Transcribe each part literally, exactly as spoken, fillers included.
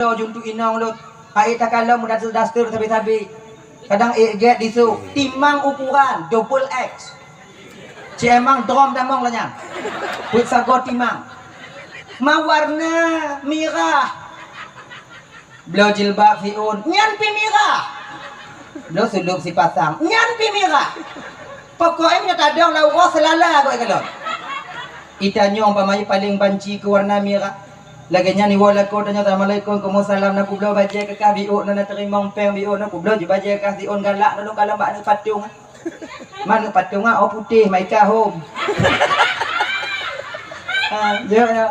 Lôn jeuet untuk inong lôn. Hai takalon meudaster-daster sabe-sabe. Kadang ék gét disu. Timang ukuran double X. Cemang drom tamong lah nyan. Peuet sagoe timang. Ma warna mirah. Bloe jilbab siôn, nyan pi mirah. Bloe sulôb sipasang, nyan pi mirah. Pokok nyoe tadong lam uroe seulala goe kalon. Itanyoe umpama paleng banci keu warna mirah. Lagée nyan iwoe lakoe tanyoe, "Assalamualaikum." "Waalaikumsalam." "Na kubloe bajée keu kah?" "Biôk na, na teurimong péng biôk na." "Kubloe ju bajée kah siôn galak na lôn kalon bak aneuk patong." Manok patong ah, oh putéh, maika hom. Ha, ya, ya.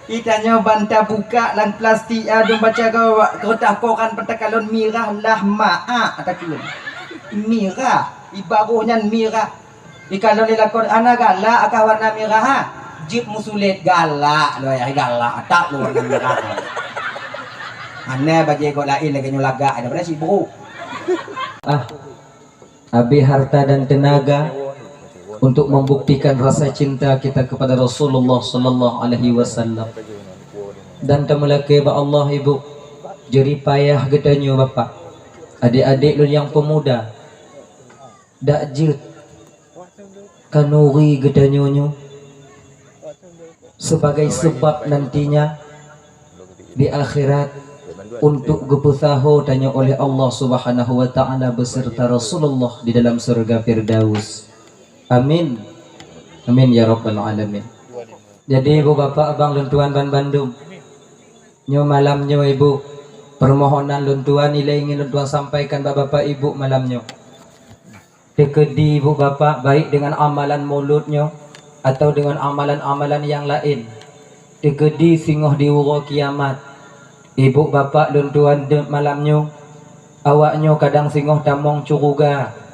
Itanyoe ban tabuka lam plastik, ah, dum baca ka, kertas koran peuet takalon mirah lah maak takheun. Mirah, ibaroh nyan mirah. Ikalon lé lakoe, "Hana galak kah warna mirah, ha?" Jeuet meusulet, "Galak lôn, ya, galak, tak lôn warna mirah." Hana bajée gob laén lagée nyoe lagak, daripada sibuk. Ah. Habis harta dan tenaga untuk membuktikan rasa cinta kita kepada Rasulullah sallallahu alaihi wasallam. Dan tameulakée bak Allah, Ibu, jerih payah geutanyoe Bapak, adik-adik lôn nyang pemuda, dak jeuet khanuri geutanyoe nyoe sebagai sebab nantinya di akhirat untuk geupeusaho tanyoe oleh Allah Subhanahu wa Ta'ala beserta Rasulullah di dalam syurga Firdaus. Amin. Amin ya rabbal alamin. Jadi, Ibu, Bapak, Abang, lôn tuan ban bandum, nyoe malam nyoe, Ibu, permohonan lôn tuan ilée ingin lôn tuan sampaikan bak Bapak Ibu malam nyoe. Teukeudi Ibu Bapak, baik dengan amalan mulod nyoe atau dengan amalan-amalan nyang laén, teukeudi singoh di uroe kiamat, Ibu Bapak lôn tuan deuek malam nyoe, awak nyoe kadang singoh tamong syeuruga.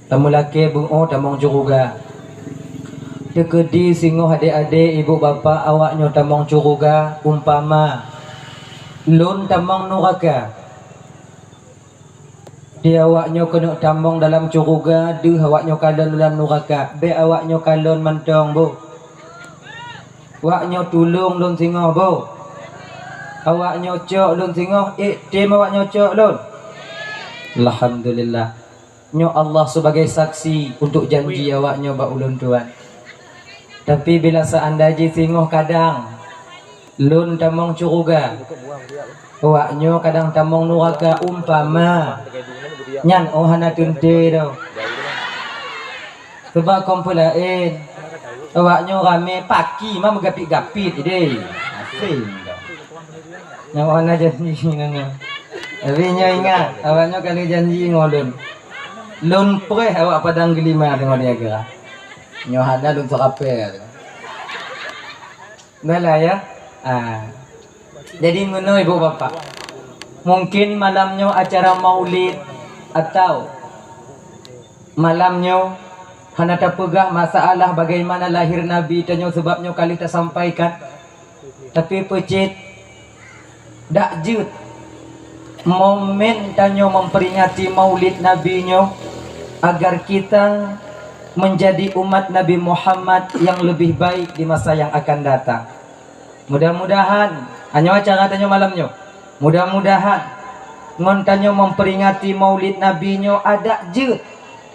Tameulakée beuo tamong syeuruga. Teukeudi singoh adé-adé Ibu Bapak awak nyoe tamong syeuruga, umpama lôn tamong nuraka. Di awak nyoe keuneuk tamong dalam syeuruga, deuh awak nyoe kalon dalam nuraka. Bék awak nyoe kalon mantong, boh. Awak nyoe tulông lôn singoh, boh. Awak nyoe cok lôn singoh, ék tem awak nyoe cok lôn. Alhamdulillah. Nyoe Allah sebagai saksi untuk janji awak nyoe bak ulôn tuan. Tapi bila seandai jih singoh kadang lôn tamong syeuruga, awak nyoe kadang tamong nuraka umpama, nyan oh hana teuntée doh. Sebab kon peue laén, awak nyoe ramé paki ma meugapit-gapit idéh. Asing doh. Nyoe hana janji ngon nyoe. Tapi nyoe ingat, awak nyoe ka lheueh janji ngon lôn. Lôn preh awak padang geulima teungoh di akhirat. Nyoe hana lôn seurapée. Baiklah ya. Ah. Jadi meunoe Ibu Bapak. Mungkin malam nyoe acara maulid atau malam nyoe hana tapeugah masalah bagaimana lahir Nabi tanyoe, sebab nyoe ka lheueh tasampaikan. Tapi peucit dak jeuet momen tanyoe memperingati maulid Nabi nyoe agar kita menjadi umat Nabi Muhammad yang lebih baik di masa yang akan datang. Mudah-mudahan, nyoe acara tanyoe malam nyoe. Mudah-mudahan ngon tanyoe memperingati maulid Nabi nyoe adak jeuet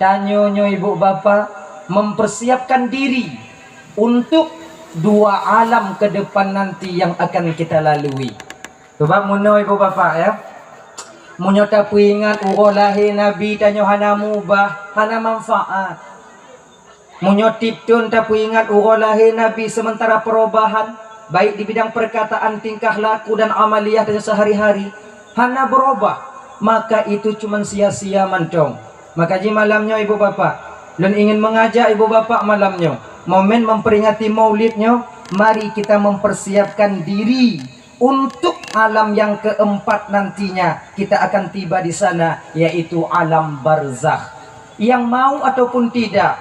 tanyoe nyoe Ibu Bapak mempersiapkan diri untuk dua alam ke depan nanti yang akan kita lalui. Sebab meunoe Ibu Bapak ya, meunyoe tapeuingat uroe lahé Nabi tanyoe hana mubah, hana manfaat. Meunyoe tieb thon tapeuingat uroe lahé Nabi sementara perubahan, baik di bidang perkataan, tingkah laku dan amaliyah tanyoe sehari-hari hana berubah, maka itu cuma sia-sia mantong. Maka jih malam nyoe Ibu Bapak, lôn ingin mengajak Ibu Bapak malam nyoe, momen memperingati maulid nyoe, mari kita mempersiapkan diri untuk alam yang keempat nantinya kita akan tiba di sana, yaitu alam barzakh. Yang mau ataupun tidak,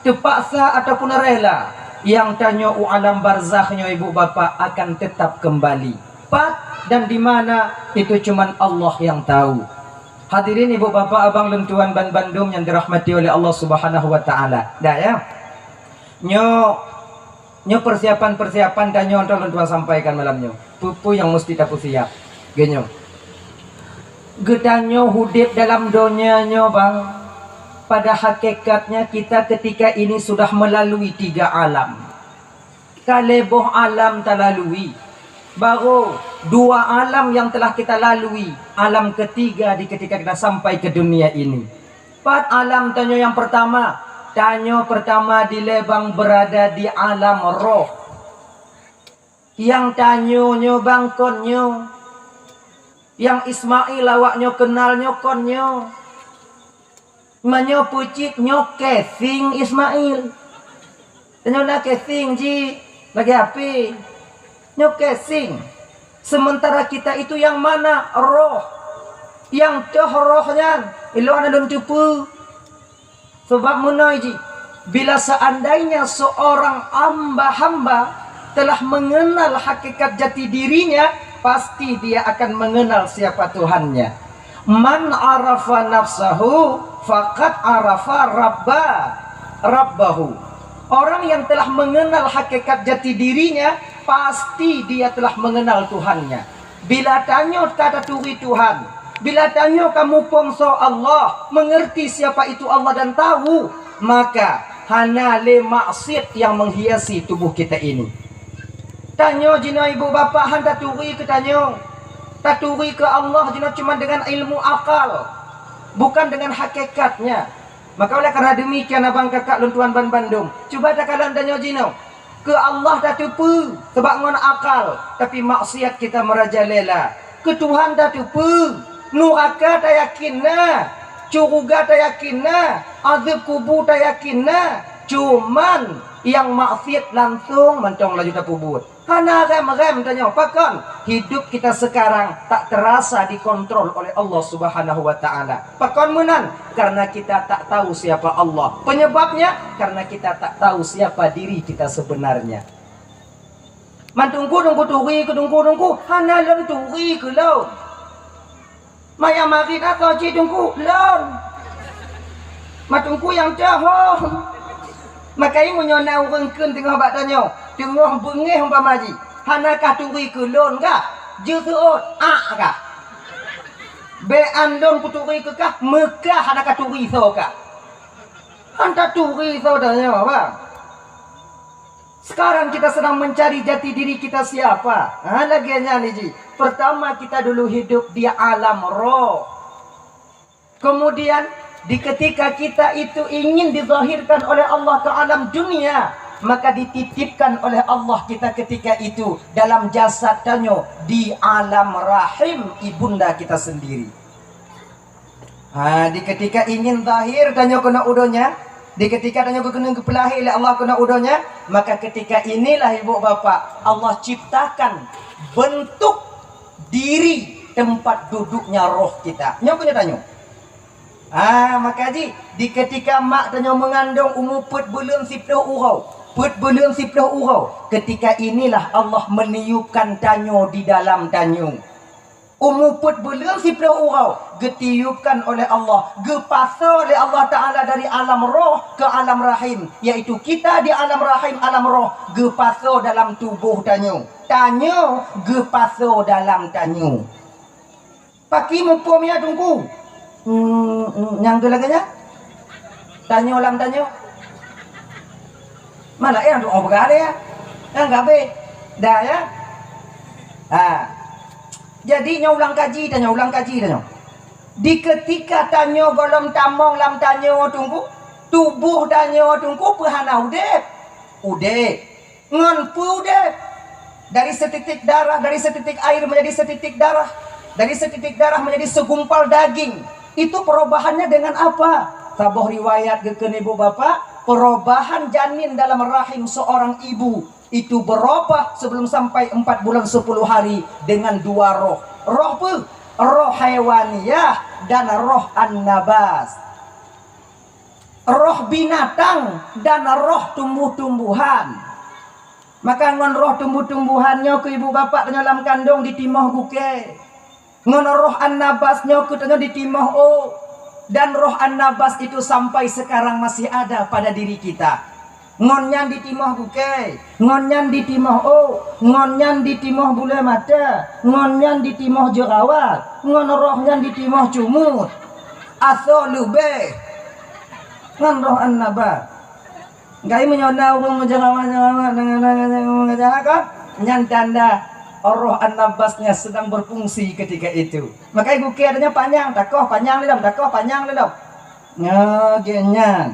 terpaksa ataupun rela, yang tanyoe u alam barzakh nyoe Ibu Bapak akan tetap kembali. Pat dan di mana, itu cuman Allah yang tahu. Hadirin Ibu Bapak, Abang lôn tuan ban bandum yang dirahmati oleh Allah Subhanahu wa Taala. Dah ya. Nyoe, nyoe persiapan-persiapan tanyoe untuk lôn tuan sampaikan malam nyoe. Peue-peue nyang musti tapeusiap? Geunyoe, geutanyoe udeb dalam donya nyoe, bang, pada hakikatnya kita ketika ini sudah melalui tiga alam. Ka lhèe boh alam talalui. Baru dua alam yang telah kita lalui, alam ketiga di ketika kita sampai ke dunia ini. Pat alam tanyoe nyang pertama? Tanyoe pertama dilèe, bang, berada di alam roh. Nyang tanyoe nyoe, bang, kon nyoe. Nyang Ismail awak nyoe kenal nyoe kon nyoe. Meunyoe peucit nyoe casing Ismail. Tanyoe na casing jih lagèe H P. Nyoe casing. Sementara kita itu yang mana? Roh. Nyang toh roh nyan, ilôn hana lôn teupeue. Sebab meunoe jih, bila seandainya seorang hamba-hamba telah mengenal hakikat jati dirinya, pasti dia akan mengenal siapa Tuhannya. "Man arafa nafsahu faqad arafa rabba, rabbahu." Orang yang telah mengenal hakikat jati dirinya, pasti dia telah mengenal Tuhannya. Bila tanyoe ka taturi Tuhan, bila tanyoe ka muphom soe Allah, mengerti siapa itu Allah dan tahu, maka hana lé maksiat yang menghiasi tubuh kita ini. Tanyoe jinoe ibu bapak han taturi keu tanyoe. Taturi keu Allah jinoe cuma dengan ilmu akal, bukan dengan hakikatnya. Maka oleh karena demikian, abang kakak lôn tuan banbandum, cuba takalon tanyoe jinoe. Keu Allah tateupeue sabab ngon akal, tapi maksiat kita merajalela. Keu Tuhan tateupeue, nuraka tayakin na, syeuruga tayakin na, azeueb kubu tayakin na, cuman nyang maksiat langsong mantong laju tapeubuet. Hana rem-rem tanyoe. Pakon? Hidup kita sekarang tak terasa dikontrol oleh Allah Subhanahu wa Ta'ala. Pakon meunan? Karena kita tak tahu siapa Allah. Penyebabnya, karena kita tak tahu siapa diri kita sebenarnya. Man teungku, teungku turi keu teungku, teungku, hana lôn turi keu lôn. Maya marit atau cit teungku lôn. Man teungku nyang cahong. Makai meunyoe na ureueng kheun teungoh bak tanyoe, teungoh beungéh umpama jih, hana kah turi keu lôn kah? Jeuet seuôt, ak kah? Bèk an lôn kuturi keu kah, meukah hana kah turi soe kah? Han taturi soe tanyoe, bang. Sekarang kita sedang mencari jati diri kita siapa. Ha, lagèe nyan jih. Pertama kita dulu hidup di alam roh. Kemudian di ketika kita itu ingin dizahirkan oleh Allah ke alam dunia, maka dititipkan oleh Allah kita ketika itu dalam jasad tanyoe di alam rahim ibunda kita sendiri. Ha, di ketika ingin zahir tanyoe keunoe u donya, di ketika tanyoe keuneuk geupeulahé lé Allah keunoe u donya, maka ketika inilah ibu bapak Allah ciptakan bentuk diri tempat duduknya roh kita. Nyoe keunoe tanyoe. Ha, maka jih di ketika mak tanyoe meungandong umu peuet buleuen siplôh uroe, peuet buleuen siplôh uroe, ketika inilah Allah meniupkan tanyoe di dalam tanyoe. Umu peuet buleuen siplôh uroe geutiupkan oleh Allah, geupasoe lé Allah Ta'ala dari alam roh ke alam rahim, yaitu kita di alam rahim, alam roh, geupasoe dalam tuboh tanyoe. Tanyoe geupasoe dalam tanyoe. Pakri muphom ya, Teungku? Hmm, hmm, nyang keu lagèe nyan? Tanyoe lam tanyoe. Mana eh, untuk orang peugah dia? Kan gabe. Dah ya. Ha. Jadi nyoe ulang kaji tanyoe, ulang kaji tanyoe. Di ketika tanyoe gohlom tamong lam tanyoe, Teungku, tuboh tanyoe, Teungku, peu hana udép? Udép. Ngon peue udép? Dari setitik darah, dari setitik air menjadi setitik darah, dari setitik darah menjadi segumpal daging. Itu perubahannya dengan apa? Saboh riwayat geukheun ibu bapak, perubahan janin dalam rahim seorang ibu itu berubah sebelum sampai empat bulan sepuluh hari dengan dua roh. Roh peue? Roh haiwaniyah dan roh an-nabas. Roh binatang dan roh tumbuh-tumbuhan. Maka ngon roh tumbuh-tumbuhan nyoe keu ibu bapak tanyoe lam kandong ditimoh gukée. Ngon roh an-nabas nyoe keu tanyoe ditimoh ôk. Dan roh an-nabas itu sampai sekarang masih ada pada diri kita. Ngon nyan ditimoh gukée, ngon nyan ditimoh ôk, ngon nyan ditimoh bulée mata, ngon nyan ditimoh jeurawat, ngon roh nyan ditimoh cumut. Asoe leubeh ngon roh an-nabas. Gai meunyoe na ureuëng meujeurawat-jeurawat deungon, deungon, deungon, deungon, deungon, kan? Nyan tanda roh an-nabasnya sedang berfungsi ketika itu. Makanya gukée nyan panyang, takoh panyang lé lom, takoh panyang lé lom. Nyoe gét nyan.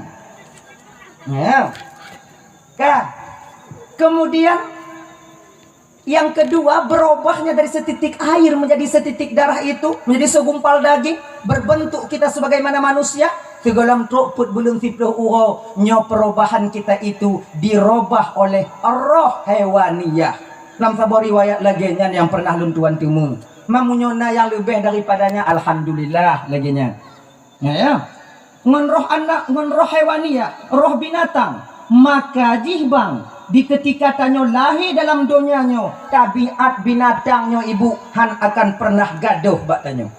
Ya. Ka. Kemudian yang kedua, berubahnya dari setitik air menjadi setitik darah itu, menjadi segumpal daging, berbentuk kita sebagaimana manusia, sigohlom trok peuet buleuen siplôh uroe, nyoe perubahan kita itu dirubah oleh roh hewaniyah. Lam saboh riwayat lagée nyan nyang pernah lôn tuan teumé. Meunyoe na nyang leubeh daripadanya, alhamdulillah, lagée nyan. Ya, ya. Ngon roh anak, ngon roh hewaniyah, roh binatang. Maka jih bang, di ketika tanyoe lahé dalam donya nyoe, tabiat binatang nyoe ibu han akan pernah gadôh bak tanyoe.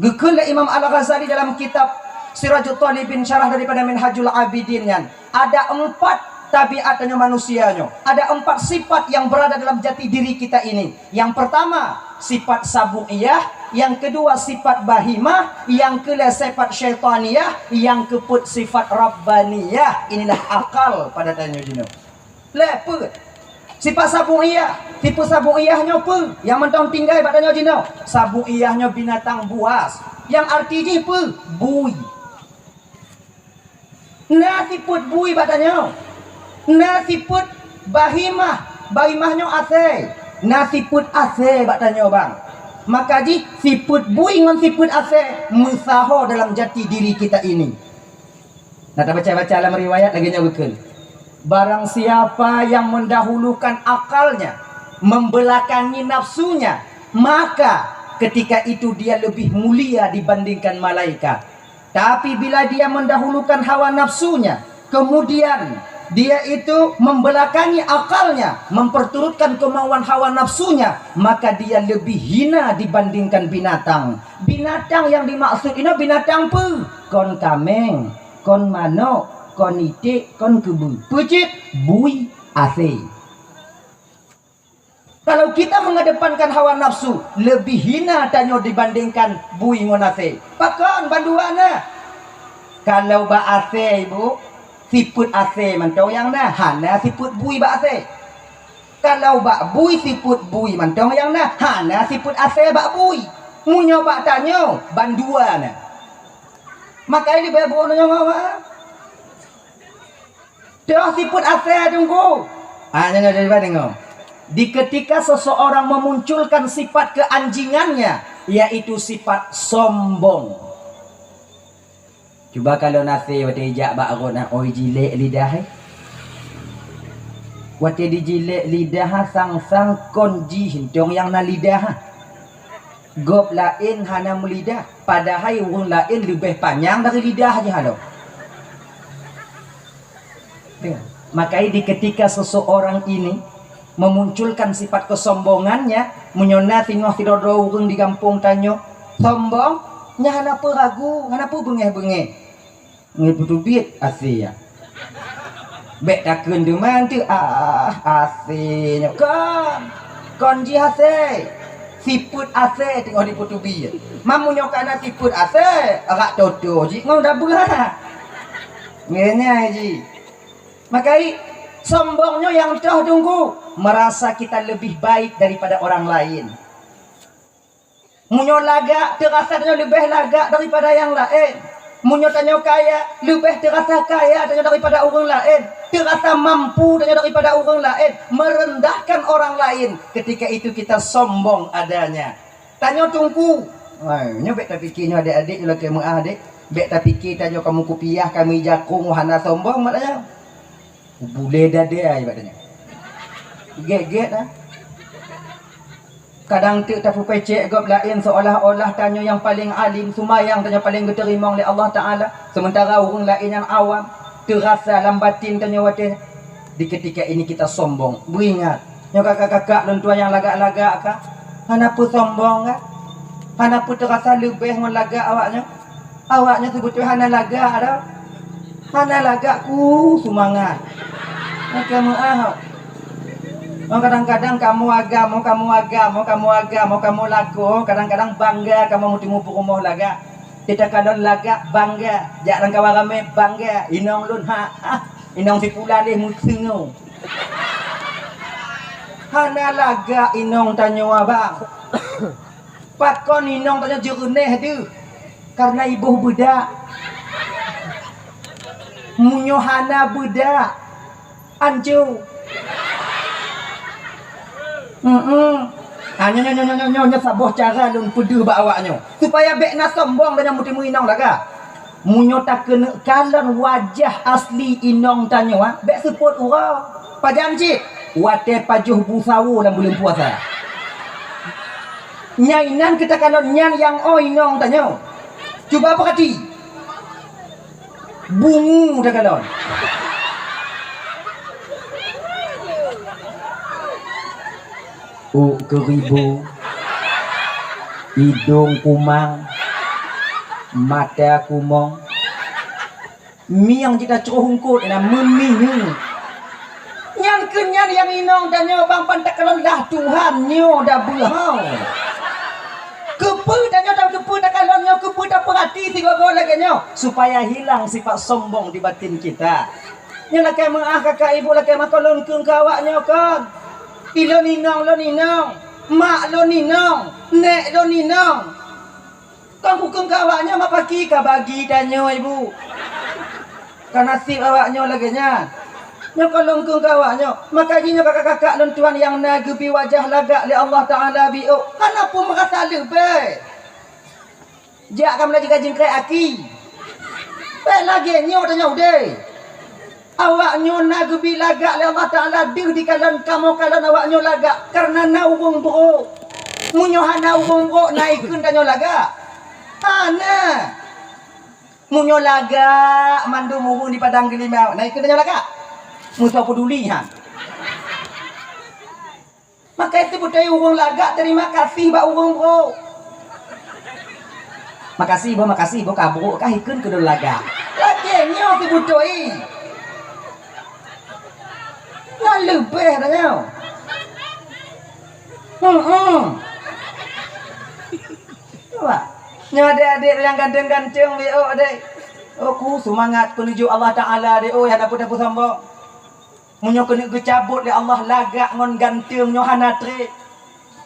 Geukheun lé Imam Al-Ghazali dalam kitab Sirajut Talibin, syarah daripada Minhajul Abidin nyan, ada empat tabiat tanyoe manusia nyoe. Ada empat sifat yang berada dalam jati diri kita ini. Yang pertama, sifat sabu'iyah, yang kedua sifat bahimah, yang keulhée sifat syaitaniyah, yang keupeuet sifat rabbaniyah. Inilah akal pada tanyoe jinoe. Lhée peuet. Sifat sabu'iyah, tipe sabu'iyah nyoe peue? Nyang mantong tinggai bak tanyoe jinoe. Sabu'iyah nyoe binatang buas. Nyang arti jih peue? Bui. Na sifeuet bui bak tanyoe. Na sifeuet bahimah, bahimah nyoe asée. Na sifeuet asée bak tanyoe bang. Maka jih sifeuet bui ngon sifeuet asée meusaho dalam jati diri kita ini. Na tabaca-baca lam riwayat lagée nyoe geukheun, barang siapa yang mendahulukan akalnya, membelakangi nafsunya, maka ketika itu dia lebih mulia dibandingkan malaikat. Tapi bila dia mendahulukan hawa nafsunya, kemudian dia itu membelakangi akalnya, memperturutkan kemauan hawa nafsunya, maka dia lebih hina dibandingkan binatang. Binatang yang dimaksud ini binatang peue? Kon kaméng, kon manok, kon iték, kon keubeu. Peue cit? Bui, asée. Kalau kita mengedepankan hawa nafsu, lebih hina tanyoe dibandingkan bui ngon asée. Pakon bandua na? Kalau bak asée, ibu, sifeuet asée mantong nyang na, hana sifeuet bui bak asée. Kalau bak bui sifeuet bui mantong nyang na, hana sifeuet asée bak bui. Meunyoe bak tanyoe, bandua na. Maka ini bak bunoe nyoe, Mak. Toh sifeuet asée teungku. Ah, nyoe, nyoe, nyoe, deungoe. Di ketika seseorang memunculkan sifat keanjingannya, yaitu sifat sombong. Cuba kalon asée watée ijak bak rot na, oi jilek lidah, eh. Watée dijilek lidah, sang-sang kon jih mantong nyang na lidah. Gob laén hana meulidah, padahai ureuëng laén leubeh panyang dari lidah jih halo. Ya. Makanya di ketika seseorang ini memunculkan sifat kesombongannya, meunyoe na singoh sidroe-droe ureuëng di gampông tanyoe sombong, nyan hana peue ragu, hana peue beungéh-beungéh. Ngon peuteubiet asée ya. Bék takheun teuma teuh, ah, asée nyoe kon. Kon jih asée. Sifeuet asée teungoh dipeuteubiet. Meunyoe ka na sifeuet asée, arak toto jih ngon dabeuha. Ngeunyan jih. Maka i, sombong nyoe nyang toh teungku, merasa kita lebih baik daripada orang lain. Meunyoe lagak, teurasa tanyoe leubeh lagak daripada nyang laén. Meunyoe tanyoe kaya, leubeh teurasa kaya tanyoe daripada ureuëng laén. Teurasa mampu tanyoe daripada ureuëng laén, merendahkan orang lain. Ketika itu kita sombong adanya. Tanyoe teungku. Hai, nyoe bék tapike nyoe adék-adék, nyoe lakée meuah adék. Bék tapike tanyoe kamoe kupiah, kamoe jakong, hana sombong mak tanyoe. Bulée dadai bak tanyoe. Gét-gét ah. Kadang teuk tapeupécék gob laén seolah-olah tanyoe nyang paleng alim, seumayang tanyoe paleng geuteurimong lé Allah Taala, sementara ureuëng laén nyang awam. Teurasa lam batin tanyoe watée di ketika ini kita sombong. Beuingat, nyoe kakak-kakak lôn tuan nyang lagak-lagak ka, hana peue sombong ka? Hana peue teurasa leubeh ngon lagak awaknyoe? Awaknyoe seubeutôi hana lagak dah. Hana lagak ku seumangat. Maka meu'ah. Oh, kadang-kadang kamoe agam, oh, kamoe agam, oh, kamoe agam, oh, kamoe lakoe, oh, kadang-kadang bangga kamoe meutimu peurumoh lagak. Kita kalon lagak bangga, jak lam kawan ramé bangga, inong lôn ha, ah, inong si pula lé meuteungoh. Hana lagak inong tanyoe, bang. Pakon inong tanyoe jeureuneh deuh? Karena iboh beudak. Meunyoe hana beudak, anco. Heeh. Ha, nyoe, nyoe, nyoe saboh cara lôn peudeuh bak awak nyoe, supaya bék na sombong dan nyoe meutimu inong lagak. Meunyoe takeuneuk kalon wajah asli inong tanyoe, ha, bék seupôt uroe. Pajan cit? Watée pajoh bu sawo lam buleuen puasa. Nyan inan keutakalon nyan nyang ôh inong tanyoe. Cuba peurati. Bungu takalon. Ôk keuribu, idong kumang, mata kumong, mieng jita croh hungkot na meuminyueng. Nyan keuh nyan nyang inong tanyoe bang, pan takalon lah Tuhan nyoe dabeuh hau. Keupeue tanyoe dan keupeue takalon nyoe, keupeue tapeurati sigoe-goe lagée nyoe, supaya hilang sifat sombong di batin kita. Nyoe lakée meu'ah kakak ibu, lakée meu'ah kon lôn kheun keu awak nyoe kon. Ilôn inong lôn inong, mak lôn inong, nék lôn inong. Kon kukheun keu awak nyoe mak paki ka bagi tanyoe ibu. Ka naseb awak nyoe lagée nyan. Nyoe kon lôn kheun keu awak nyoe, maka jih nyoe kakak-kakak lôn tuan nyang na geubi wajah lagak lé Allah Taala biôk, hana peue meurasa leubeh. Jak kamoe laju ka jingkrek aki. Bék lagée nyoe tanyoe udée. Awak nyoe na geubi lagak lé Allah Taala deuh dikalon kamoe kalon awak nyoe lagak, kareuna na ureuëng brok. Meunyoe hana ureuëng brok, na ikheun tanyoe lagak? Hana. Meunyoe lagak mandum ureuëng di padang geulimau, na ikheun tanyoe lagak? Meusoe peuduli han. Maka itu beutôi ureuëng lagak terima kasih bak ureuëng brok. Makasih boh, makasih boh, ka brok kah ikheun keu lôn lagak. Lagée nyoe teubeutôi. Nyan leubeh tanyoe. Hmm. Cuba. Nyoe adék-adék nyang ganteng-ganteng wéh oh adék. Oh ku seumangat peunuju Allah Taala deh oh, hana peue tapeusombong. Meunyoe keuneuk geucabot lé Allah lagak ngon ganteng nyoe hana treb.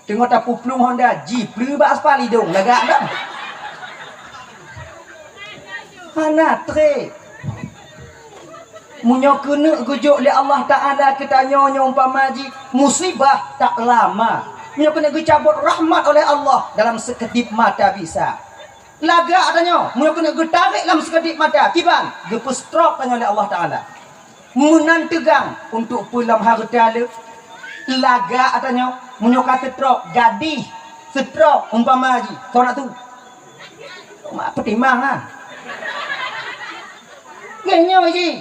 Teungoh tapuplueng honda, jipleue bak aspal idong lagak dah. Hana treb. Meunyoe keuneuk geujok lé Allah Taala keu tanyoe nyoe umpama jih musibah tak lama. Meunyoe keuneuk geucabot rahmat oleh Allah dalam seukeudip mata bisa. Lagak tanyoe, meunyoe keuneuk geutarek lam seukeudip mata, kiban geupeu stroke tanyoe lé Allah Taala. Meunan teugang untuk peue lom hareuta le. Lagak tanyoe, meunyoe ka seutrok, gadih seutrok umpama jih, soe nak su? Mak peutimang ah. Nyoe jih.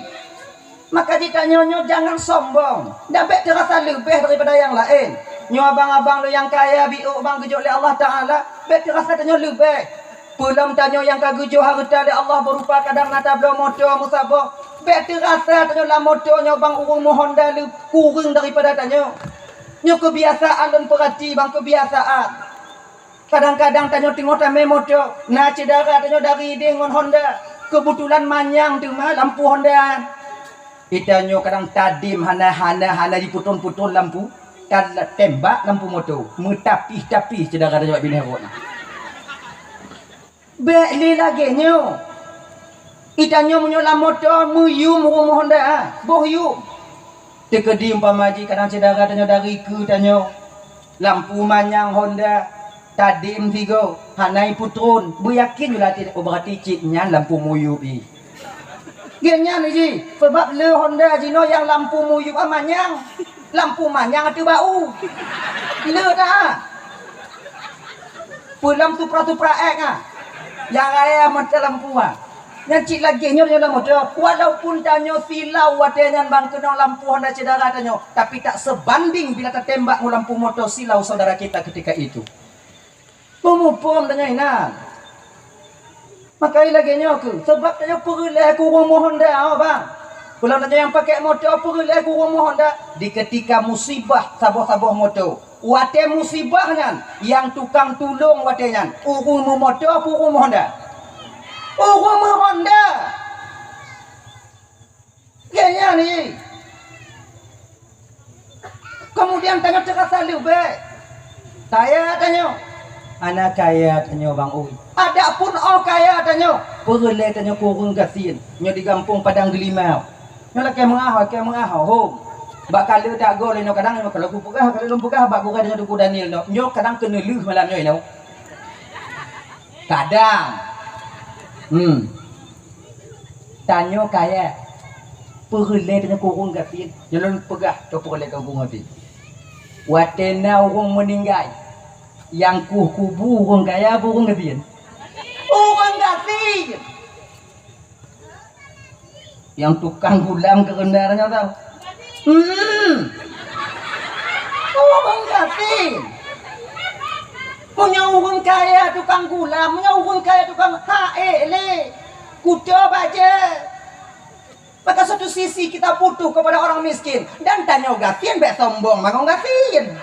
Maka jih tanyoe nyoe jangan sombong, dan bék teurasa leubeh daripada nyang laén. Nyoe abang-abang lôn nyang kaya biôk bang geujok lé Allah Taala, bék teurasa tanyoe leubeh. Peulom tanyoe nyang ka geujok hareuta lé Allah beurupa kadang na tabloe moto meusaboh, bék teurasa tanyoe lam moto nyoe bang ureuëng meuhonda lé kureueng daripada tanyoe. Nyoe keubiasaan lôn peurati bang, keubiasaan. Kadang-kadang tanyoe teungoh tamé moto, na syedara tanyoe dari ideh ngon honda. Keubetulan manyang teuma lampu honda. Itanyoe kadang tadem hana, hana, hana jipeuton-peuton lampu, tatembak lampu moto, meutapih-tapih syedara tanyoe bak binéh rot na. Bék lé lagée nyoe. Itanyoe meunyoe lam moto meuyum ureuëng meuhonda, boh yum. Teukeudi umpama jih kadang syedara tanyoe dari keu tanyoe, lampu manyang honda, tadem sigoe, hana jipeuton, beuyakin ju latih, oh beurati cit nyan lampu meuyum jih. Gét nyan jih, sabab le honda jinoe nyang lampu meuyum manyang, lampu manyang ateueh bak u. Le dah. Peulom Supra-Supra X ah. Nyang raya macam lampu ah. Nyan cit lagée nyoe lam moto. Walaupun tanyoe silau watée nyan bang keunong lampu honda syedara tanyoe, tapi tak sebanding bila tatembak ngon lampu moto silau saudara kita ketika itu. Peumuphom tanyoe inan. Makai lagée nyoe keuh, sabab tanyoe peureulée keu ureuëng meuhonda oh bang. Kalau na nyang pakai moto peureulée keu ureuëng meuhonda, di ketika musibah saboh-saboh moto. Watée musibah nyan, nyang tukang tulông watée nyan, ureuëng meumoto peue ureuëng meuhonda? Ureuëng meuhonda. Gaya ni. Kemudian tanyoe teurasa leubeh. Kaya tanyoe. Hana kaya tanyoe bang ui. Adapun oh kaya tanyoe, peureulée tanyoe keu ureuëng gasien. Nyoe di gampông Padang Geulimau. Nyoe lakée meungaho, lakée meungaho, hom. Bak kale tak go lé nyoe kadang nyoe kalau kupeugah, kalau lôn peugah bak gurée tanyoe Teungku Daniel nyoe. Nyoe kadang keuneulheueh malam nyoe nyoe. Kadang. Hmm. Tanyoe kaya. Peureulée tanyoe keu ureuëng gasien. Nyoe lôn peugah, tanyoe peureulée keu ureuëng gasien. Watée na ureuëng meuninggai, nyang kueh kubu ureuëng kaya peue ureuëng gasien? Ureuëng gasien. Nyang tukang gulam keureuna nyoe tau. Hmm. Ureuëng gasien. Meunyoe ureuëng kaya tukang gulam, meunyoe ureuëng kaya tukang ha ék lé. Kuto bajée. Maka satu sisi kita butuh kepada orang miskin dan tanyoe gasien bék sombong mangat gasien.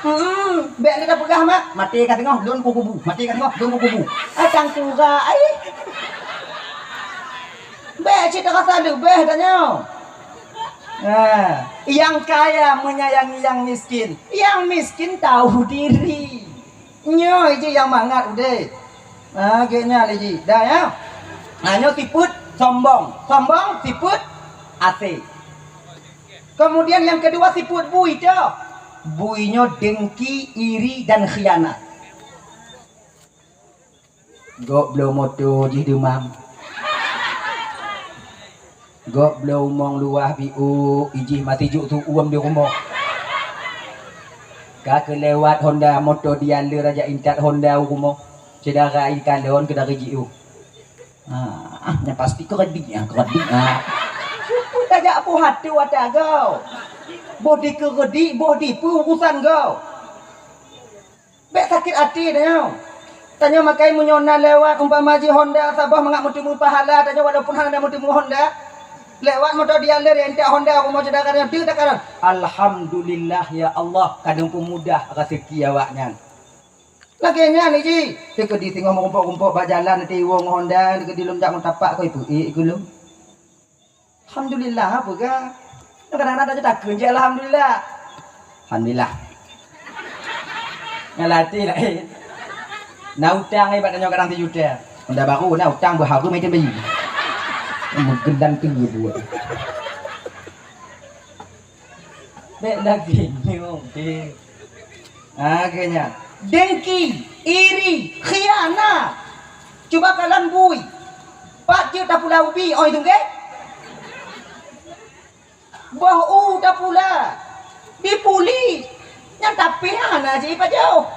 Hmm, bék lé tapeugah mak, maté ka teungoh lôn kukubu, maté ka teungoh lôn kukubu. Ah, tangkura ai. Bék cit rasa leubeh tanyoe. Ha, nyang kaya menyayangi nyang miskin, nyang miskin tahu diri. Nyoe jih nyang mangat udeb. Ha, geuhnyan lé jih. Dah ya. Ha, nyoe sifeuet sombong. Sombong sifeuet asé. Kemudian yang kedua sifeuet bui tu. Bui nyoe dengki, iri dan khianat. Gob bloe moto jih deumam. Gob bloe umong luwah biôk, ijih maté jok tuuem di rumoh. Ka keulewat honda moto dialer raja intat honda u rumoh. Syedara ikalon keu dari jiôh. Ah, ah, nyan pasti keuredik, ah, keuredik, ah. Peue tajak boh ateueh watée agoe. Boh dikeuredik, boh dipeue urusan goe. Bék sakét até tanyoe. Tanyoe makai meunyoe na lewat umpama jih honda saboh mangat meuteumé pahala tanyoe walaupun hana meuteumé honda. Lewat moto dialer nyang intat honda rumoh syedara tanyoe deuh takalon. Alhamdulillah ya Allah kadang peumudah raseuki awaknyan. Lagée nyan jih, teukeudi singoh meurumpok-rumpok bak jalan teuiwoe ngon honda, teukeudi lom jak meutampak keu ipeuék keu lom. Alhamdulillah, peugah. Kadang-kadang takeun jih alhamdulillah. Alhamdulillah. Ngalati laén. Na utang ibat tanyoe kadang sijuta. Honda baru na utang beuhareuem item bayi. Meugendang tinggi buet. Bék lagée nyoe, deh. Ha, geuhnyan. Dengki, iri, khianat. Cuba kalon bui. Pat jeuet tapula ubi, oi tungke. Boh u tapula. Dipuli. Nyang tapi hana jipajoh.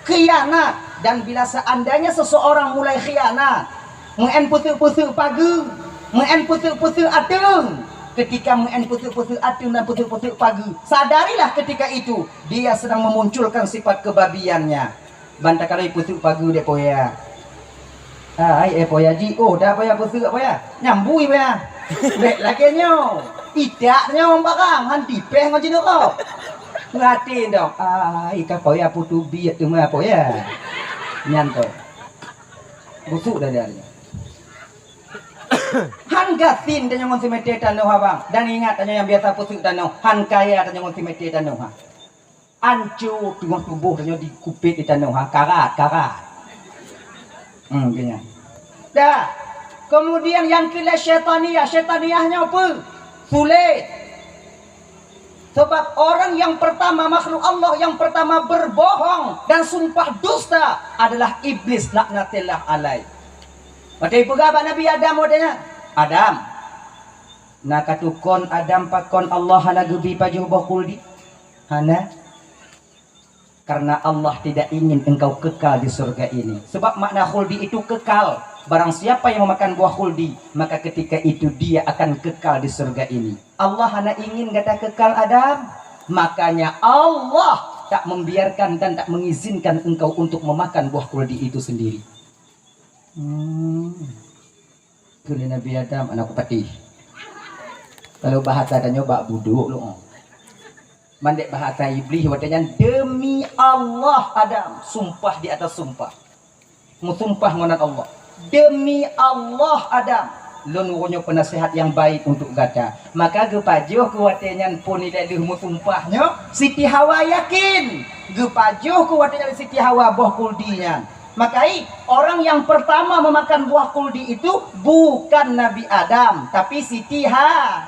Khianat. Dan bila seandainya seseorang mulai khianat, meu'en peuseuk-peuseuk pageue, meu'en peuseuk-peuseuk ateueng. Ketika meu'en peuseuk-peuseuk ateueng dan peuseuk-peuseuk pageue, sadarilah ketika itu dia sedang memunculkan sifat kebabiannya. Ban takalon peuseuk pageue dek poya. Hai, eh, poya ji, oh, dah poya peuseuk poya. Nyambui poya. Bék lagée nyoe. Itak nyoe barang, han dipéh ngon jineuk kok. Ngati dong. Ai, ka poya putu biet teuma poya. Nyan tu. Busuk dah dia. Han gasien tanyoe ngon simete tanoh abang. Dan ingat tanyoe nyang biasa peuseuk tanoh. Han kaya tanyoe ngon simete tanoh ha. Anco teungoh tuboh tanyoe dikupét di tanoh ha. Karat, karat. Hmm, geuhnyan. Dah. Kemudian nyang keulhèe syaitaniyah. Syaitaniyah nyoe peue? Sulet. Sebab orang yang pertama, makhluk Allah yang pertama berbohong dan sumpah dusta adalah Iblis laknatillah alaih. Watée ipeugah bak Nabi Adam watée nyan, "Adam, na katukon Adam pakon Allah hana geubi pajoh boh khuldi?" Hana. Karena Allah tidak ingin engkau kekal di surga ini. Sebab makna khuldi itu kekal. Barang siapa yang memakan buah khuldi, maka ketika itu dia akan kekal di surga ini. Allah hana ingin gata kekal, Adam. Makanya Allah tak membiarkan dan tak mengizinkan engkau untuk memakan buah khuldi itu sendiri. Hmm. Kheun lé Nabi Adam, "Aneuk kupati." Kalau bahasa tanyoe bak budok lôn. Mandek bahasa Iblih watée nyan, "Demi Allah Adam, sumpah di atas sumpah. Meusumpah ngon nan Allah. Demi Allah Adam, lôn uroe nyoe peunasihat nyang baik untuk gata." Maka geupajoh keu watée nyan phon ilée lheueh meusumpah nyoe, Siti Hawa yakin. Geupajoh keu watée nyan Siti Hawa boh kuldi nyan. Maka i, orang yang pertama memakan buah kuldi itu bukan Nabi Adam, tapi Siti Ha.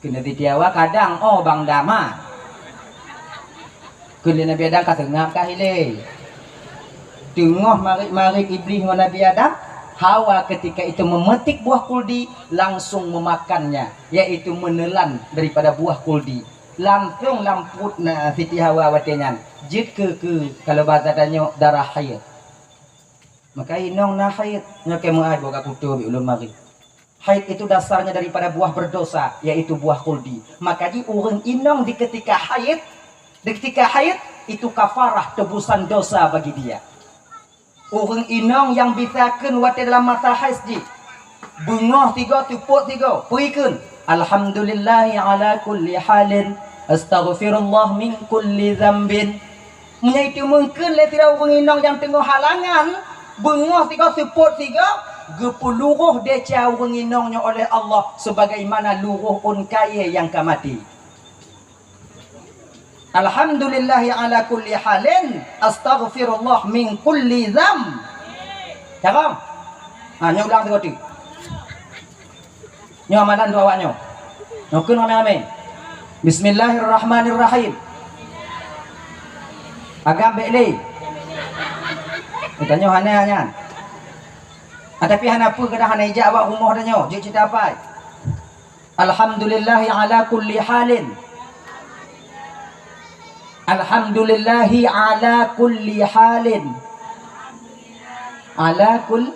Kheun lé Siti Hawa, "Kadang oh Bang Dam ha." Kheun lé Nabi Adam, "Ka seungab kah ilée?" Teungoh marit-marit Iblih ngon Nabi Adam, Hawa ketika itu memetik buah kuldi, langsung memakannya, yaitu menelan daripada buah kuldi. Langsung lam pruet na Siti Hawa watée nyan jeuet keu, keu kalau bahasa tanyoe darah haid. Maka inong na haid, nyoe keu meu'ah boh ka kutoe bak ulôn mari. Haid itu dasarnya daripada buah berdosa, yaitu buah kuldi. Maka di ureuëng inong di ketika haid, di ketika haid itu kafarah tebusan dosa bagi dia. Ureuëng inong nyang bisa kheun watée dalam masa haid jih, beungoh sigoe, seupôt sigoe, peue kheun, "Alhamdulillahi ala kulli halin, astaghfirullah min kulli dzambin." Meunyoe itu mungken lé sidroe ureuëng inong nyang teungoh halangan, beungoh sigoe, seupôt sigoe, geupeuluroh desya ureuëng inong nyoe oleh Allah sebagaimana luroh ôn kayée nyang ka maté. "Alhamdulillahi ala kulli halin, astaghfirullah min kulli dzam." Cakap. Ha, nyoe ulang sigoe teuk. Nyoe amalan dua awak nyoe. Nyoe kheun ramé-ramé. Bismillahirrahmanirrahim. Agam bék lé. Tanyoe hana nyan. Ah, tapi hana peue, kadang hana ijak awak rumoh tanyoe. Jeuet cita pai. Alhamdulillahi ala kulli halin. Alhamdulillahi ala kulli halin. Ala kul-,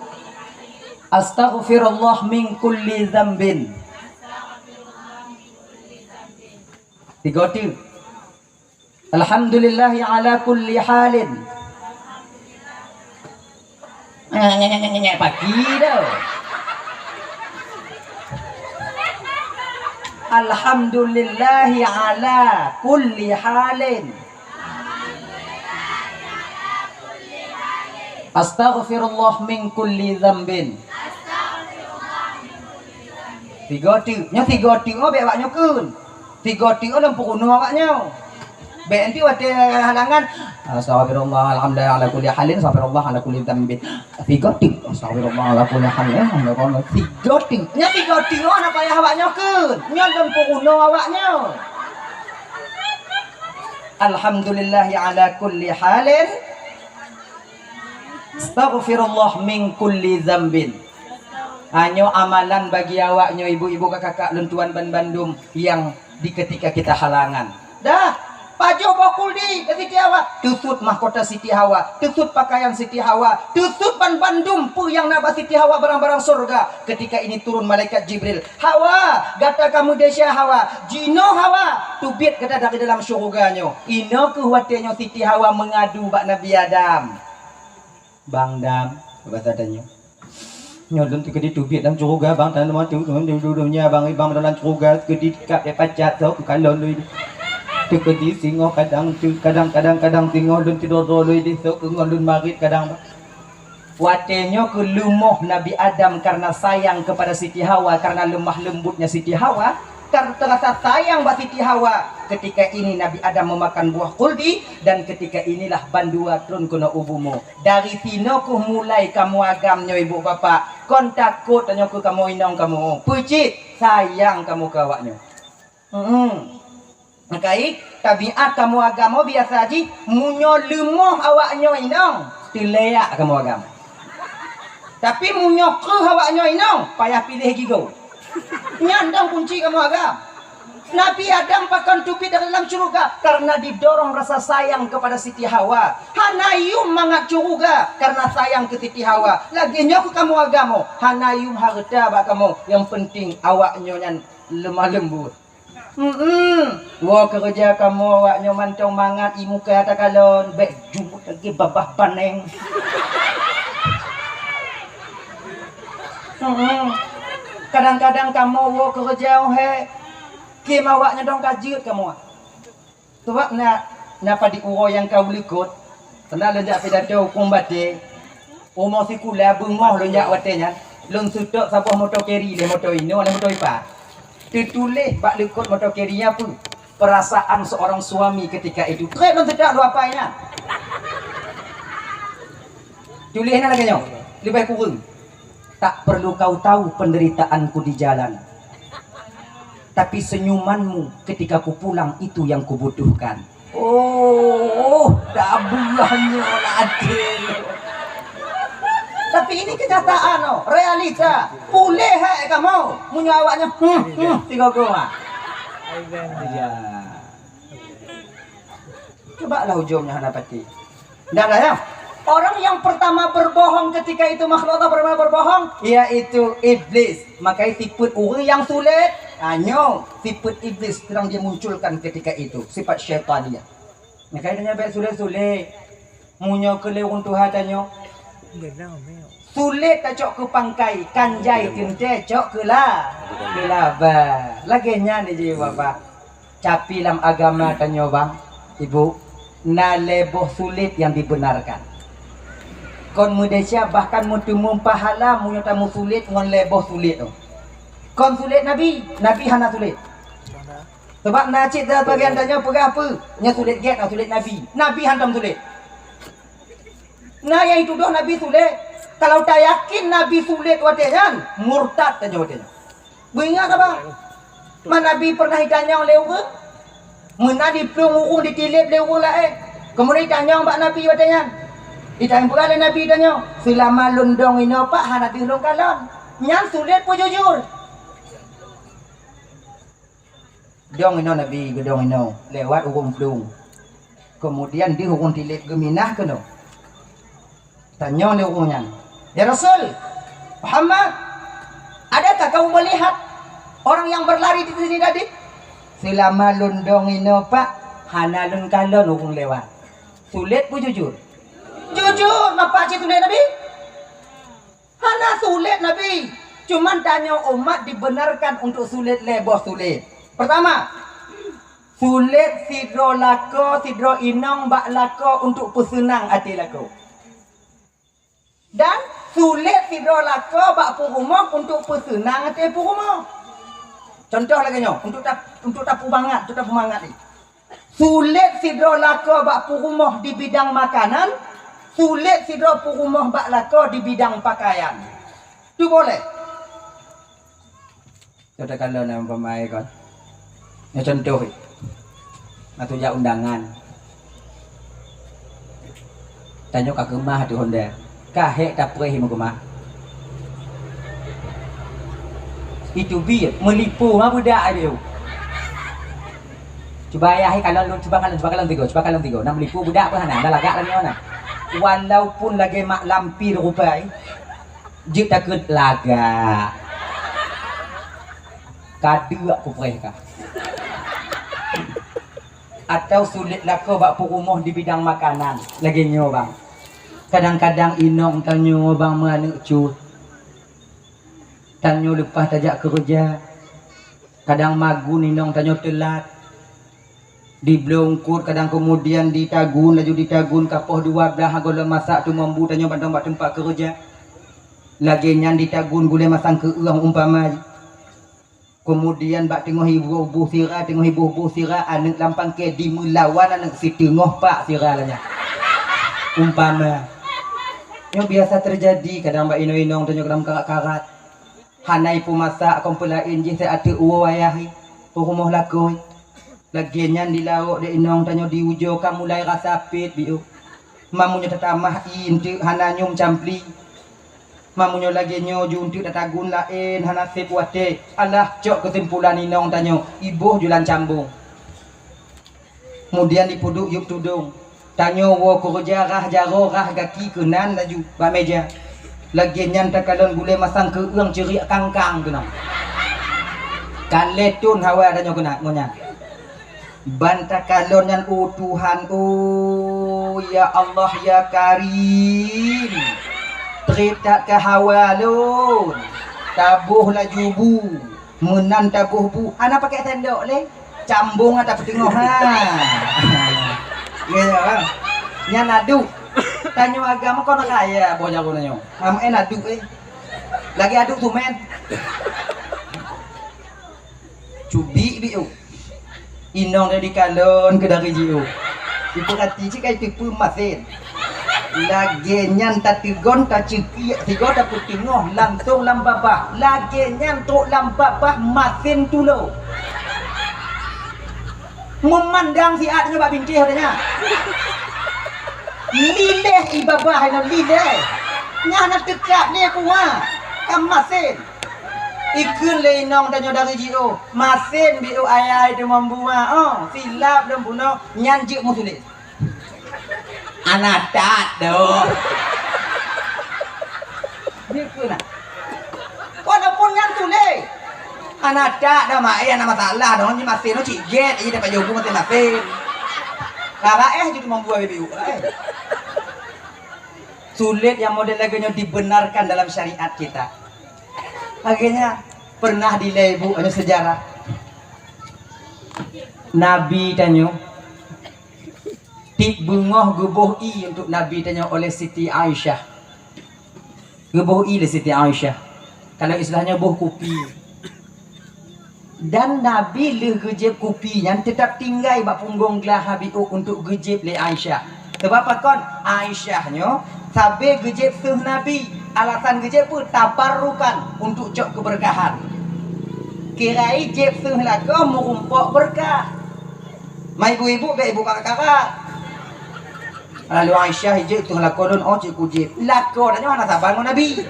astaghfirullah min kulli dzambin. Tiga tu. Alhamdulillahi ala kulli halin. Nyek, nyek, nyek, nyek, nyek, pagi dah. Alhamdulillahi ala kulli halin. Astaghfirullah min kulli dzambin. Tiga tu. Nyoe tiga tu, oh, bék awak nyoe kheun. Tiga tu, oh, lom peurunoe awak nyoe. Bék nanti watée halangan, "Astaghfirullah, alhamdulillah, ala kulli halin, astaghfirullah, ala kulli dzambin." Tiga tu, "Astaghfirullah, ala kulli halin, astaghfirullah." Tiga tu. Nyoe tiga tu, oh, hana payah awak nyoe kheun. Nyoe lom peurunoe awak nyoe. Alhamdulillahi ala kulli halin. Astaghfirullah min kulli dzambin. Hanyoe amalan bagi awak nyoe, ibu-ibu, kakak-kakak lôn tuan banbandum nyang di ketika kita halangan. Dah, pajoh boh kuldi bak Siti Hawa, teusut mahkota Siti Hawa, teusut pakaian Siti Hawa, teusut banbandum peue nyang na bak Siti Hawa, barang-barang syurga. Ketika ini turun malaikat Jibril, "Hawa, gata ka meudesya Hawa, jinoe Hawa, teubiet gata dari dalam syeuruga nyoe." Inoe kheueh watée nyoe Siti Hawa meungadu bak Nabi Adam. "Bang Dam," bahasa tanyoe. "Nyoe lôn teukeudi teubiet lam syeuruga, Bang, tanyoe mantong, tanyoe di dunia, Bang, Bang, dalam syeuruga teukeudi kab dek pacat, sok keu kalon lôn. Teukeudi singoh kadang, kadang, kadang, kadang singoh lôn tidor-dor lôn di sok keu ngon lôn marit kadang, Bang." Watée nyoe kheueh leumoh Nabi Adam karena sayang kepada Siti Hawa, karena lemah lembutnya Siti Hawa, karena terasa sayang bak Siti Hawa. Ketika ini Nabi Adam memakan buah kuldi, dan ketika inilah bandua trôn keunoe u bumoe. Dari sinoe kheueh mulai kamoe agam nyoe, ibu bapak. Kon takot tanyoe keu kamoe inong kamoe. Peue cit? Sayang kamoe keu awak nyoe. Hmm. Meukai, tabiat kamoe agam biasa jih, meunyoe leumoh awak nyoe inong, teuleuyak kamoe agam. Tapi meunyoe kreueh awak nyoe inong, payah piléh gigoe. Nyan dong kunci kamoe agam. Nabi Adam pakon teubiet dari dalam syeuruga karena didorong rasa sayang kepada Siti Hawa. Hana yuem mangat syeuruga karena sayang keu Siti Hawa. Lagée nyoe keu kamoe agam, hana yuem hareuta bak kamoe, nyang penting awak nyoe nyan lemah lembut. Hmm, woe keureuja kamoe awak nyoe mantong mangat, i muka takalon, bék jumut lagée babah baneng. Heeh. Kadang-kadang kamoe woe keureuja, oh hai, kém awak nyan dong ka jeuet kamoe. Sabab na, na padit uroe nyang ka likot, pernah lôn jak pidato hukôm batée. Uroe sikula beungoh lôn jak watée nyan, lôn seutôt saboh moto keri lé moto inoe lé moto ipa. Teutuléh bak likot moto keri nyan peue? Perasaan seorang suami ketika itu. Trép lôn seutôt dua pai nyan. Tuléh na lagée nyoe, leubeh kureueng. Tak perlu kau tahu penderitaanku di jalan. Tapi senyumanmu ketika ku pulang itu yang kubutuhkan. Oh, dabuah nyoe ladé. Tapi ini kenyataan, oh, realita. Puléh hai kamoe, meunyoe awaknyan, hmm, hmm, tiga goma. Ya. Coba lah ujungnya hana pati. Ndak ada ya. Orang yang pertama berbohong ketika itu makhluk Allah pertama berbohong, yaitu iblis. Makanya sifat orang yang sulit, hanya sifat iblis sedang dia munculkan ketika itu, sifat syaitaniyah. Makanya dia nyampe sulit-sulit. Meunyoe keu lé ureuëng tuha tanyoe, sulet tacok keu pangkai, kan jai teuntée cok keu la, keu laba. Lagée nyan jih Bapak. Tapi lam agama tanyoe bang, ibu, na lé boh sulet nyang dibenarkan. Kon meudesya bahkan meuteumé pahala meunyoe tamu sulet ngon lé boh sulet tu. Kon sulet Nabi, Nabi hana sulet. Sabab na cit sabagian tanyoe peugah peue, nyan sulet gét, na sulet Nabi. Nabi hantom sulet. Na nyang jitudoh Nabi sulet. Kalau tayakin Nabi sulet watée nyan, murtad tanyoe watée nyan. Beuingat haba? Man Nabi pernah jitanyong lé ureuëng? Meunan jiplueng ureuëng, jitileb lé ureuëng laén. Keumudian jitanyong bak Nabi watée nyan. Jitanyong peugah lé Nabi tanyoe, "Seulama lôn dong inoe Pak hana deuh lôn kalon." Nyan sulet peujujur. Dong inoe Nabi, geudong inoe, lewat ureuëng plueng. Keumudian deuh ureuëng tileb geuminah keunoe. Tanyong lé ureuëng nyan, "Ya Rasul Muhammad, adakah kamu melihat orang yang berlari di sini tadi?" "Seulama lôn dong inoe Pak, hana lôn kalon ureuëng lewat." Sulet peujujur? Jujur, mapa cit sulet Nabi? Hana sulet Nabi. Cuman tanyoe umat dibenarkan untuk sulet lé boh sulet. Pertama, sulet sidroe lakoe, sidroe inong bak lakoe untuk peuseunang até lakoe. Dan sulet sidroe lakoe bak peurumoh untuk peuseunang até peurumoh. Contoh lagée nyoe, untuk ta-, untuk tapeumangat, untuk tapeumangat ni. Sulet sidroe lakoe bak peurumoh di bidang makanan, sulet sidroe peurumoh bak lakoe di bidang pakaian. Tu boleh. Katakanlah na umpama kon. Nyoe contoh, na tujak undangan. Tanyoe ka keumah ateueh honda. Ka hék tapreh meukeumah. Itu biet, meulipu ma beudak ai biu. Cuba ayah, eh, kalon lôn, cuba kalon, cuba kalon tigo, cuba kalon tigo. Na meulipu beudak pun hana, na lagak lagée mana. Walaupun lagée mak lampir rupai, jeuet takheun lagak. Ka deuk kupreh ka. Atau sulet lakoe bak peurumoh di bidang makanan, lagée nyoe bang. Kadang-kadang inong tanyoe bang meuaneuk cut. Tanyoe leupah tajak keureuja, kadang magun inong tanyoe teulat. Dibloe eungkot kadang keumudian ditagun, laju ditagun ka poh dua blaih gohlom masak teumambu tanyoe mantong bak teumpat keureuja. Lagée nyan ditagun gulée masang keu-eueng umpama. Keumudian bak teungoh iboh-boh sira, teungoh iboh-boh sira, aneuk lam pangke dimeulawan aneuk siteungoh pak sira lagée nyan. Umpama. Nyoe biasa teujadi kadang bak inong-inong tanyoe kadang karat-karat. Hana ipeumasak kon peulaén jih, seuateuek woe ayah i, peurumoh lakoe. Lagée nyan di laôt di inong tanyoe di ujoe ka mulai rasa pét biôh. Mamunyoe tatamah i eunteuk hana nyoe meucampli. Mamunyoe lagée nyoe ju eunteuk tatagun laén hana sép watée. Alah cok keusimpulan inong tanyoe iboh julan cambong. Keumudian dipeuduek yueb tudong. Tanyoe woe keureuja rhah jaroe rhah gaki keunan laju bak meja. Lagée nyan takalon gulée masang keu-eueng ceuriek kangkang keunan. Ka lhée thon hawa tanyoe keunan ngon nyan. Ban takalon nyan, "Oh Tuhan, oh ya Allah ya Karim, trép that ka hawa lôn." Taboh laju bu, meunan taboh bu, hana pakai sendok lé. Cambong ata peuteungoh ha. Nyan aduk. Tanyoe agam kon kaya boh jaroe nyoe. Am en aduk eh. Lagi aduk tumen. Cubi biu. Inong dari kalon ke dari jiu. Ipeurati cit kai teupeu masen. Lagèe nyan tateugon, taceukiek sigoe, tapeuteungoh langsong lam babah. Lagèe nyan trok lam babah masen tulo. Meumandang siat nyoe bak bintéh watèe nyan. Lileh i babah nyoe lileh. Nyan na teukat lé kuah. Ka masen. Ikheun lé inong tanyoe dari jiôh, masen biôh ayai teumambuwa, oh, silap lom bunoe, nyan jeuet meusulet. Hana that doh. Jeuet keu na. Walaupun nyan sulet. Hana that doh, mak, eh, hana masalah doh, nyan masen doh cit gét, eh, dapat jogu masen-masen. Rara eh jeuet teumambuwa biôh, eh. Sulet nyang model lagèe nyoe dibenarkan dalam syariat kita. Akhirnya pernah dilée ibu, anu sejarah. Nabi tanyoe tiep beungoh geuboh ié untuk Nabi tanyoe oleh Siti Aisyah. Geuboh ié lé Siti Aisyah. Kalau istilahnyo boh kupi. Dan Nabi lheueh geujieb kupi nyan teutap tinggai bak punggong glah Habib untuk geujieb lé Aisyah. Sabab pakon? Aisyah nyoe sabe geujieb seuh Nabi. Alasan geujieb peue? Tabarrukan, untuk cok keubeurkahan. Kirai jieb seuh lakoe meurumpok beurkah. Ma ibu-ibu bèk ibu kakak-kakak. Lalu Aisyah ijeuet tuh lakoe lôn, oh, cit kujieb. Lakoe tanyoe hana saban ngon Nabi.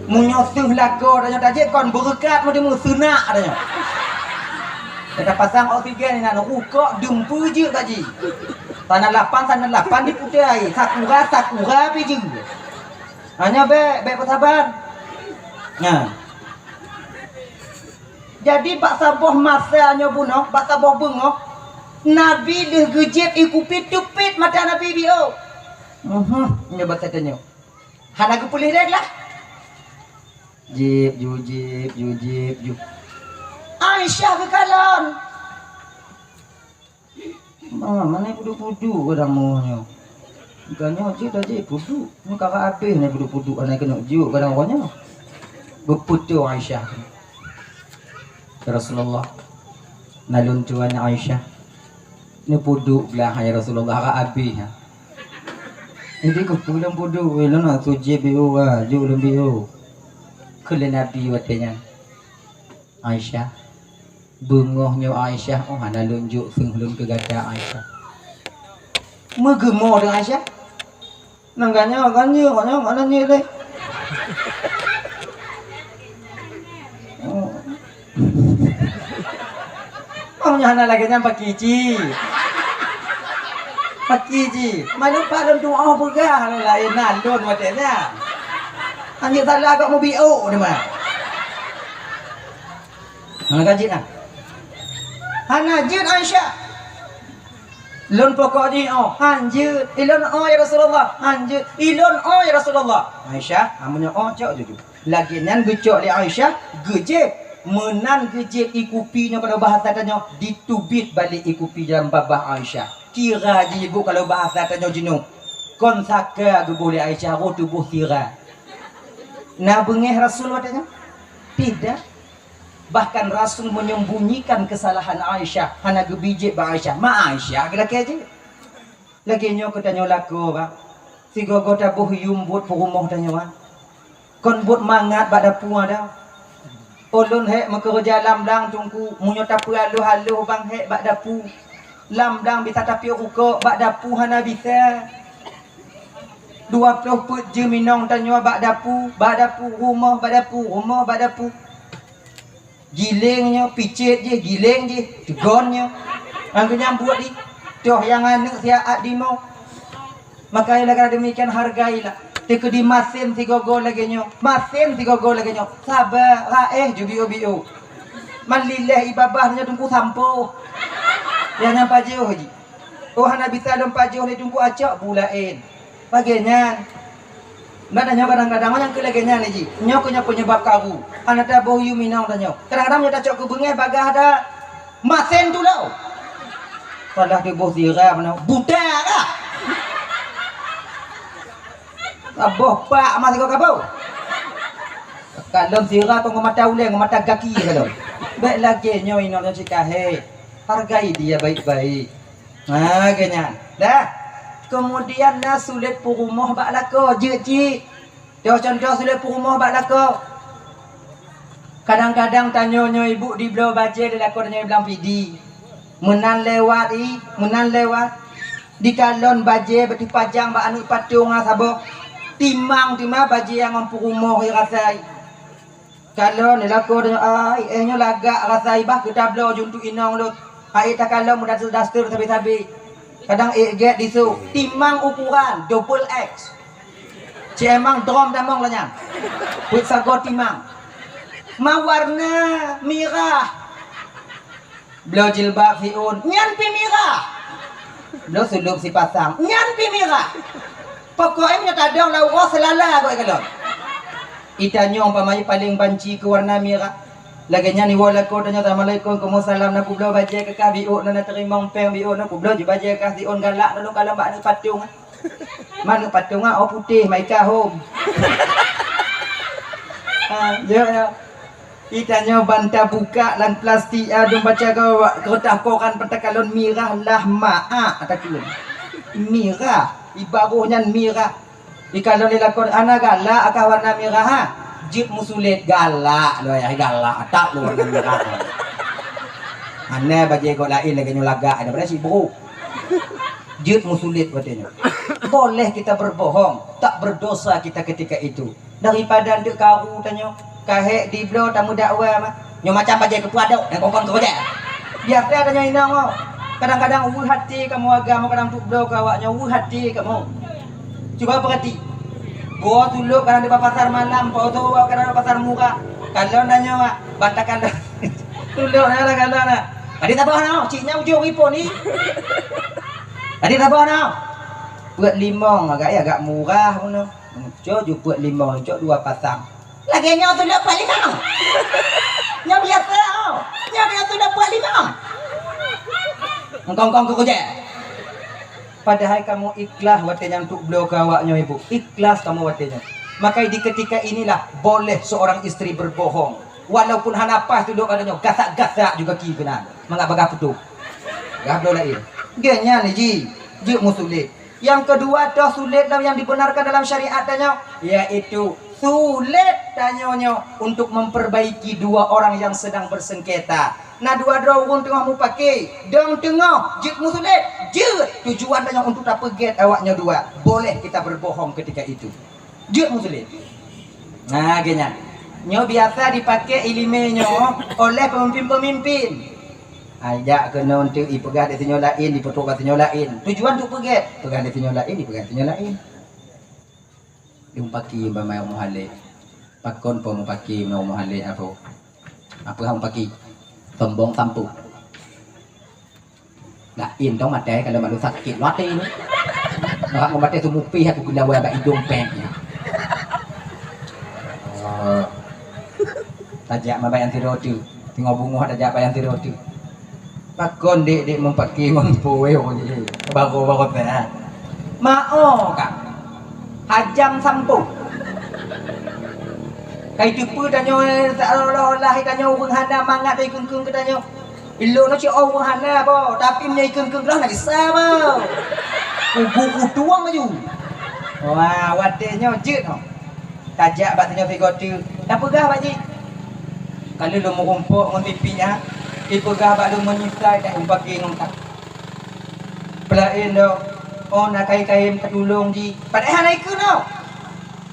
Meunyoe seuh lakoe tanyoe tajieb kon beureukat meuteumeung seunak tanyoe. Teuka pasang oksigen inan rukok dum peujeuet bak jih. Sana lapan, sana lapan diputai. Sakura, sakura pi jeuet. Hanya bèk, bèk peusaban. Nah. Jadi bak saboh masa nyoe bunoe, bak saboh beungoh, Nabi lheueh geujieb ié kupi teupit mata Nabi biôh. Uhum, nyoe bak tanyoe. Hana geupeuleueh lé glah. Jieb, ju jieb, ju jieb, ju. Aisyah geukalon. Ma, mana puduk-puduk kadang moh nyoe. Bukan nyoe cit dah jih puduk. Nyoe kakak habéh ni puduk-puduk aneuk keuneuk jiôk kadang uroe nyoe. Beupeutoe Aisyah. Ya Rasulullah, nalôn tuan Aisyah. Ni puduk blah ya Rasulullah, kakak habéh ha. Jadi keupeue lôn puduk, weh lôn nak sujud biôh ha, jôk lôn biôh. Kheun lé Nabi watèe nyan. Aisyah. Beungoh nyoe Aisyah, oh hana lôn jôk seuh lôn keu gata Aisyah. Meugeumo dong Aisyah. Nang ganyang, ganyang, ganyang, mana nyoe deh? Oh. Oh, nyoe hana lagèe nyan paki ci. Paki ci. Malu pak lôn tuoh peugah lôn laén na lôn watèe nyan. Anjeuet salah kok meubiôk teuma. Hana ka jeuet ah. Hana jeuet Aisyah. Lôn pokok jih oh, han jeuet. Ilôn oh ya Rasulullah, han jeuet. Ilôn oh ya Rasulullah. Aisyah, amun nyoe oh cok juju. Lagèe nyan geucok lé Aisyah, geujieb. Meunan geujieb ié kupi nyoe kalau bahasa tanyoe, diteubiet balek ié kupi dalam babah Aisyah. Kira jih ibu kalau bahasa tanyoe jinoe. Kon saka geuboh lé Aisyah, roh tuboh sira. Na beungèh Rasul watèe nyan? Tidak. Bahkan Rasul menyembunyikan kesalahan Aisyah, hana geubi jieb bak Aisyah. Ma Aisyah geulakèe jih. Lagèe nyoe keu tanyoe lakoe, bah. Sigoe-goe taboh yuem buet peurumoh tanyoe, bah. Kon buet mangat bak dapu ada. Ulôn hék meukeureuja lam blang teungku, meunyoe tapeualoh-aloh bang hék bak dapu. Lam blang bisa tapiôh rukok, bak dapu hana bisa. Dua ploh peuet jeuem inong tanyoe bak dapu, bak dapu rumoh, bak dapu rumoh, bak dapu. Giléng nyoe, picet jih, giléng jih, teugon nyoe. Ngon geunyang buet jih, toh nyang aneuk siat dimong. Makanya dengan demikian hargailah. Teukeudi masen sigoe-goe lagèe nyoe, masen sigoe-goe lagèe nyoe. Saba, raéh, jubiôh-biôh. Man lileh ié babah nyoe teungku sampoe. Nyang nyan pajoh jih. Oh hana bisa lôn pajoh lé teungku acok bu laén. Lagèe nyan. Bah tanyoe kadang-kadang nyang keu lagèe nyan ji. Nyoe keuh nyoe penyebab karu. Hana taboh yum inong tanyoe. Kadang-kadang nyoe tacok keu beungèh bagaih ada masen tulông. Padahai tuboh sira meunan buta kah? Taboh pak mah sigoe kaboh. Kalon sira keu ngon mata ulèe, ngon mata gaki kalon. Bèk lagèe nyoe inong nyoe cit ka hèk. Hargai dia baik-baik. Ha, lagèe nyan. Dah. Kemudian na sulet peurumoh bak lakoe, jeuet cit. Toh contoh sulet peurumoh bak lakoe. Kadang-kadang tanyoe nyoe ibu dibloe bajèe lé lakoe tanyoe blang pidi. Meunan lewat i, meunan lewat. Dikalon bajèe beutipajang bak aneuk patong ah saboh. Timang teuma bajèe nyang ngon peurumoh i rasai. Kalon lé lakoe tanyoe ai, eh nyoe lagak rasai bah keu tabloe ju untuk inong lôn. Hai takalon meudaster-daster sabe-sabe. Kadang ék gèt disôk, timang ukuran double X. Cemang drom damong lanyang. Peuet sagoe timang. Ma warna mirah. Bloe jilbab siôn, nyan pi mirah. Bloe sulôb sipasang, nyan pi mirah. Pokok nyoe tadong lam uroe seulala goe kalon. Itanyoe umpama paleng banci keu warna mirah. Lagèe nyan iwoe lakoe tanyoe, "Assalamualaikum." "Waalaikumsalam." "Na kubloe bajèe keu kah?" "Biôk na, na teurimong pèng." "Biôk na." "Kubloe ju bajèe kah siôn galak, nulông kalon bak aneuk patong." Maneuk patong ah, oh putéh, maika hom. Ha, ya, ya. Itanyoe ban tabuka lam plastik, ah, dum baca keu kertas koran peuet takalon mirah lah maak takheun. Mirah, ibaroh nyan mirah. Ikalon lé lakoe, "Hana galak kah warna mirah, ha?" "Jeuet meusulet." "Galak lôn, ai galak, atak lôn warna mirah." Hana bajèe gob laén lagèe nyoe lagak, ada pada sibuk. Jeuet meusulet watèe nyoe. Boleh kita berbohong, tak berdosa kita ketika itu. Daripada eunteuk karu tanyoe, ka hèk dibloe tameudakwa mah. Nyoe macam bajèe keupeue adok, nyang kongkon keu bajèe. Biasa tanyoe inong, oh. Kadang-kadang weueh até kamoe agam, kadang eunteuk bloe keu awak nyoe, weueh até kamoe. Cuba peurati. Goe tulok kadang di pasar malam, poso kadang di pasar murah. Kalon tanyoe, ah, bantakan tulok na, kalon na. Tadi tabah na, cik nyan ujong ipo ni. Tadi tabah na. Peuet limong agak, ya, agak murah bunoe. Cok ju peuet limong, cok dua pasang. Lagèe nyoe tulok peuet limong. Nyoe biasa, oh. Nyoe biasa tulok peuet limong. Engkong-kong keu kujak. Padahai kamoe ikhlas watèe nyan untuk bloe keu awak nyoe, Ibu. Ikhlas kamoe watèe nyoe. Maka di ketika inilah boleh seorang istri berbohong. Walaupun hana paih tulok keu nyoe, gasak-gasak juga ki keunan. Mangat bagah putôh. Gah bloe laén. Geuh nyan ji, jeuet meusulet. Yang kedua, toh sulet lam yang dibenarkan dalam syariat tanyoe, yaitu sulet tanyoe nyoe untuk memperbaiki dua orang yang sedang bersengketa. Na dua droe ureueng teungoh mupake, dong teungoh jeuet meusulet, jeuet tujuan tanyoe untuk tapeugèt awak nyoe dua. Boleh kita berbohong ketika itu. Jeuet meusulet. Nah, geuh nyan. Nyoe biasa dipake ileumèe nyoe oleh peumimpin-peumimpin. Ai jak keunoe teuk ipeugah di sinyoe laén, ipeutrok bak sinyoe laén. Tujuan untuk peugèt, peugah di sinyoe laén, ipeugah di sinyoe laén. Di mupaki bak mupake. Pakon po mupaki ngon mupake apo? Apa hak mupaki? Sombong sampôh. Laén dong maté kalau malu sakét maté ni. Orang mau maté tu mupih aku gula bak idong peng. Oh. Tajak mabai anti roti. Tengok bungoh tajak bai anti roti. Pakon dek-dek mempaki mampu weh orang ni. Baru-baru teh. Mao kak. Hajam sampôh. Kai teupeu tanyoe seolah-olah tanyoe ureueng hana mangat dari keung-keung keu tanyoe. Ilôn nyoe cit oh hana boh, tapi meunyoe ikheun-kheun droe na gisa boh. Kubu kutueng laju. Wah, watèe nyoe jeuet nyoe. Tajak bak sinyoe sigoe teuk. Tapeugah bak jih. Ka lheueh lôn meurumpok ngon pipi nyan, ipeugah bak lôn meunyeusai that umpaki ngon ka. Peulaén dong, oh na kai-kai tatulông jih. Padahai hana ikheun nyoe.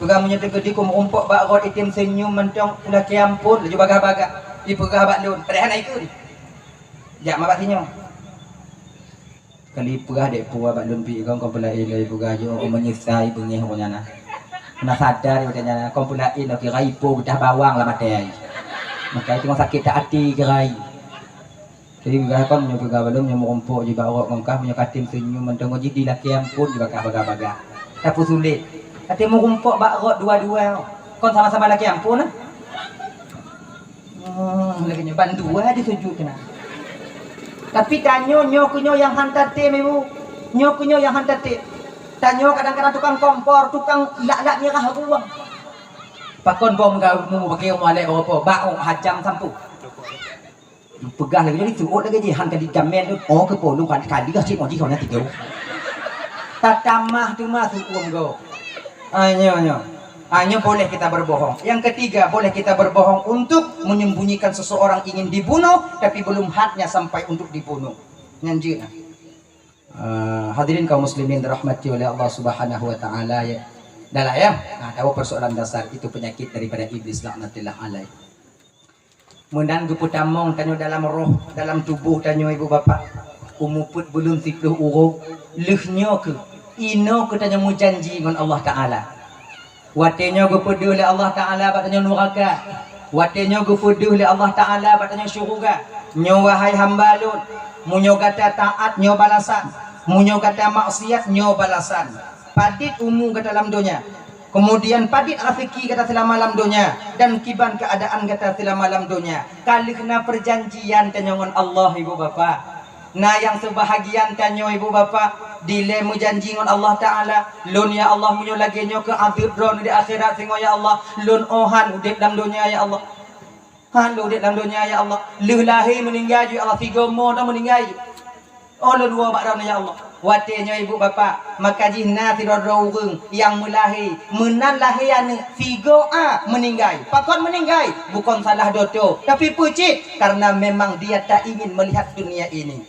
Peugah meunyoe teukeudi ku meurumpok bak rot item seunyum mantong ulakèe ampôn laju bagah-bagah. Ipeugah bak lôn, padahai hana ikheun. Jak ma bak sinyoe. Kali peugah dek puwa bak lôn pih kon peulaén lôn peugah jih, oh, meunyeusai beungèh awak nyan na. Na sadar awak nyan na, kon peulaén lôn kira ipo beutah bawang lam até ai. Maka teungoh sakét that até kira ai. Jadi peugah kon meunyoe peugah bak lôn meunyoe meurumpok jih bak rot ngon kah meunyoe katem seunyum mantong jih di lakèe ampôn jih bak kah bagah-bagah. Tapeusulet. Até meurumpok bak rot dua-dua. Kon sama-sama lakée amphon, nah. Oh, lagée nyoe bandua disujut keunan. Tapi tanyoe nyoe keu nyoe nyang han tatem, Ibu. Nyoe keu nyoe nyang han tatem. Tanyoe kadang-kadang tukang kompor, tukang lak-lak mirah ruang. Pakon bom ka mu bagi mu alek bak bak hajam sampu. Peugah lagée nyoe, teuôt lagée jihan ka dijamin tu. Oh, keu polu kan kali cit oh jih hana tiga. Tatamah tu mah su'um go. Ah, nyoe, nyoe. Ah, nyoe boleh kita berbohong. Yang ketiga, boleh kita berbohong untuk menyembunyikan seseorang ingin dibunuh, tapi belum haknya sampai untuk dibunuh. Nyan jeuet nah. Ah, hadirin kaum muslimin dirahmati oleh Allah Subhanahu wa taala, ya. Dah lah, ya. Nah, tahu persoalan dasar itu penyakit daripada iblis laknatillah alaih. Meunan geupeutamong tanyoe dalam roh, dalam tuboh tanyoe, ibu bapak, umu peuet buleuen siplôh uroe, lheueh nyoe keuh, inoe keuh tanyoe meujanji ngon Allah Taala. Watée nyoe geupeudeuh lé Allah Taala bak tanyoe nuraka, watée nyoe geupeudeuh lé Allah Taala bak tanyoe syeuruga. Nyoe, wahai hamba Lôn, meunyoe gata taát, nyoe balasan, meunyoe gata maksiat, nyoe balasan. Padit umu gata lam donya, kemudian padit raseuki gata seulama lam donya, dan kiban keuadaan gata seulama lam donya. Ka lheueh na peujanjian tanyoe ngon Allah, ibu bapak. Na nyang seubahagian tanyoe, ibu bapak, dilée meujanji ngon Allah Taala, "Lôn, ya Allah, meunyoe lagée nyoe keuh azeub Droeneuh di akhirat singoh, ya Allah, Lôn 'oh han udeb lam donya, ya Allah." Han lôn udeb lam donya, ya Allah. Lheueh lahé meuninggai ju, ya Allah, sigoe mo ta meuninggai ju. Oh, lôn woe bak Droeneuh, ya Allah. Watée nyoe, ibu bapak, maka jih na sidroe-droe ureuëng nyang meulahé, meunan lahé aneuëk, sigoe a meuninggai. Pakon meuninggai? Bukon salah doto, tapi peucit, karena memang dia tak ingin melihat dunia ini.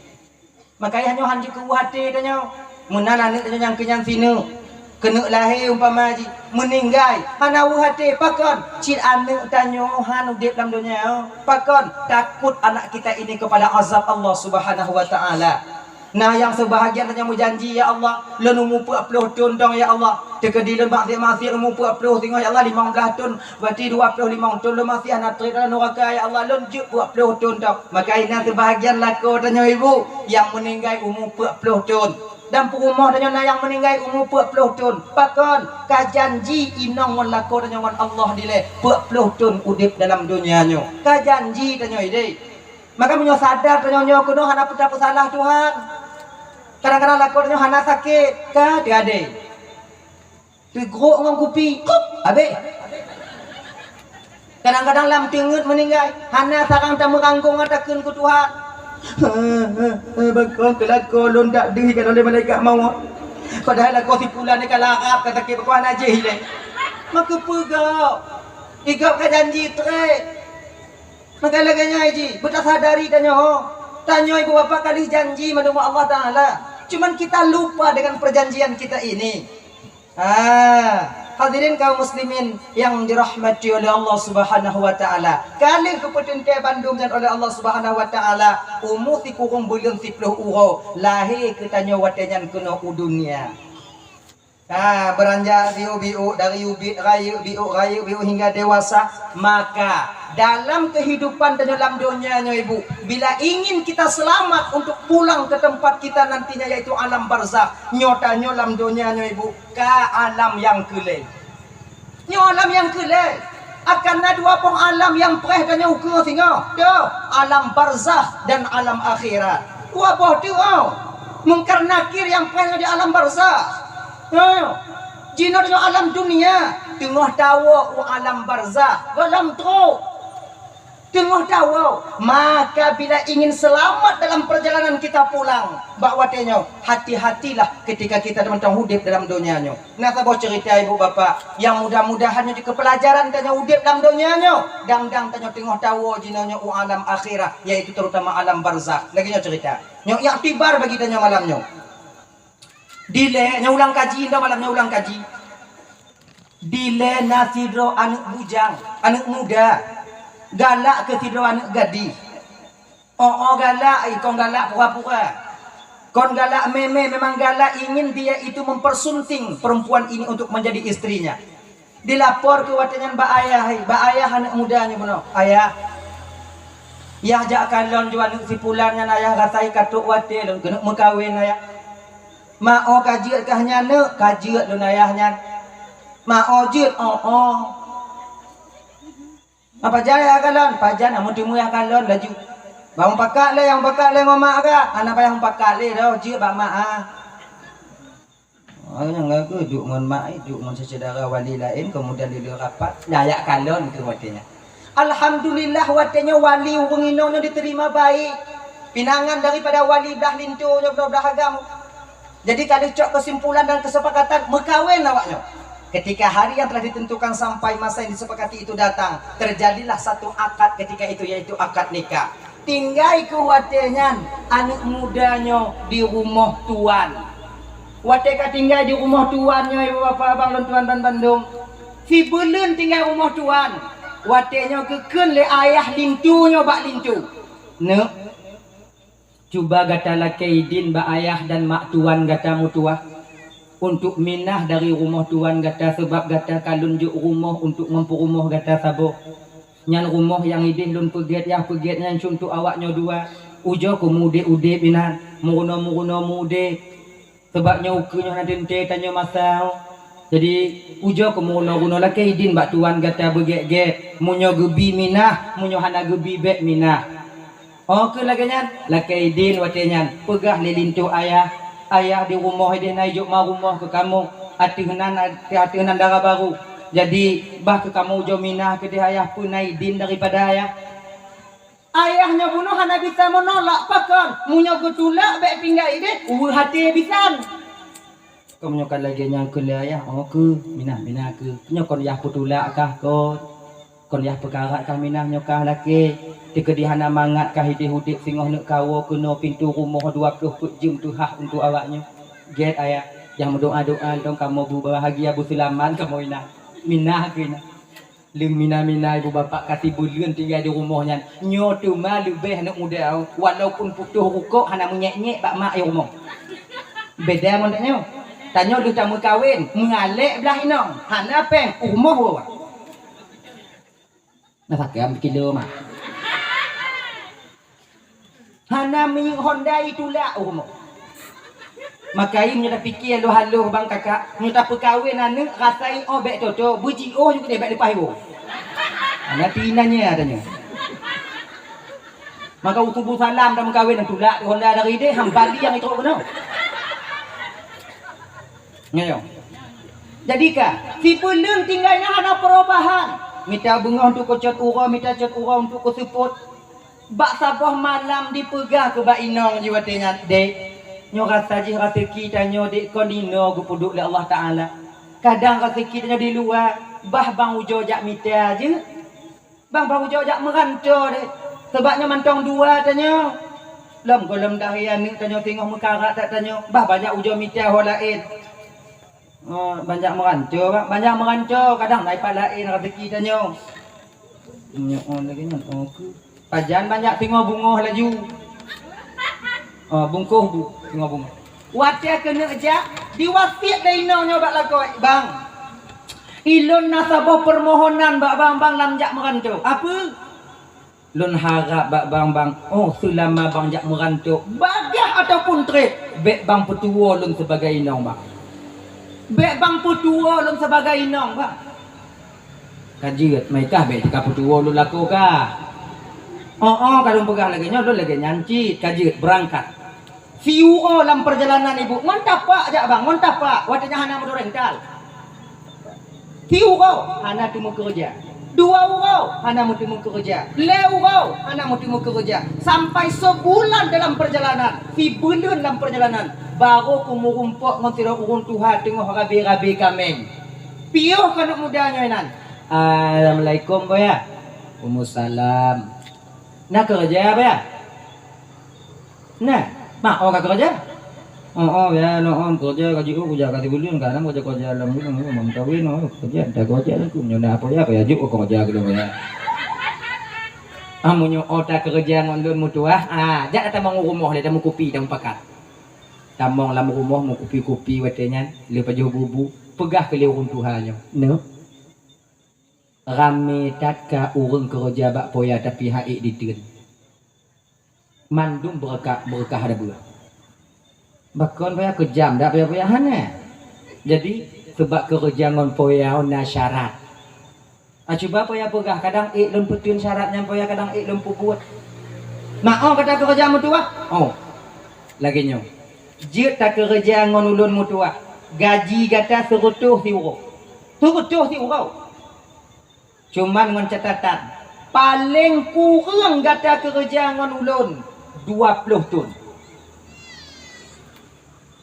Maka ayah nyoe han jikeuweuh até tanyoe. Meunan aneuëk tanyoe nyang keunyan sineuk, keuneuk lahé umpama jih, meuninggai, hana weuh até. Pakon? Cit aneuëk tanyoe han udeb lam donya. Pakon? Takut anak kita ini kepada azab Allah Subhanahu wa Taala. Na nyang seubahagian tanyoe meujanji, "Ya Allah, lôn umu peuet ploh thon dong, ya Allah. Teukeudi lôn maksiat-maksiat umu peuet ploh singoh, ya Allah, limong blaih thon." Berarti dua ploh limong thon lôn maséh hana trép lam nuraka, ya Allah, lôn jeuet peuet ploh thon tau. Maka inan seubahagian lakoe tanyoe ibu nyang meuninggai umu peuet ploh thon. Dan peurumoh tanyoe na nyang meuninggai umu peuet ploh thon. Pakon? Ka janji inong ngon lakoe tanyoe ngon Allah dilée peuet ploh thon udeb dalam donya nyoe. Ka janji tanyoe ideh. Maka meunyoe sadar tanyoe nyoe keunoe hana peue tapeusalah Tuhan. Kadang-kadang lakoe tanyoe hana sakét, ka teuadée. Teugrok ngon kupi, kup, habéh. Kadang-kadang lam teungeut meuninggai, hana sarang tameuranggong takheun keu Tuhan. Pakon keu lakoe lôn dak deuh ikat oleh malaikat mawöt. Padahai lakoe si pulan ni ka larap, ka sakét, pakon hana jih ilée. Maka peugah, igop ka janji trép. Maka lagée nyan jih, beutasadari tanyoe. Tanyoe ibu bapak ka lheueh janji mandum Allah Taala. Cuman kita lupa dengan perjanjian kita ini. Ah, hadirin kaum muslimin yang dirahmati oleh Allah Subhanahu wa Taala. Ka lheueh geupeuteuntée bandum nyan oleh Allah Subhanahu wa Taala, umu sikureueng buleuen siplôh uroe, lahé keu tanyoe watée nyan keunoe u dunia. Ah, beuranjak siubiuk dari ubiek rayeuk biuk rayeuk biuk hingga dewasa, maka dalam kehidupan tanyoe lam donya nyoe ibu, bila ingin kita selamat untuk pulang ke tempat kita nantinya, yaitu alam barzakh. Nyoe tanyoe lam donya nyoe ibu, ka alam nyang keu lhée. Nyoe alam nyang keu lhée. Akan na dua boh alam nyang preh tanyoe ukeue singoh. Dua, alam barzakh dan alam akhirat. Dua boh teuk. Mungkar Nakir nyang preh di alam barzakh. Nyoe. Jinoe nyoe alam dunia, teungoh tawoe u alam barzakh, gohlom trok. Teungoh tawoe, maka bila ingin selamat dalam perjalanan kita pulang, bak watée nyoe, hati-hatilah ketika kita mantong udeb dalam donya nyoe. Na saboh cerita ibu bapak, nyang mudah-mudahan nyoe jeuet keu pelajaran tanyoe udeb dalam donya nyoe. Dang-dang tanyoe teungoh tawoe jinoe nyoe u alam akhirat, yaitu terutama alam barzakh. Lagée nyoe cerita. Nyoe iktibar bagi tanyoe malam nyoe. Dilée, nyoe ulang kaji, nyoe malam nyoe ulang kaji. Dilée na sidroe aneuëk bujang, aneuëk muda, galak keu sidroe aneuëk gadih. Oh, oh, galak, eh, kon galak pura-pura. Kon galak mé-mé, memang galak ingin dia itu mempersunting perempuan ini untuk menjadi istrinya. Dilapor keu watée nyan bak ayah, hai, bak ayah aneuëk muda nyoe bunoe. "Ayah, yah jak kalon ju aneuëk si pulan nyan, ayah, rasa ka trok watée lôn keuneuk meukawen, ayah." "Ma, oh ka jeuet kah nyan, neuk?" "Ka jeuet lôn, ayah, nyan." Mak, oh, jeuet, oh, oh. Apa jaya kalon? Pajan, amun teumui kalon laju. Bang pakat lé, yang pakat lé ngon mak ka. Anak payah pakat lé dah, jeuet bak mak ah. Oh, nyang lagu duk ngon mak, eh, duk ngon syedara wali laén, kemudian di luar rapat, layak kalon ke watèe nyan. Alhamdulillah, watèe nyoe wali ureueng inong nyoe diterima baik. Pinangan daripada wali blah linto nyoe, blah, blah agam. Jadi, ka lheueh cok kesimpulan dan kesepakatan meukawen awak nyoe. Ketika hari yang telah ditentukan sampai masa yang disepakati itu datang, terjadilah satu akad ketika itu, yaitu akad nikah. Tinggai keuh watèe nyan aneuk muda nyoe di rumoh tuan. Watèe ka tinggai di rumoh tuan nyoe, ibu bapak, abang lôn tuan ban bandum, sibeuleuen tinggai rumoh tuan, watèe nyoe geukheun lé ayah linto nyoe bak linto, "Neuk, cuba gata lakèe idin bak ayah dan mak tuan gata meutuwah, untuk minah dari rumoh tuan gata, sabab gata ka lôn jok rumoh untuk ngon peurumoh gata saboh. Nyan rumoh nyang idéh lôn peugèt, nyang peugèt nyan cuntoh awak nyoe dua. Ujoe keuh meu-udép-udép inan, meurunoe-meurunoe meu-udép. Sabab nyoe ukeue nyoe hana teuntèe tanyoe masa." Jadi, ujoe keuh meurunoe-runoe, lakèe idin bak tuan gata beugèt-gèt. Meunyoe geubi minah, meunyoe hana geubi bèk minah. Oh, keu lagèe nyan, lakèe idin watèe nyan, peugah lé linto ayah, "Ayah, di rumoh idéh na ijok ma rumoh keu kamoe, ateueh nan, ateueh nan dara barô. Jadi, bah keu kamoe ujoe minah keudéh ayah, peue na idin daripada ayah." Ayah nyoe bunoe hana bisa meunolak, pakon? Meunyoe geutulak bèk tinggai idéh, weueh até bisan. Kon meunyoe ka lagèe nyan kheun lé ayah, oh keuh, minah-minah keuh. Nyoe kon yah peutulak kah kon? Kon yah peukarat kah minah nyoe kah lakèe? Teukeudi hana mangat kah idéh udép singoh neuk kawoe keunoe pintoe rumoh dua ploh peuet jeuem teuhah untuk awak nyoe? Gèt ayah, nyang meudoa-doa dong kamoe beubahagia beuseulamat kamoe inan. Minah keuh inan. Lheueh mina-mina ibu bapak ka sibeuleuen tinggai di rumoh nyan. Nyoe teuma leubeh aneuk muda, walaupun putôh rukok hana meunyèk-nyèk bak mak i rumoh. Beda ngon tanyoe. Tanyoe lheueh tameukawen, meualèk blah inong, hana pèng, u rumoh woe. Na sakém kilo mak. Hana minyeuk honda itulak u rumoh. Maka i meunyoe tapike haloh-haloh bang kakak, meunyoe tapeukawen aneuk, rasa i oh bèk toto, beujiôh ju keudéh bèk leupah iwoe. Hana pi nanya tanyoe. Maka u kubu salam tameukawen, tulak honda dari idéh, hamba liang itrok keunoe. Nyoe. Jadi ka, sibeuleuen tinggai nyan hana perubahan. Mita beungoh untuk keucot uroe, mita cot uroe untuk keuseupôt. Bak saboh malam dipeugah keu bak inong jih watèe nyan, "Dek, nyoe rasa jih raseuki tanyoe, Dek, kon inoe geupeuduek lé Allah Taala. Kadang raseuki tanyoe di luwa, bah bang ujoe jak mita jeuet. Bah bang ujoe jak meuranto deh. Sabab nyoe mantong dua tanyoe. Lom gohlom dahé aneuk tanyoe singoh meukarat that tanyoe, bah bang jak ujoe mita ho laén." Oh, bang jak meuranto, bang. Bang jak meuranto, kadang na ipat laén raseuki tanyoe. Nyoe, oh, lagèe nyan, oh, keuh. Pajan bang jak singoh beungoh laju. Oh, bungkôh bu, singoh beungoh. Watèe keuneuk jak, diwasiet lé inong nyoe bak lakoe, "Bang, ilôn na saboh peumohonan bak bang, bang lam jak meuranto." "Apeue?" "Lôn harab bak bang, bang, oh, seulama bang jak meuranto, bagaih ataupun trép, bèk bang peutuwoe lôn sibagai inong, bang. Bèk bang peutuwoe lôn sibagai inong, bang." "Ka jeuet, meukah bèk teuka peutuwoe lôn lakoe kah?" "Oh, oh, ka lôn peugah lagèe nyoe, lôn lagèe nyan cit, ka jeuet, beurangkat." Siuroe lam peurjalanan ibu, ngon tapak jak bang, ngon tapak, watèe nyan hana meudurental. Siuroe hana teumeukeureuja. Dua uroe hana meuteumeukeureuja. Lhèe uroe hana meuteumeukeureuja. Sampai seubulan dalam peurjalanan, sibeuleuen lam peurjalanan, barô keuh meurumpok ngon sidroe ureueng tuha teungoh rabe-rabe kaméng. Piôh keuneuk muda nyoe nan. "Assalamualaikum, Boya." "Waalaikumsalam." "Na keureuja, Boya?" "Na, mak, oh ka keureuja?" "Oh, oh, ya, no, oh, keureuja ka jiôh, keureuja ka sibuleuen, ka na keureuja-keureuja lam buleuen, oh, meukawen, oh, keureuja, dah keureuja langsung nyoe na apa ya, apa ya, jok keureuja keudua ya." "Ah, meunyoe oh ta keureuja ngon lôn meutuah, ah, jak tamong u rumoh lé, tameukupi, tameupakat." Tamong lam rumoh meukupi-kupi watèe nyan, lheueh pajoh bubu, peugah keu lé ureueng tuha nyoe, "Neuk, ramé that ka ureueng keureuja bak poya tapi hana ék diteun. Mandum beureukat, beureukat hana beue." "Bakon payah keujam dak payah-payah hana." Jadi, Teubak keureuja ngon poya na syarat. Ah, cuba poya peugah, kadang ék lôn peuteun syarat nyan poya, kadang ék lôn peubuet. Mak, oh, gata keureuja meutuwah? Oh. Lagée nyoe. Jeuet takeureuja ngon ulôn meutuwah. Gaji gata seureutôh siuroe. Seureutôh siuroe. Cuman ngon catatan, paleng kureueng gata keureuja ngon ulôn dua ploh thon.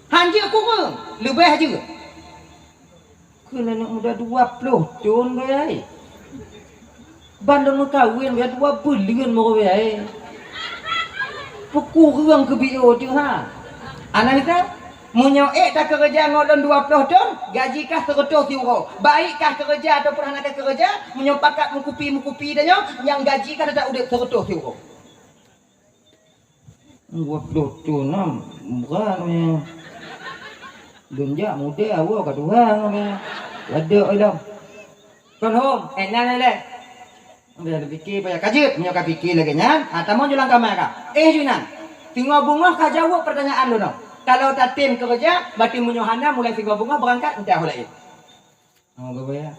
Han jeuet kureueng, leubeh jeuet. Kheun aneuk muda dua ploh thon, beuy ai. Ban lôn meukawen, beuy ai, dua buleuen baru, beuy ai. Peukureueng keu B O teuh, ha. Ana mita, meunyoe ék takeureuja ngon lôn dua ploh thon, gaji kah seureutôh siuroe. Baik kah keureuja ataupun hana kah keureuja, meunyoe pakat meukupi-meukupi tanyoe, nyang gaji kah teutap udeb seureutôh siuroe. Dua ploh thon na brat nyoe. Lôn jak mudé awoe ka tuha nyoe. Ladek ilong. Kon hom, eh, nyan lé. Udah pike payah ka jeuet, meunyoe ka pike lagée nyan, ha, tamong ju lam kama ka. Eh, ju inan. Singoh beungoh ka jaweueb peurtanyaan lôn nyoe. Kalau tatem keureuja, berarti meunyoe hana mulai singoh beungoh beurangkat, entah ho laén. Oh, geuh ya.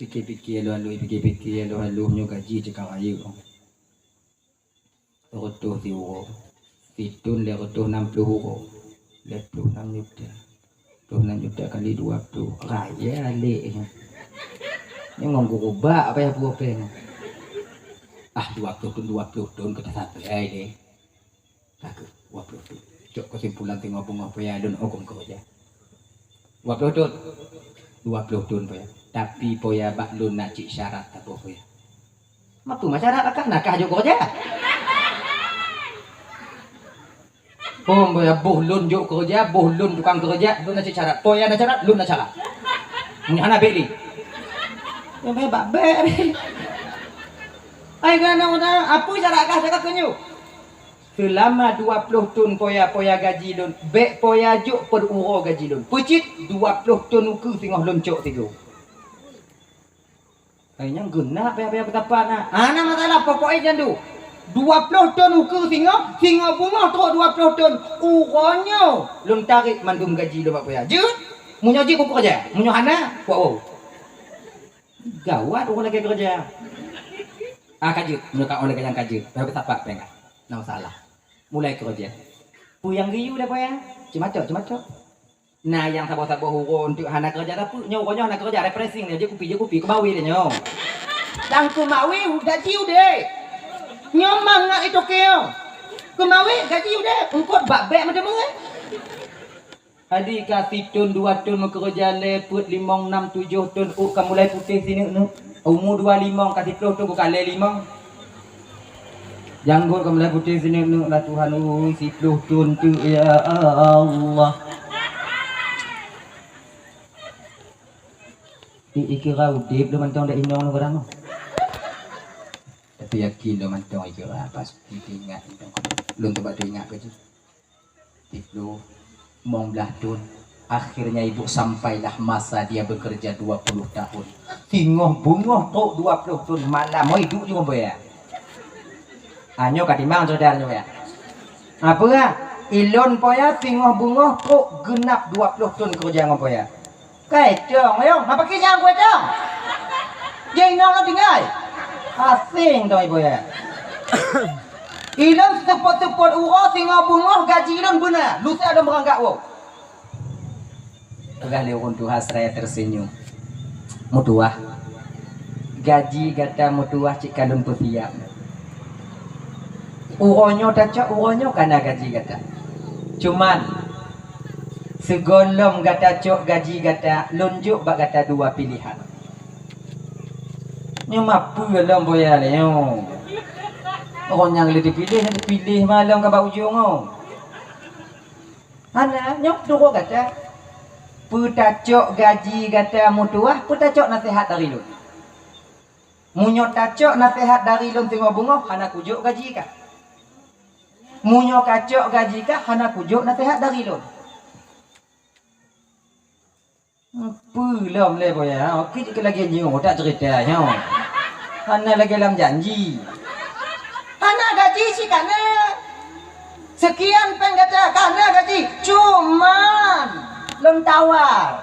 Pike-pike lalu, pike-pike lalu, lalu nyoe gaji cekak rayeuk. Reutôh siuroe. Sithon lhèe reutôh nam ploh uroe. Lhèe ploh nam juta. Ploh nam juta kali dua ploh. Raya lé. Nyoe ngon gurubak apa ya buah peng. Ah, dua ploh thon, dua ploh thon keu tasabai lé. Ka keuh, dua ploh thon. Cok keusimpulan teungoh beungoh paya lôn hukôm keureuja. Dua ploh thon. Dua ploh thon paya. Tapi paya bak lôn na cit syarat saboh paya. Mapeue ma syarat akah na kah jok keureuja? Hom paya boh lôn jok keureuja, boh lôn tukang keureuja, lôn na cit syarat. Paya na syarat, lôn na syarat. Meunyoe hana bèk lé. Nyoe bèk bak bèk lé. Ai kana udah, apui syarat akah cakap keu nyoe? Seulama dua ploh thon poya-poya gaji lôn, bèk poya jok peuet uroe gaji lôn. Peucit dua ploh thon ukeue singoh lôn cok sigoe. Hai nyang geunak payah-payah peutapat na. Hana masalah, pokok e jandu. Dua ploh thon ukeue singoh, singoh beungoh trok dua ploh thon. Uroe nyoe lôn tarek mandum gaji lôn bak poya. Jeuet? Meunyoe jeuet, kukeureuja. Meunyoe hana, kuwoe. Gawat ureueng lagèe keureuja. Ah, ka jeuet. Meunyoe ka ureueng lagèe nyan ka jeuet, payah peutapat péng ka. Na masalah. Mulai keureuja. Peue nyang geuyue lé poya? Ceumatok, ceumatok. Na nyang saboh-saboh uroe eunteuk hana keureuja, tapi nyoe uroe nyoe hana keureuja, refreshing lé, jép kupi, jép kupi, keumawe lé nyoe. Dan keumawe gaji udép. Nyoe mangat itokeng. Keumawe gaji udép, eungkôt bak bèk meuteumé. Adi ka sithon dua thon meukeureuja lé peuet limong nam tujoh thon ôk ka mulai putéh sineuk-neuk. Umu dua limong ka siploh thon ka lé limong. Janggot ka mulai putéh sineuk-neuk lah Tuhan ui, siploh thon teuk ya Allah. Di ikira udép lé mantong dak inong lé barang. Tapi yakin lé mantong ikira pasti teuingat mantong. Lôn teuba teuingat keu jih. Siploh, limong blaih thon. Akhirnya ibu sampailah masa dia bekerja dua puluh tahun. Singoh beungoh trok dua ploh thon malam, oi, duek jih ngon poya. Ah, nyoe ka timang syedara nyoe ya. Apa? Ilôn poya singoh beungoh trok geunap dua ploh thon keureuja ngon poya. Kai tong, ayo, ngapa kijang kué tong? Jeng nong lo tinggai. Asing tong ibu ya. Ilôn seupôt-seupôt uroe singoh beungoh gaji lôn beuna, lusa lôn beurangkat woe. Peugah lé ureueng tuha seraya tersenyum. Meutuwah. Gaji gata meutuwah cit ka lôn peusiap. Uroe nyoe tacok, uroe nyoe ka na gaji gata. Cuman, sigohlom gata cok gaji gata, lôn jok bak gata dua pilihan. Nyoe mapeue lom boya lé nyoe. Ureueng nyang lé dipiléh, dipiléh ma lom ka bak ujong nyoe. Hana, nyoe turoe gata. Peue tacok gaji gata meutuwah, peue tacok naseuhat dari lôn. Meunyoe tacok naseuhat dari lôn singoh beungoh, hana kujok gaji kah. Meunyoe kacok gaji kah, hana kujok naseuhat dari lôn. Peue lom lé boya, oke jeuet lagèe nyoe, tak cerita nyoe. Hana lagèe lam janji. Hana gaji cit kana. Sekian péng gata, kana gaji. Cuman, lôn tawar.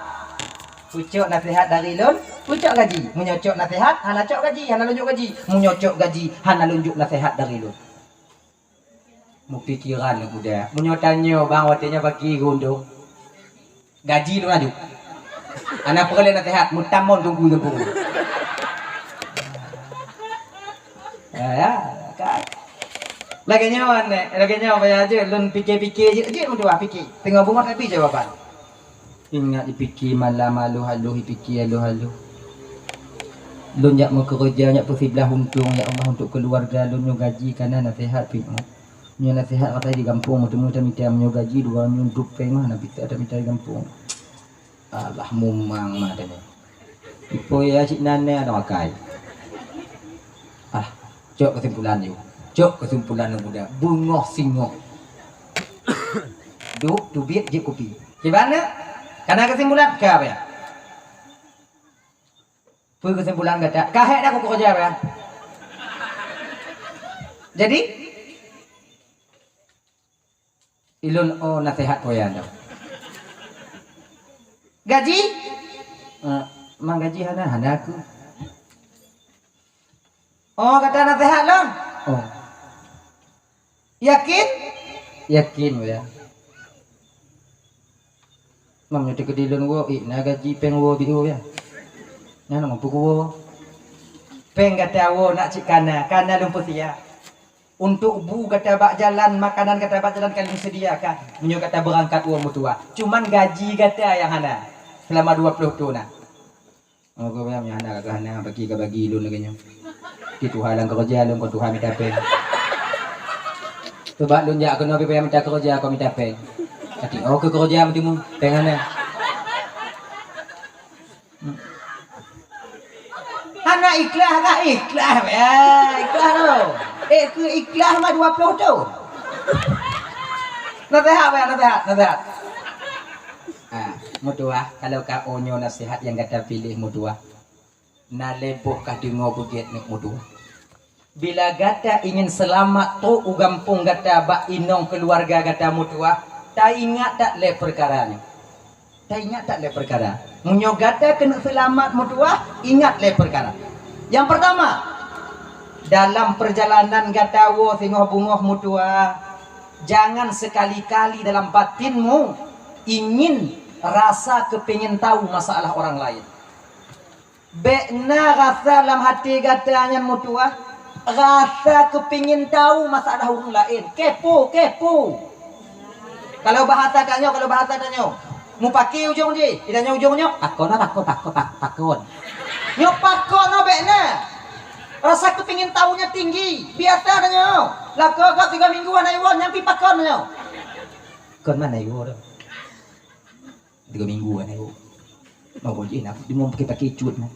Cok naseuhat dari lôn, cok gaji. Meunyoe cok naseuhat, hana cok gaji, hana lôn jok gaji. Meunyoe cok gaji, hana lôn jok naseuhat dari lôn. Meupikiran lôn udah. Meunyoe tanyoe bang watèe nyoe bagi geuundong. Gaji lôn aju. Hana peureulèe naseuhat, meutamong teungku teungku. Ya, ya, kan. Lagèe nyoe, nèk. Lagèe nyoe, payah jeuet lôn pike-pike jeuet, jeuet meutuah pike. Teungoh beungoh tapi jawaban. Ingat jipike malam aloh-aloh, jipike aloh-aloh. Lôn jak meukeureuja, jak peusiblah untông, ya Allah, untuk keuluwarga lôn nyoe gaji ka na naseuhat pih. Nyoe naseuhat ka tadi di gampông, meuteumé tamita, meunyoe gaji dua nyoe duek péng mah, na pita tamita di gampông. Alah, mumang mah tanyoe. Ipo ya cit nan nyan ada makai. Ah, cok kesimpulan yuk. Cok kesimpulan nyang muda. Beungoh singoh. Duek, teubiet, jép kupi. Kiban na? Kana kesimpulan? Ka apa ya? Peue kesimpulan gata? Ka hék dah kukeureuja apa ya? Jadi, ilôn oh naseuhat poyan dah. Gaji? Eh, mang gaji hana, hana aku. Oh, gata naseuhat lôn? Oh. Yakin? Yakin, ya. Mam nyoe teukeudi lôn woe, eh, na gaji péng woe biôh, ya. Nyan mampu kuwoe. Péng gata woe nak cit kana, kana lôn peusiap. Untuk bu gata bak jalan, makanan gata bak jalan ka lôn sediakan. Meunyoe gata beurangkat woe meutuah. Cuman gaji gata nyang hana. Seulama dua ploh thon na. Oh, kau paham, nyang hana ka hana, bagi ka bagi lôn lagèe nyoe. Di tuha lam keureuja lôn, kon tuha mita péng. Coba lôn jak keunoe pih payah mita keureuja, kon mita péng. Tapi oh, keu keureuja meuteumé, péng hana. Hana ikhlas kah? Ikhlas, ya, ikhlas tu. Eh, keu ikhlas mah dua ploh thon. Naseuhat, ya, naseuhat, naseuhat. Ah, meutuah, kalau ka oh nyoe naseuhat nyang gata piléh meutuah. Na lé boh ka deungoe beugét nyoe meutuah. Bila gata ingin seulamat trok u gampông gata bak inong keuluwarga gata meutuah, taingat that lé peukara nyoe. Taingat that lé peukara. Meunyoe gata keuneuk seulamat meutuah, ingat lé peukara. Nyang peurtama, dalam peurjalanan gata woe singoh beungoh meutuah, jangan sekali-kali dalam batinmu ingin rasa kepingin tahu masalah orang lain. Bék na rasa lam até gata nyan meutuah, rasa keupingin tahu masalah ureuëng laén. Kepo, kepo. Kalau bahasa tanyoe, kalau bahasa tanyoe, mupaki ujong jih, di tanyoe ujong nyoe, pakon, pakon, pakon, pakon. Nyoe pakon nyoe bék na. Rasa keupingin tahu nyan tinggi. Biasa tanyoe. Lakoe gob tiga minggu hana iwoe, nyan pi pakon nyoe. Kon mana iwoe tu? Tiga minggu kan aku. Mau boleh nak cuma pakai pakai cut nah.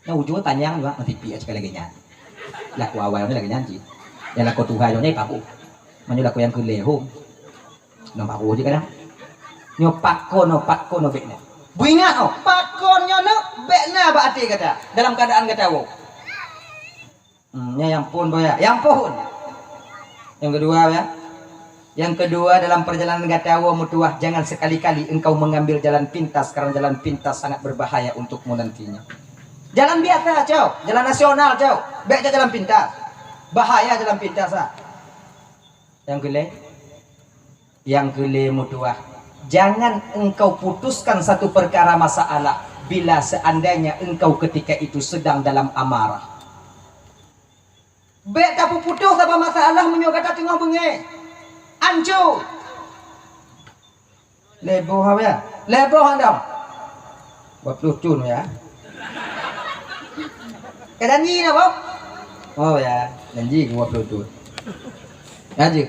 Nah ujung panjang juga masih piak sekali lagi nyan. Laku awal ni lagi nyan cik. Yang laku tuha jauh ni paku. Manyu laku yang kelih hom. Nampak aku je kadang. Nyo pakon, no pakon, no bek ni. Buingat oh, pakon nyo nak bek na bak hati kata. Dalam keadaan kata wo. Hmm, ya, ya ampun, Boya. Ya ampun. Yang kedua, ya. Yang kedua, dalam perjalanan gata woe meutuah, jangan sekali-kali engkau mengambil jalan pintas, karena jalan pintas sangat berbahaya untukmu nantinya. Jalan biasa, cok. Jalan nasional, cok. Baik cok jalan pintas. Bahaya jalan pintas, ah. Yang kelima, Yang kelima meutuah, jangan engkau putuskan satu perkara masalah bila seandainya engkau ketika itu sedang dalam amarah. Bèk tapeuputoh saboh masalah meunyoe gata teungoh beungèh. Anco. Lhèe boh haba ya? Lhèe boh hana? Dua puluh thon ya. Ka janji na boh? Oh ya, janji dua puluh thon. Lanjut.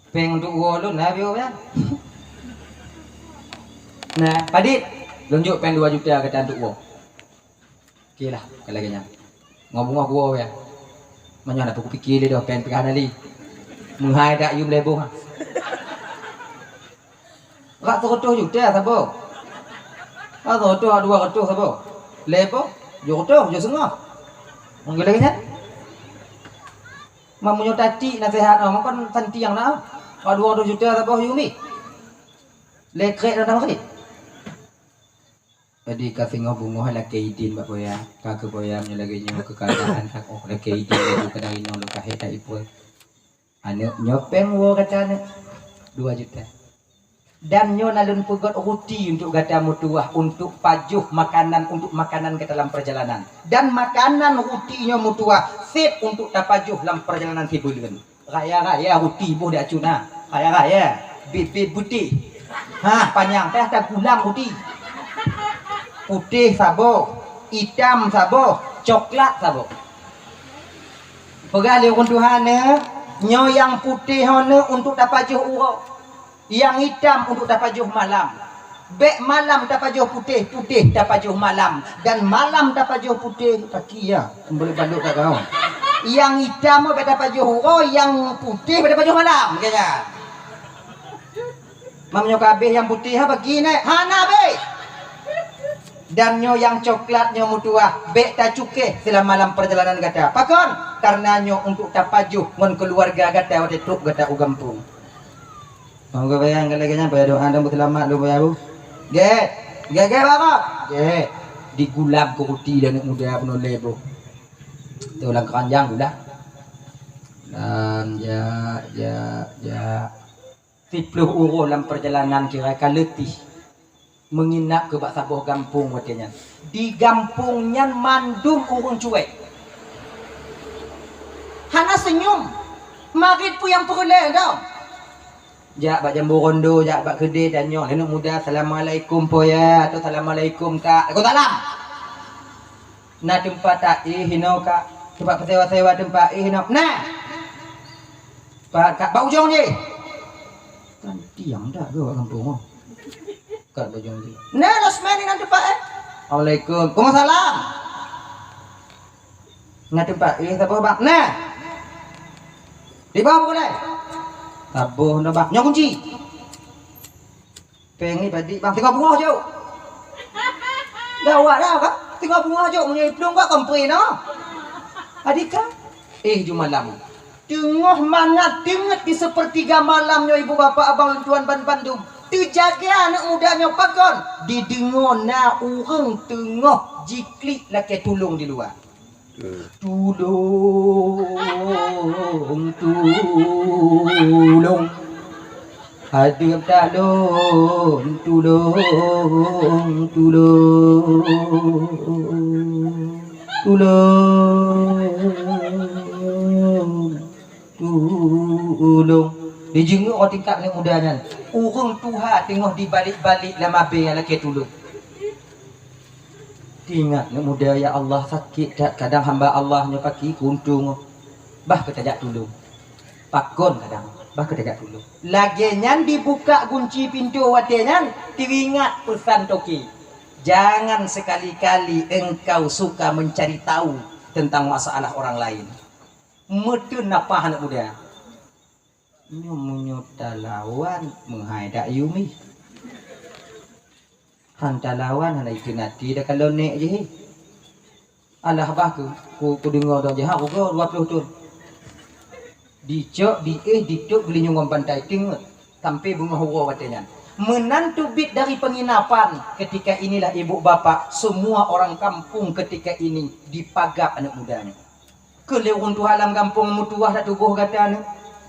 Pèng untuk uroe lôn na biôh ya. Nah, padit lôn jok pèng dua juta gata untuk uroe. Oke lah, kalau lagèe nyan. Ngobungoh kuwoe ya. Meunyoe na peue kupiké lé doh pèng pih hana lé. Meuhai dak yum lhèe boh. Rak seureutôh juta saboh. Rak seureutôh, dua reutôh saboh. Lhèe boh, tujoh reutôh, tujoh seungoh. Mungkin lagèe nyan. Meunyoe tatik naseuhat, oh, makon santiang na. Rak dua reutôh juta saboh yum ih. Lhèe krek na tamah. Jadi ka singoh beungoh lakée idin bak boya, ka keu boya meunyoe lagée nyoe keuadaan ka oh lakée idin laju kadang inong lôn kahé that ipoh. Aneuk nyoe péng woe gata aneuk, dua juta. Dan nyoe na lôn peugét ruti untuk gata meutuwah, untuk pajoh makanan, untuk makanan gata lam perjalanan. Dan makanan ruti nyoe meutuwah sép untuk tapajoh lam perjalanan sibuleuen. Raya-raya ruti boh di acut na. Raya-raya. Bit-bit putéh. Ha, panyang teuh tagulam ruti. Putéh saboh, itam saboh, coklat saboh. Peugah lé ureuëng tuha neuh, nyoe nyang putéh ho neuh untuk tapajoh uroe. Nyang itam untuk tapajoh malam. Bék malam tapajoh putéh, putéh tapajoh malam. Dan malam tapajoh putéh, kaki ya, balok-balok kat kau. Nyang itam bék tapajoh uroe, nyang putéh bék tapajoh malam, kaya. Mam nyoe kabéh nyang putéh ha bagi neh, hana bék. Dan nyoe nyang coklat nyoe meutuwah, bék tacukéh seulama lam perjalanan gata. Pakon? Karena nyoe untuk tapajoh ngon keuluwarga gata watée trok gata u gampông. Moga bayang lagée nyan, payah doa dan beuseulamat lôn payah bu. Gét. Gét, gét, Bapak. Gét. Digulam keu ruti dan aneuk muda peunoh lé boh. Tu lam keuranjang gulam. Dan jak, jak, jak. Siplôh uroe lam perjalanan kira ka leutih. Meunginap keu bak saboh gampông watée nyan. Di gampông nyan mandum ureuëng cuek. Hana seunyum. Marit peue nyang peureulée dong. Jak bak jambu rondo, jak bak keudè, tanyong aneuk muda, "Assalamualaikum, Po, ya?" Atau, "Assalamualaikum, Kak." "Waalaikumsalam." "Na teumpat taéh inoe, Kak? Teumpat peusewa-sewa teumpat éh inoe?" "Na." "Pat, Kak?" "Bak ujong jih." Kan tiang dak geuh bak gampông nyoe. Kat bak ujong jih. "Na, losmen inan teumpat éh." "Assalamualaikum." "Waalaikumsalam." "Na teumpat éh saboh, Bang?" "Na." "Di bawah pukon?" "Saboh na, Bang." "Nyoe kunci." "Péng nibak di, Bang, singoh beungoh jok." Gawat dah, Bang. Singoh beungoh jok, meunyoe iplueng ka kompre noh. Adika, éh ju malam. Teungoh mangat teungeut di seupeurtiga malam nyoe, ibu bapak abang lôn tuan banmandum. Teujaga aneuk muda nyoe pakon? Dideungoe na ureuëng teungoh jiklik lakée tulông di luwa. Tulông, tulông. Hadeueng talon, tulông, tulông. Tulông, tulông. Dijeungeuk óh tingkat aneuk muda nyan. Ureuëng tuha teungoh dibalek-balek lam abée lakée tulông. Teuingat aneuk muda, ya Allah, sakét that kadang hamba Allah nyoe kaki kuntong. Bah keutajak tulông. Pakon kadang, bah keutajak tulông. Lagée nyan dibuka gunci pintoe watée nyan, teuingat peusan toke. Jangan sekali-kali engkau suka mencari tahu tentang masalah orang lain. Meuteun nafah aneuk muda. Nyoe meunyoe talawan meuhai dak yumi. Han talawan hana ikeu nati dak kalon nek jih. Alah bah ku, ku, kudeungoe dong jahat ugoe dua ploh thon. Dicok, diéh, ditôb geulinyueng ngon bantai teungeut sampai beungoh uroe watée nyan. Meunan teubiet dari penginapan, ketika inilah ibu bapak, semua orang kampung ketika ini dipagab aneuk muda nyoe. Keu lé ureuëng tuha lam gampông meutuwah dak tuboh gata nyoe,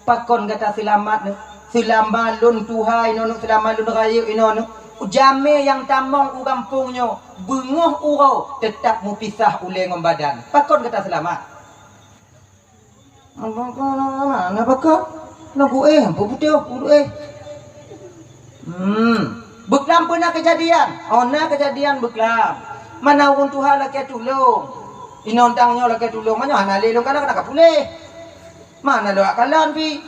pakon gata seulamat nyoe? Seulama lôn tuha inoe nyoe, seulama lôn rayeuk inoe nyoe, jamé nyang tamong u gampông nyoe beungoh uroe teutab meupisah ulée ngon badan. Pakon gata seulamat? Hana pakon, hana pakon. Nyoe ku éh, ampôn putéh, ku éh. Hmm. Beuklam peue na keujadian? Oh, na keujadian beuklam. Mana ureuëng tuha lakée tulông. Inong tang nyoe lakée tulông, meunyoe hana lé lôn kalon, hana ka puléh. Mana lôn kalon pih?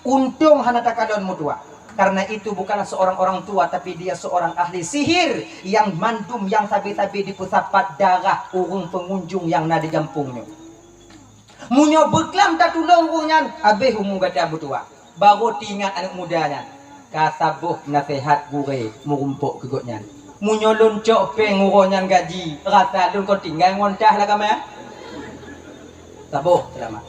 Untông hana takalon meutuwah. Karena itu bukanlah seorang orang tua, tapi dia seorang ahli sihir yang mandum nyang sabe-sabe dipeusapat darah ureuëng pengunjung nyang na di gampông nyoe. Meunyoe beuklam tatulông ureuëng nyan, habéh umu gata meutuwah. Barô teuingat aneuk muda nyan, ka saboh naseuhat gurée meurumpok keu gobnyan. Meunyoe lôn cok péng uroe nyan gaji, rasa lôn kon tinggai ngon tah lagam nyan. Saboh seulamat.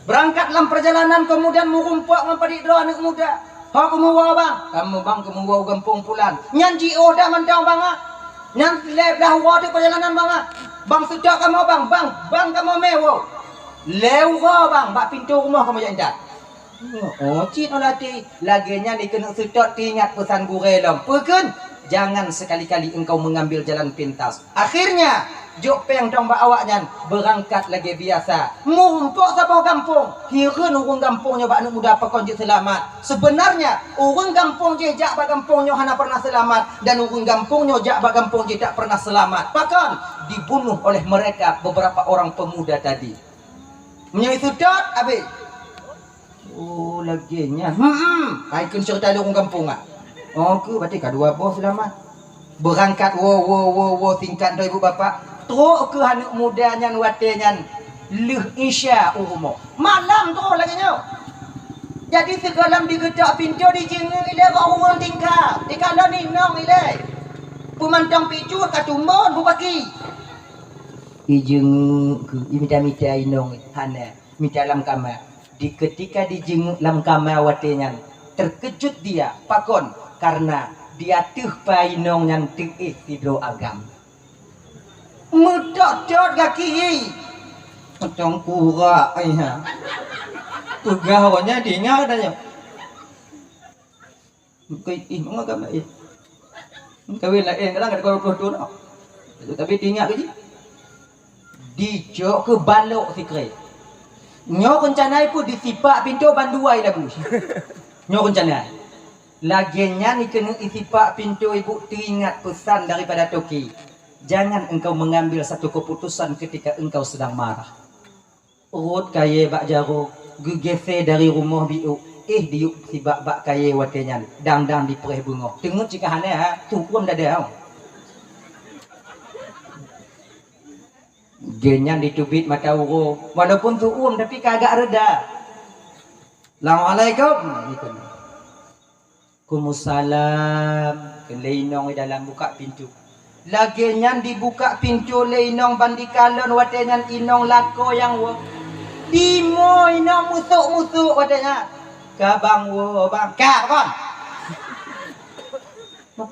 Beurangkat lam peurjalanan, keumudian meurumpok ngon padit droe aneuk muda. "Ho keumeuwoe, Bang?" "Kamoe, Bang, keumeuwoe u gampông pulan." "Nyan jiôh dak mantong, Bang, ah?" Nyan lhèe blah uroe teuk peurjalanan bang ah. Bang seutôt kamoe bang, bang, bang kamoe mè woe. Lhèe uroe bang, bak pintoe rumoh kamoe jak intat. Oh, cit olah até. Lagèe nyan dikeuneuk seutôt teuingat peusan gurèe lom. Peue kheun? Jangan sekali-kali engkau mengambil jalan pintas. Akhirnya, jok péng tong bak awaknyan, beurangkat lagèe biasa. Meurumpok saboh gampông, hireuen ureueng gampông nyoe bak aneuk muda pakon jeuet seulamat. Seubeunarnya, ureueng gampông jih jak bak gampông nyoe hana pernah seulamat, dan ureueng gampông nyoe jak bak gampông jih tak pernah seulamat. Pakon? Dibunuh oleh mereka beberapa orang pemuda tadi. Meunyoe seutôt, abéh. Oh, lagèe nyan. Hmm, hai kheun ceurita lôn ureueng gampông ah. Oh, keu berarti ka dua boh seulamat. Beurangkat woe, woe, woe, woe, singkat nyoe ibu bapak. Trok keu aneuk muda nyan watèe nyan lheueh Isya u rumoh. Malam trok lagèe nyoe. Jadi sigohlom digeutok pintoe dijeungeuk ilèe bak ureueng tingka. Dikalon inong ilèe. Peumantong picut ka tumbon bubaki. Ijeungeuk keu, imita-mita inong hana. Mita lam kama. Di keutika dijeungeuk lam kama watèe nyan, terkejut dia. Pakon? Karena di ateueh pa inong nyan teuéh sidroe agam. Meutot-tot gaki. Macam kurak, ai ha. Peugah awaknyan diingat dah nyoe. Bukan ih, mangat agam laén. Kawin laén, kadang ka dua puluh tahun dah. Tapi teuingat keu jih. Dicok keu balok sikrek. Nyoe reuncana ipeue disipak pintoe bandua i labu. Nyoe reuncana. Lagèe nyan ikeuneuk isipak pintoe ibu teuingat peusan daripada toke. Jangan engkau mengambil satu keputusan ketika engkau sedang marah. Rhot kayèe bak jaroe, geugisé dari rumoh biôk, éh diyueb sibak bak kayèe watèe nyan, dang-dang dipreh beungoh. Teungeut cit ka hana, ha, tuom dada. Geuh nyan diteubiet mata uroe, walaupun tuom tapi ka agak reda. Assalamualaikum. Waalaikumsalam. Kheun lé inong di dalam, buka pintoe. Lagèe nyan dibuka pintoe lé inong ban dikalon watèe nyan inong lakoe nyang woe. Timoh inong musôk-musôk watèe nyan. Ka bang woe bang. Ka kon.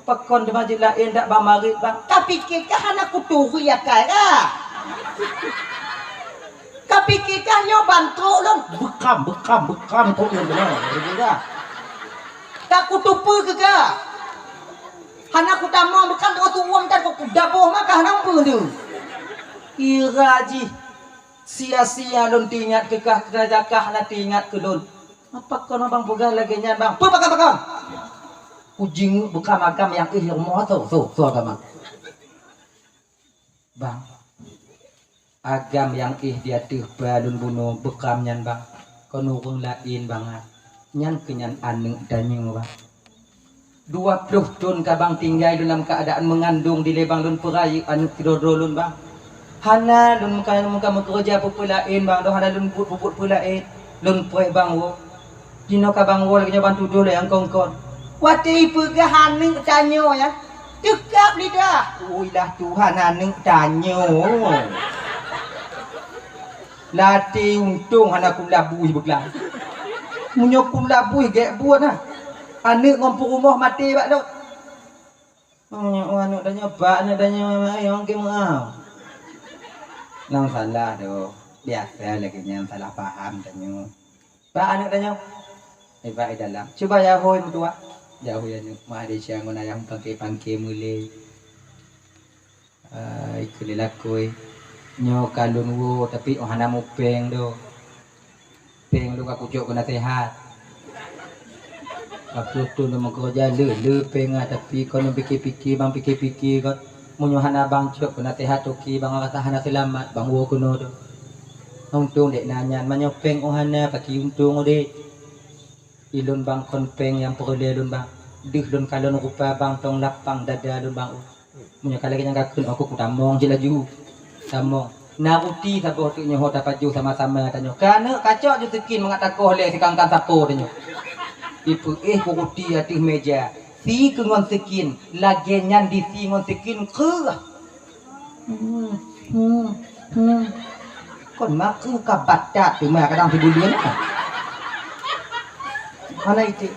Pakon teuma jih laén dak bang marit bang. Ka pike kah hana kuturi akai kah? Ka pike kah nyoe ban trok lôn? Beukam, beukam, beukam trok lôn beuna. Ka kutupeue keu kah? Hana kutamong beukam trok tuom tan kudaboh mah kah hana peue tu. Kira jih sia-sia lôn teuingat keu kah, keu kah hana teuingat keu lôn. Pakon abang peugah lagèe nyan bang? Peue pakon-pakon? Kujingeuk beukam agam nyang éh rumoh tu, tu, tu agam. Bang, agam nyang éh di ateueh pa lôn bunoe beukam nyan bang, kon ureueng laén bang ah. Nyan keuh nyan aneuk tanyoe bang. Dua ploh thon ka bang tinggai lôn lam keuadaan meungandong dilèe bang lôn peurayeuk aneuk keudroe-droe lôn bang. Hana lôn muka, muka meukeureuja peue-peue laén bang, lôn hana lôn buet peubuet peue laén. Lôn preh bang woe. Jinoe ka bang woe lagèe nyoe bang tudoh lé nyang kon-kon. Watèe ipeugah aneuk tanyoe nyan, teukab lidah. Ui lah Tuhan aneuk tanyoe. Latèe untông hana kulabui beuklam. Meunyoe kulabui gèk buet nah. Aneuk ngon peurumoh maté bak lôn. Oh, aneuk tanyoe, bak aneuk tanyoe, ayong ke meu'ah. Nyang salah tu, biasa lagèe nyan salah paham tanyoe. Bak aneuk tanyoe, eh, bak di dalam. Cuba ya hôi meutuah. Ya hôi aneuk, mak Adisha ngon ayah pangke-pangke mulai. Ai, keu lé lakoe. Nyoe ka lôn woe, tapi oh hana mupéng doh. Péng lôn ka kucok keu naseuhat. Ka ploh thon lôn meukeureuja le, le péng ah, tapi kon lôn pike-pike, bang pike-pike kon. Meunyoe hana bang cok keu naseuhat toke, bang rasa hana seulamat, bang woe keunoe doh. Untông dek na nyan, meunyoe péng oh hana, paki untông udép. Ilôn bang kon péng nyang peureulèe lôn bang. Deuh lôn kalon rupa bang tong lapang dada lôn bang. Meunyoe ka lagèe nyan ka kheun, oh, kutamong cit laju. Tamong. Na ruti saboh teuk nyoe ho tapajoh sama-sama tanyoe. Ka aneuk kacok ju seukin mangat takoh lé sikangkang sapo tanyoe. Ipeuéh ku ruti ateueh meja. Si keu ngon seukin, lagèe nyan disi ngon seukin kreueh. Hmm, hmm, hmm. Kon maku ka batat teuma kadang sibuleuen. Hana iték.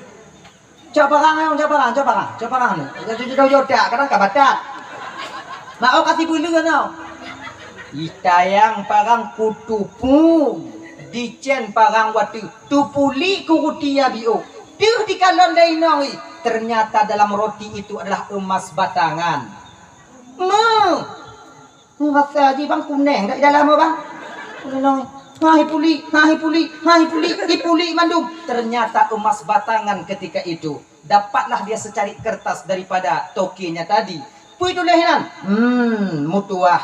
Cok parang, cok parang, cok parang, cok parang ni. Cok, cok, cok, cok, kadang ka batat. Ma'o ka sibeuleu nyoe. Itayang parang kutupu, dicen parang watèe, tupulik kuruti ya biôh. Deuh dikalon lé inong i, ternyata dalam roti itu adalah emas batangan. Meuh! Rasa jih bang kuneng dak di dalam, bang. Kuneng. Hai pulik, hai pulik, hai pulik, ipulik mandum. Ternyata emas batangan ketika itu. Dapatlah dia secari kertas daripada tokénya tadi. Peue tuléh nyan? Hmm, meutuah.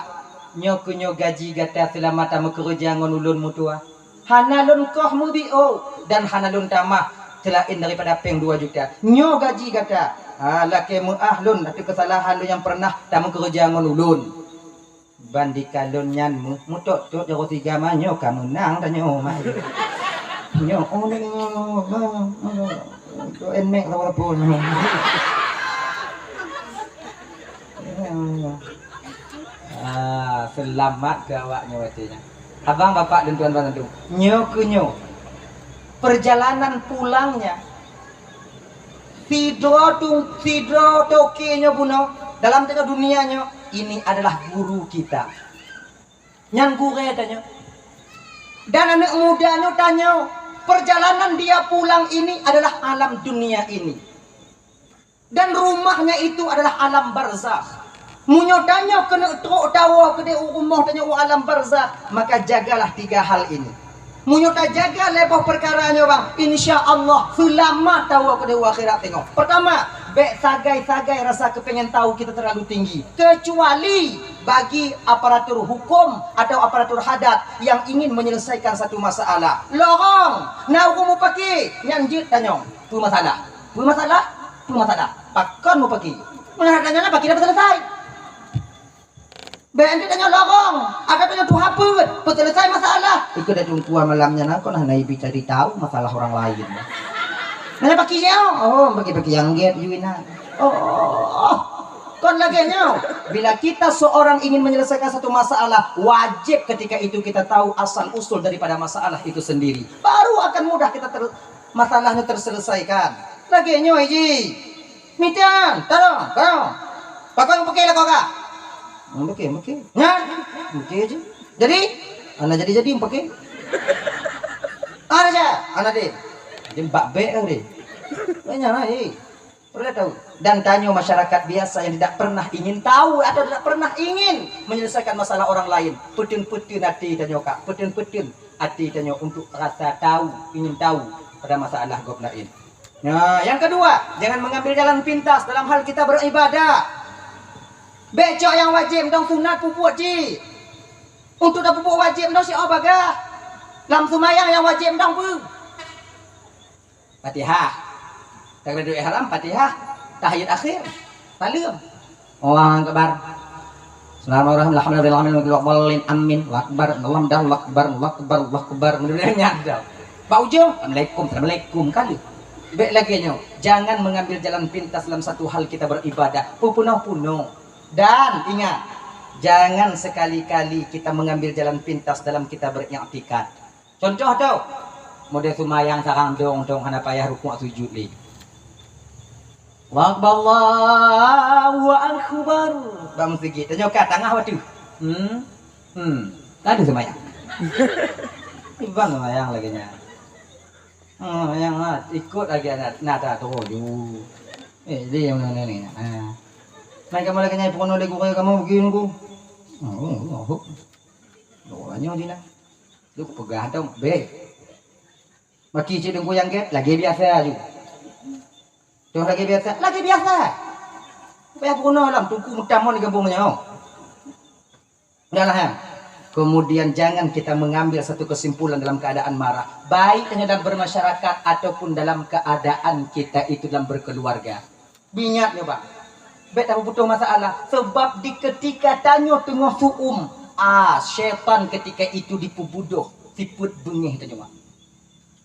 Nyoe keuh nyoe gaji gata seulama tameukeureuja ngon ulôn, meutuah. Hana lôn koh meubiôh dan hana lôn tamah seulaén daripada péng dua juta. Nyoe gaji gata. Ha, lakée meuáh lôn ateueh keusalahan lôn nyang peureunah tameukeureuja ngon ulôn. Ban dikalon nyan meu-, meutot-tot jaroe siga ma nyoe ka meunang tanyoe ma. Nyoe, oh, nyoe, nyoe, nyoe, nyoe, nyoe, nyoe, nyoe, nyoe, nyoe, nyoe. Ah, seulamat keu awak nyoe watèe nyan. Abang, bapak, dan tuan-tuan, nyoe keuh nyoe. Perjalanan pulangnya Sidroe tu, sidroe toke nyoe bunoe dalam tanyoe dunia nyoe, ini adalah guru kita. Nyan gurée tanyoe. Dan aneuk muda nyoe tanyoe, perjalanan dia pulang ini adalah alam dunia ini. Dan rumahnya itu adalah alam barzakh. Meunyoe tanyoe keuneuk trok tawoe keudeh u rumoh tanyoe u alam barzakh, maka jagalah tiga hal ini. Meunyoe tajaga lé boh peukara nyoe bang, insya Allah seulamat tawoe keudeh u akhirat teungoh. Pertama, bék sagai-sagai rasa keupéngen tahu kita terlalu tinggi. Kecuali bagi aparatur hukum atau aparatur hadat yang ingin menyelesaikan satu masalah. Lorong, na ureuëng mupaki, nyan jeuet tanyong. Peue masalah? Peue masalah? Peue masalah? Pakon mupaki? Meunan tanyong na paki dah peuselesai. Bék ente tanyoe lorong, ada tanyoe tuha peuet, peuselesai masalah. Ikeu dah teungku malam nyan kon hana ibi cari tahu masalah orang lain. Nanya paki nyoe, oh, paki-paki nyang gét ju inan. Oh, kon lagée nyoe. Bila kita seorang ingin menyelesaikan satu masalah, wajib ketika itu kita tahu asal usul daripada masalah itu sendiri. Baru akan mudah kita ter-, masalahnya terselesaikan. Lagée nyoe ji. Mita, tarong, tarong. Pakon mupaki lakoe kah? Mupaki, mupaki. Nyan, mupaki aja. Jadi, hana jadi-jadi mupaki. Hana aja, hana deh. Jadi bak bék kan deh. Banyak lah, eh. Perlu tahu. Dan tanyoe masyarakat biasa yang tidak pernah ingin tahu atau tidak pernah ingin menyelesaikan masalah orang lain. Peuteuon-peuteuon até tanyoe kak. Peuteuon-peuteuon até tanyoe untuk rasa tahu, ingin tahu pada masalah gob laén. Nah, yang kedua, jangan mengambil jalan pintas dalam hal kita beribadah. Bék cok nyang wajéb dong sunat peubuet jih. Untuk tapeubuet wajéb dong siat bagah. Lam seumayang nyang wajéb dong peue? Fatihah. Takbiratul ihram, Fatihah, tahiyat akhir, saleuem. Allahu akbar. Bismillahirrahmanirrahim. Alhamdulillahirabbil alamin. Amin. Allahu akbar. Allahu akbar. Allahu akbar. Allahu akbar. Mudah-mudahan nyadar. Bak ujong, assalamualaikum, assalamualaikum kali. Bék lagée nyoe. Jangan mengambil jalan pintas dalam satu hal kita beribadah. Peupunoh-punoh. Dan ingat, jangan sekali-kali kita mengambil jalan pintas dalam kita beriktikad. Contoh tu, model seumayang sarang dong-dong hana payah rukuk sujud lé. Allahu akbar, Allahu akbar. Bak meuseujid, tanyoe ka tangah watèe. Hmm. Hmm. Lalu seumayang. Ibang seumayang lagée nyan. Hmm, yang, ah, ikut lagi anak, nada tu ju. Eh, dia yang mana ni? Ha. Mai kamu lagi nyai pun ada guru kamu begini ku. Oh, oh, oh. Doanya di lah. Lu pegang tu, be. Bagi cik dengku yang get, lagi biasa ju. Tu lagi biasa, lagi biasa. Payah bunuh alam, tungku mutamon di kampung nyoe. Udahlah, ya. Kemudian jangan kita mengambil satu kesimpulan dalam keadaan marah. Baik hanya dalam bermasyarakat ataupun dalam keadaan kita itu dalam berkeluarga. Ingat nyoe, Pak. Bék tapeubutoh masalah. Sebab di ketika tanyoe teungoh su'um, ah, syaitan ketika itu dipeubudoh sifeuet beungéh tanyoe, Pak.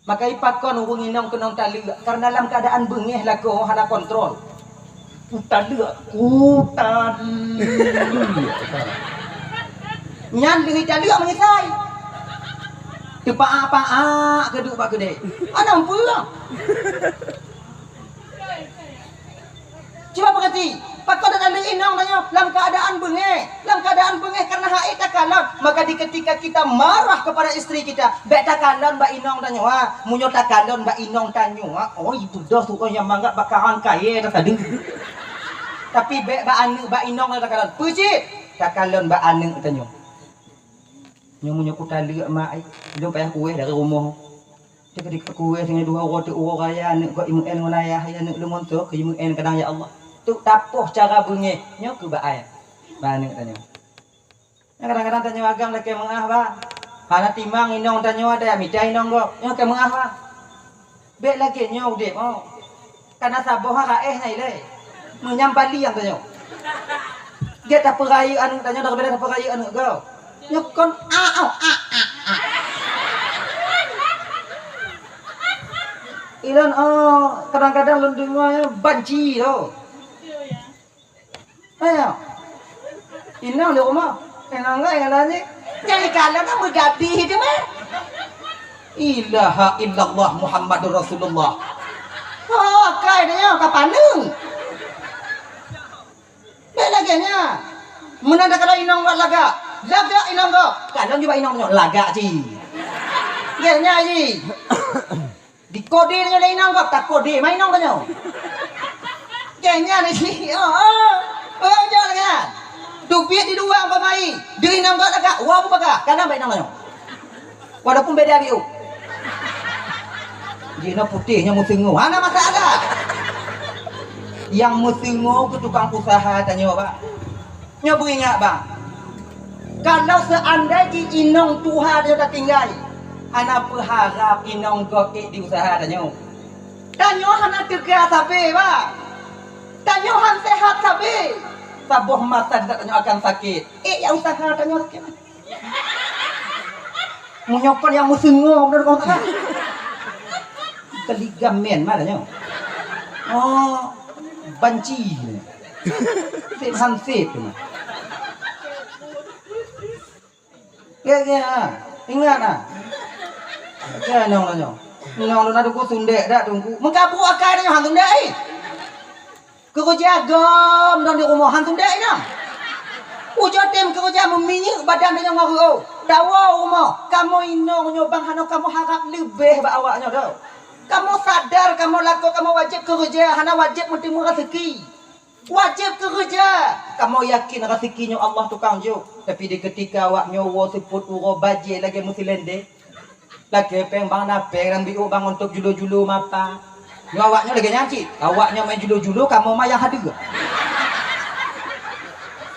Maka ipakon ureuëng inong keunong taleuek, karena lam keadaan beungéh lakoe hana kontrol. Kutaleuek, kutaleuek. Nyan leuheuh taleuek meunyeusai. Teupaak-paak keuduek bak keudè. Hana peue. Cuba peugati, Pakon tataleuek inong tanyoe lam keuadaan beungéh? Lam keuadaan beungéh karena hana takalon. Maka di ketika kita marah kepada istri kita, bèk takalon bak inong tanyoe, ha. Meunyoe takalon bak inong tanyoe, ha, oh, itu dah tu nyang mangat bak karang kayèe dah tadi. Tapi bèk bak aneuk, bak inong takalon. Peue cit? Takalon bak aneuk tanyoe. Nyoe meunyoe kutaleuek mak ai, lôn payah kueh dari rumoh. Teukeudi kueh singoh dua uroe teuk uroe raya aneuk kok imeu'en ngon ayah, ya aneuk lôn ngon soe keu imeu'en kadang ya Allah. Teuk tapoh cara beungéh nyoe keu bak ai. Bak aneuk tanyoe. Nyoe kadang-kadang tanyoe agam lakèe meu'ah bah. Hana timang inong tanyoe ada mita inong gob. Nyoe keu meu'ah bah. Bèk lagèe nyoe udép, oh. Kana saboh ha raéh nyan ilèe. Meunyam bali nyang tanyoe. Gèt tapeurayeuk aneuk tanyoe, daripada tapeurayeuk aneuk gob. Nyoe kon a, oh, a, a, a. Ilôn, oh, kadang-kadang lôn deungoe nyan banci tu. Ayo. Inong di rumoh. Inong enggak yang lain ni. Jadi kalau nak meugabi tu mah. Ilaha illallah Muhammadur Rasulullah. Oh, kai dia nyoe ka paneuk. Bèk lagèe nyan. Meunan dak kala inong buat lagak. Lagak inong gob. Kalau nyoe bak inong nyoe lagak cit. Gèt nyan cit. Dikode tanyoe lé inong gob, takode ma inong tanyoe. Gèt nyan cit. Oh, oh. Oh, jak lagèe nyan. Teubiet di luwa pamai. Di inong gob lagak, wa bubagah. Kana bak inong tanyoe. Walaupun beda biu. Jinoe putéh nyoe meuteungoh. Hana masalah. Nyang meuteungoh keu tukang usaha tanyoe, Bang. Nyoe beuingat, Bang. Kalau seandai jih inong tuha tanyoe tatinggai, hana peuharab inong gob ék di usaha tanyoe. Tanyoe hana teuga sabe, Bang. Tanyoe han sehat sabe. Saboh masa di saat tanyoe akan sakét. Ék ya usaha tanyoe sakét. Meunyoe kon nyang meuseungoh beudôh kong tangan. Keu ligamen ma tanyoe. Oh, banci. Sép hansép tu. Gèt, gèt, ha. Ingat, ha. Gèt, nong tanyoe. Nong lôn adu ku sundek dak, Teungku. Meukabuk akai tanyoe han sundek, eh. Keureuja gom dong di rumoh, han sundek inong. Ujoe tem keureuja meuminyeuk badan tanyoe ngon reuôh. Tawoe u rumoh, kamoe inong nyoe bang hana kamoe harab leubeh bak awak nyoe teuh. Kamoe sadar kamoe lakoe kamoe wajéb keureuja, hana wajéb meuteumé raseuki. Wajéb keureuja. Kamoe yakin raseuki nyoe Allah tukang jok. Tapi di keutika awak nyoe woe seupôt uroe bajèe lagèe meusilendé. Lagèe péng bang na péng, lam biôk bang untuk julo-julo mata. Nyoe awak nyoe lagèe nyan cit. Awak nyoe main julo-julo, kamoe ma nyang hadeue.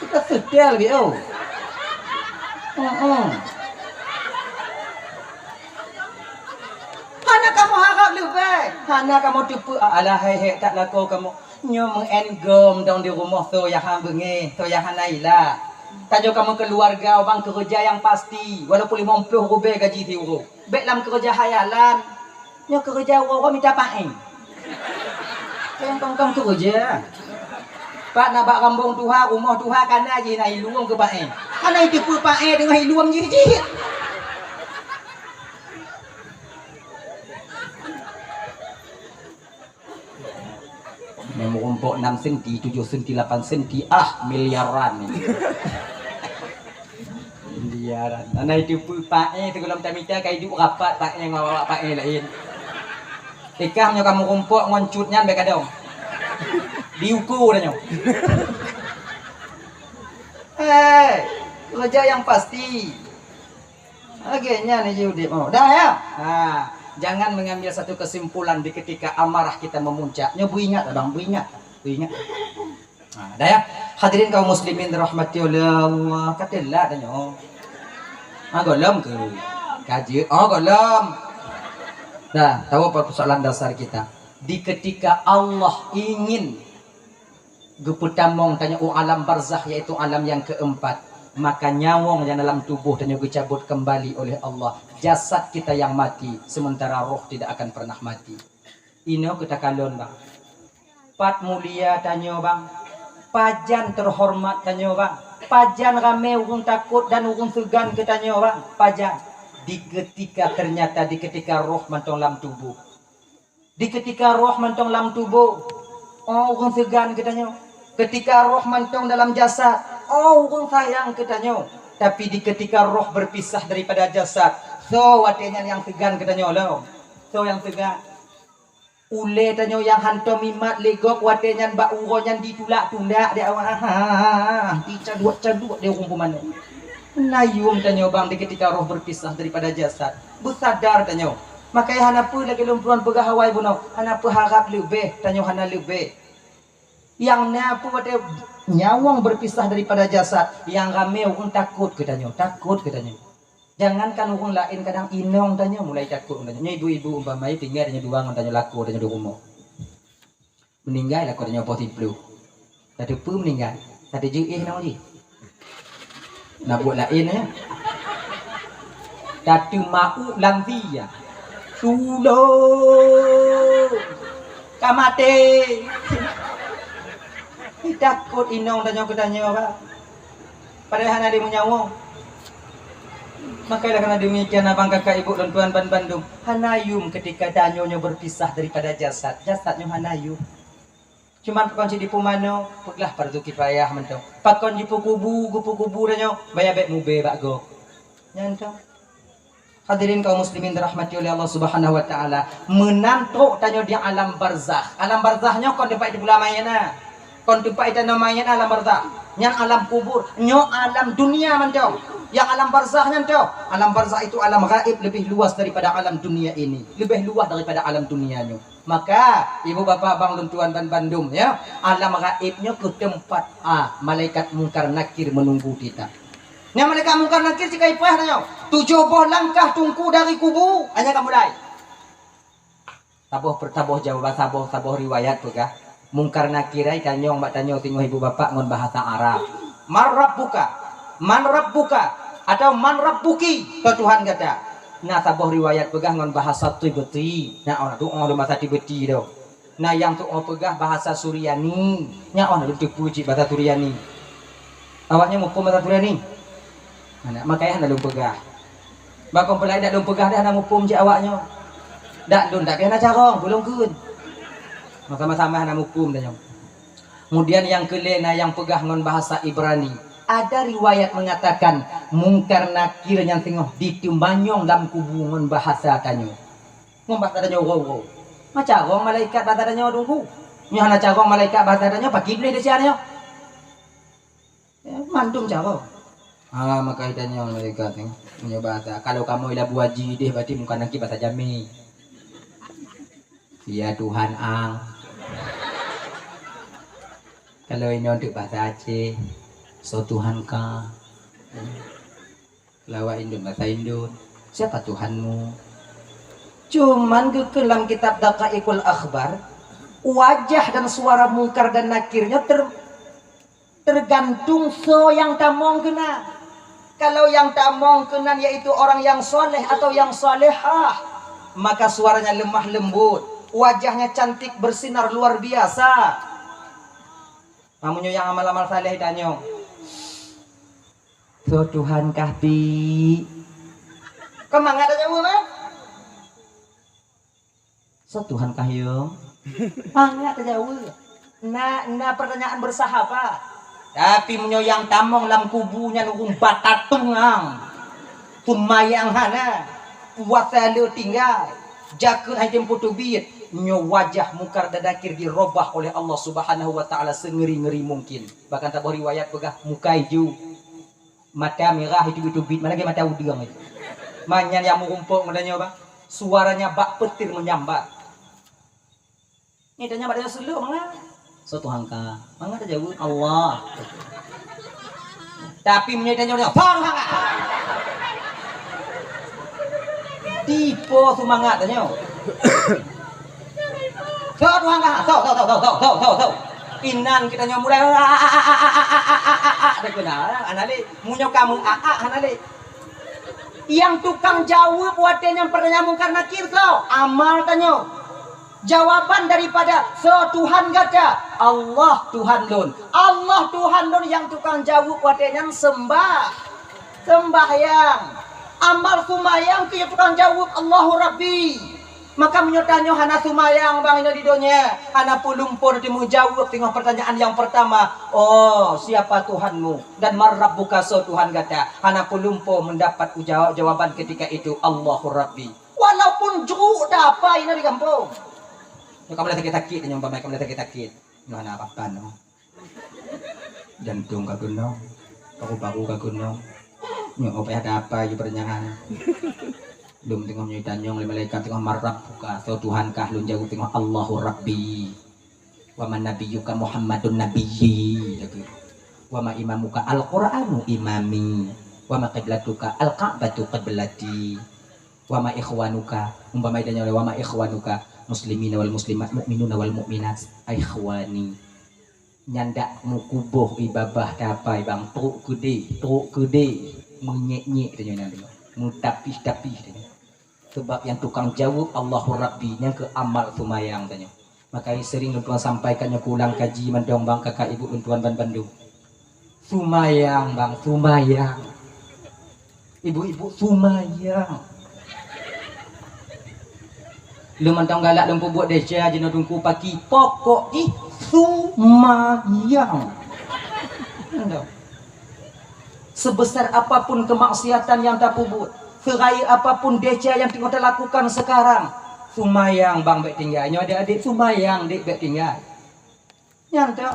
Kita setel biôk. Heeh. Hana kamoe harab leubeh. Hana kamoe teupeue, alah, hai, hai, tak lakoe kamoe. Nyoe meu'en gom dong di rumoh, soe nyang han beungéh, soe nyang hana ila. Tanyoe kamoe keuluwarga bang keureuja nyang pasti, walaupun limong ploh rubèe gaji siuroe. Bèk lam keureuja khayalan. Nyoe keureuja uroe-uroe mita paéh. Nyang kong-kong keureuja. Pat na bak rambong tuha, rumoh tuha kana jih na iluem keu paéh. Hana iteupeue paéh deungon iluem jih-jih. Nyang meurumpok enam senti, tujoh senti, lapan senti, ah, miliaran. Miliaran. Hana iteupeue paéh, sigohlom tamita ka iduek rapat paéh ngon awak paéh laén. Ikah meunyoe ka meurumpok ngon cut nyan bèk kadong. Diuko dah nyoe. Hei, keureuja nyang pasti. Lagèe nyan jih udép, oh. Dah, ya? Ha, jangan mengambil satu kesimpulan di ketika amarah kita memuncak. Nyoe beuingat, abang, beuingat. Beuingat. Ha, dah, ya. Hadirin kaum muslimin dirahmati oleh Allah. Ka teulat dah nyoe. Ha, gohlom ke? Ka jeuet. Oh, gohlom. Dah, tahu apa persoalan dasar kita? Di ketika Allah ingin geupeutamong tanyoe u alam barzakh, yaitu alam nyang keempat, maka nyawong nyang dalam tuboh tanyoe geucabot kembali oleh Allah. Jasad kita yang mati, sementara roh tidak akan pernah mati. Inoe keu takalon, bang. Pat mulia tanyoe, bang. Pajan teuhoreumat tanyoe, bang. Pajan ramé ureuëng takot dan ureuëng seugan keu tanyoe, bang. Pajan. Di ketika ternyata, di ketika roh mantong lam tuboh. Di ketika roh mantong lam tuboh, oh, ureuëng seugan geutanyoe. Ketika roh mantong dalam jasad, oh, ureuëng sayang keu tanyoe. Tapi di ketika roh berpisah daripada jasad, so watée nyan nyang seugan keu tanyoe lom. So nyang seugan. Ulée tanyoe nyang hantom mimat lé gob watée nyan bak uroe nyan ditulak-tulak di awak, ha, dicaduek-caduek di ureuëng pumanö. Nayum tanyoe bang di ketika roh berpisah daripada jasad. Beusadar tanyoe. Makanya hana peue lagée lôn puruan peugah awai bunoe, hana peuharab leubeh, tanyoe hana leubeh. Nyang na peue watée nyawöng berpisah daripada jasad, nyang ramé ureuëng takot keu tanyoe, takot keu tanyoe. Jangankan ureuëng laén, kadang inong tanyoe mulai takot keu tanyoe. Nyoe ibu-ibu umpama tinggai tanyoe dua ngon tanyoe lakoe tanyoe di rumoh. Meuninggai lakoe tanyoe poh siplôh. Tateupeue meuninggai, tateujeue inong jih. Na buet laén nyan. Tateuma'u lam dia. Tulông! Ka maté! Takot inong tanyoe keu tanyoe, Pak. Padahai hana lé meunyawoe. Maka oleh karena demikian, abang kakak ibu lôn tuan ban bandum, hana yum ketika tanyoe nyoe berpisah daripada jasad. Jasad nyoe hana yum. Cuman pakon cit dipeumanoe, peugah fardu kifayah mantong. Pakon jipeukubu, geupeukubu tanyoe, baya bék mubée bak gob. Nyan tong. Hadirin kaum muslimin dirahmati oleh Allah Subhanahu wa taala, meunan trok tanyoe di alam barzakh. Alam barzakh nyoe kon teumpat iteupeula mayét na. Kon teumpat itanoe mayét na alam barzakh. Nyan alam kubur, nyoe alam dunia mantong. Yang alam barzakh nyan tong. Alam barzakh itu alam gaib lebih luas daripada alam dunia ini, lebih luas daripada alam dunia nyoe. Maka, ibu bapak bang lôn tuan ban bandum, ya, alam gaib nyoe keu teumpat, ah, malaikat Mungkar Nakir menunggu kita. Nyan malaikat Mungkar Nakir sikai paih tanyoe. Tujoh boh langkah teungku dari kubu, hanya ka mulai. Saboh per-, saboh jawaban, saboh, saboh riwayat peugah, Mungkar Nakir ai tanyong bak tanyoe singoh ibu bapak ngon bahasa Arab. "Man rabbuka?" "Man rabbuka?" Atau "Man rabbuki?" Soe Tuhan gata? Na saboh riwayat peugah ngon bahasa Qibti. Na oh, tu'oh lom bahasa Qibti do. Na nyang tu'oh peugah bahasa Suryani. Nyan oh, lôn teupeue cit bahasa Suryani. Awaknyan muphom bahasa Suryani? Hana, makanya hana lôn peugah. Bak kon peulaén dak lôn peugah dah hana muphom cit awaknyoe. Dak lôn, tapi hana carông, peue lôn kheun. Sama-sama hana muphom tanyoe. Kemudian nyang keulhèe na nyang peugah ngon bahasa Ibrani. Ada riwayat mengatakan Mungkar Nakir nyan singoh diteumanyong lam kubu ngon bahasa tanyoe. Ngon bahasa tanyoe uroe-uroe. Ma carông malaikat bahasa tanyoe teungku. Nyoe hana carông malaikat bahasa tanyoe, pakri Iblih desya nyoe. Ya, mandum carông. Ah, maka itanyong malaikat nyoe. Meunyoe bahasa, kalau kamoe i Labuhan Bajo deh, berarti Mungkar Nakir bahasa Jamé. Ya Tuhan ang. Kalau inoe teuk bahasa Aceh, soe Tuhan ka. Kalau awak Indon bahasa Indon, siapa Tuhanmu? Cuman geukheun lam kitab Daqaiqul Akhbar, wajah dan suara Mungkar dan Nakir nyoe ter-, tergantung soe nyang tamong keunan. Kalau nyang tamong keunan yaitu orang yang soleh atau yang salehah, maka suaranya lemah lembut, wajahnya cantik bersinar luar biasa. Meunyoe nyang amal-amal saleh tanyong, "Soe Tuhan kah, Bi?" Kon mangat tajaweueb, eh? "Soe Tuhan kah, Yong?" Mangat tajaweueb. Na, na pertanyaan bersahabat. Tapi meunyoe nyang tamong lam kubu nyan ureueng batatung ang, seumayang hana, puasa le tinggai, jakeuet han jitem peutubiet, nyoe wajah Mungkar dan Nakir dirobah oleh Allah Subhanahu wa Taala seungeri-ngeri mungkin. Bahkan saboh riwayat peugah muka ijo, mata mirah, itu-itu bit, mana lagi mata udeueng itu. Manyan nyang meurumpok ngon tanyoe, bah. Suaranya bak petir menyambar. Nyan tanyoe bak tanyoe seuleuek mangat. Soe Tuhan ka? Mangat tajaweueb, "Allah." Tapi meunyoe tanyoe, "Soe Tuhan ka?" Dipo seumangat tanyoe. "Soe Tuhan ka? Soe, soe, soe." Inan kita nyoe mulai, "A, a, a, a, a, a, a, a, a, a." Dak keunan, hana lé. Meunyoe kamoe, "A, a," hana lé. Nyang tukang jaweueb watée nyan pertanyaan Mungkar Nakir soe? Amal tanyoe. Jawaban daripada soe Tuhan gata? "Allah Tuhan lôn." Allah Tuhan lôn nyang tukang jaweueb watée nyan sembah. Sembahyang. Amal seumayang keu nyang tukang jaweueb, "Allahu Rabbi." Maka meunyoe tanyoe hana seumayang bang inoe di donya, hana peue lumpo teumeujaweueb teungoh peurtanyaan nyang peurtama, "Oh, siapa Tuhanmu?" Dan "Man rabbuka?" Soe Tuhan gata? Hana peue lumpo meudapat ujawa-, jawaban ketika itu, "Allahu Rabbi." Walaupun jruk dapa inoe di gampông. Nyoe ka mulai sakét-sakét nyoe, umpama ka mulai sakét-sakét. Nyoe hana apa-apa nyoe. Jantông ka keunong, paru-paru ka keunong. Nyoe payah dapa ju peurtanyaan. Lom teungoh nyoe tanyong lé malaikat teungoh, "Man rabbuka?" Soe Tuhan kah? Lôn jaweueb teungoh, "Allahu Rabbi." "Wa man nabiyyuka?" "Muhammadun nabiyyi." Lagèe, "Wa ma imamuka?" "Al-Qur'anu imami." "Wa ma qiblatuka?" "Al-Ka'batu qiblati." "Wa ma ikhwanuka?" Umpama tanyoe, "Wa ma ikhwanuka?" "Muslimina wal muslimat, mu'minuna wal mu'minat, ikhwani." Nyan dak meukuboh ié babah dapai bang, trok keudeh, trok keudeh, meunyék-nyék tanyoe nyan, meutapih-tapih tanyoe. Sabab nyang tukang jaweueb Allahu Rabbi, nyang keu amal seumayang tanyoe. Maka sering lôn tuan sampaikan nyoe, keu ulang kaji mantong bang, kakak ibu lôn tuan ban bandum. Seumayang bang, seumayang. Ibu-ibu seumayang. Lôn mantong galak lôn peubuet desya jinoe Teungku paki, pokok jih seumayang. Mantong. Sebesar apapun kemaksiatan nyang tapeubuet, seurayeuk apapun desya nyang teungoh talakukan sekarang, seumayang bang bèk tinggai. Nyoe adék-adék seumayang dék bèk tinggai. Nyan toh.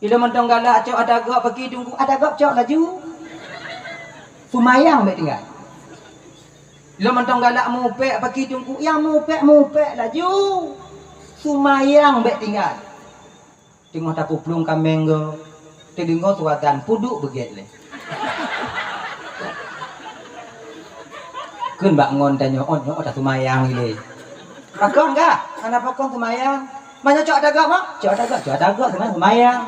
Ilôn mantong galak cok ata gob paki Teungku, ata gob cok laju. Seumayang bèk tinggai. Ilôn mantong galak mupèk paki Teungku, nyang mupèk-mupèk laju. Seumayang bèk tinggai. Teungoh tapeuplueng kaméng gob, teudeungoe suara azan, peuduek beugèt lé. Kheun bak ngon tanyoe, "Oh, nyoe taseumayang ilèe." Pakon kah? Hana pakon seumayang. Meunyoe cok ata gob, mak? Cok ata gob, cok ata gob, seumayang, seumayang.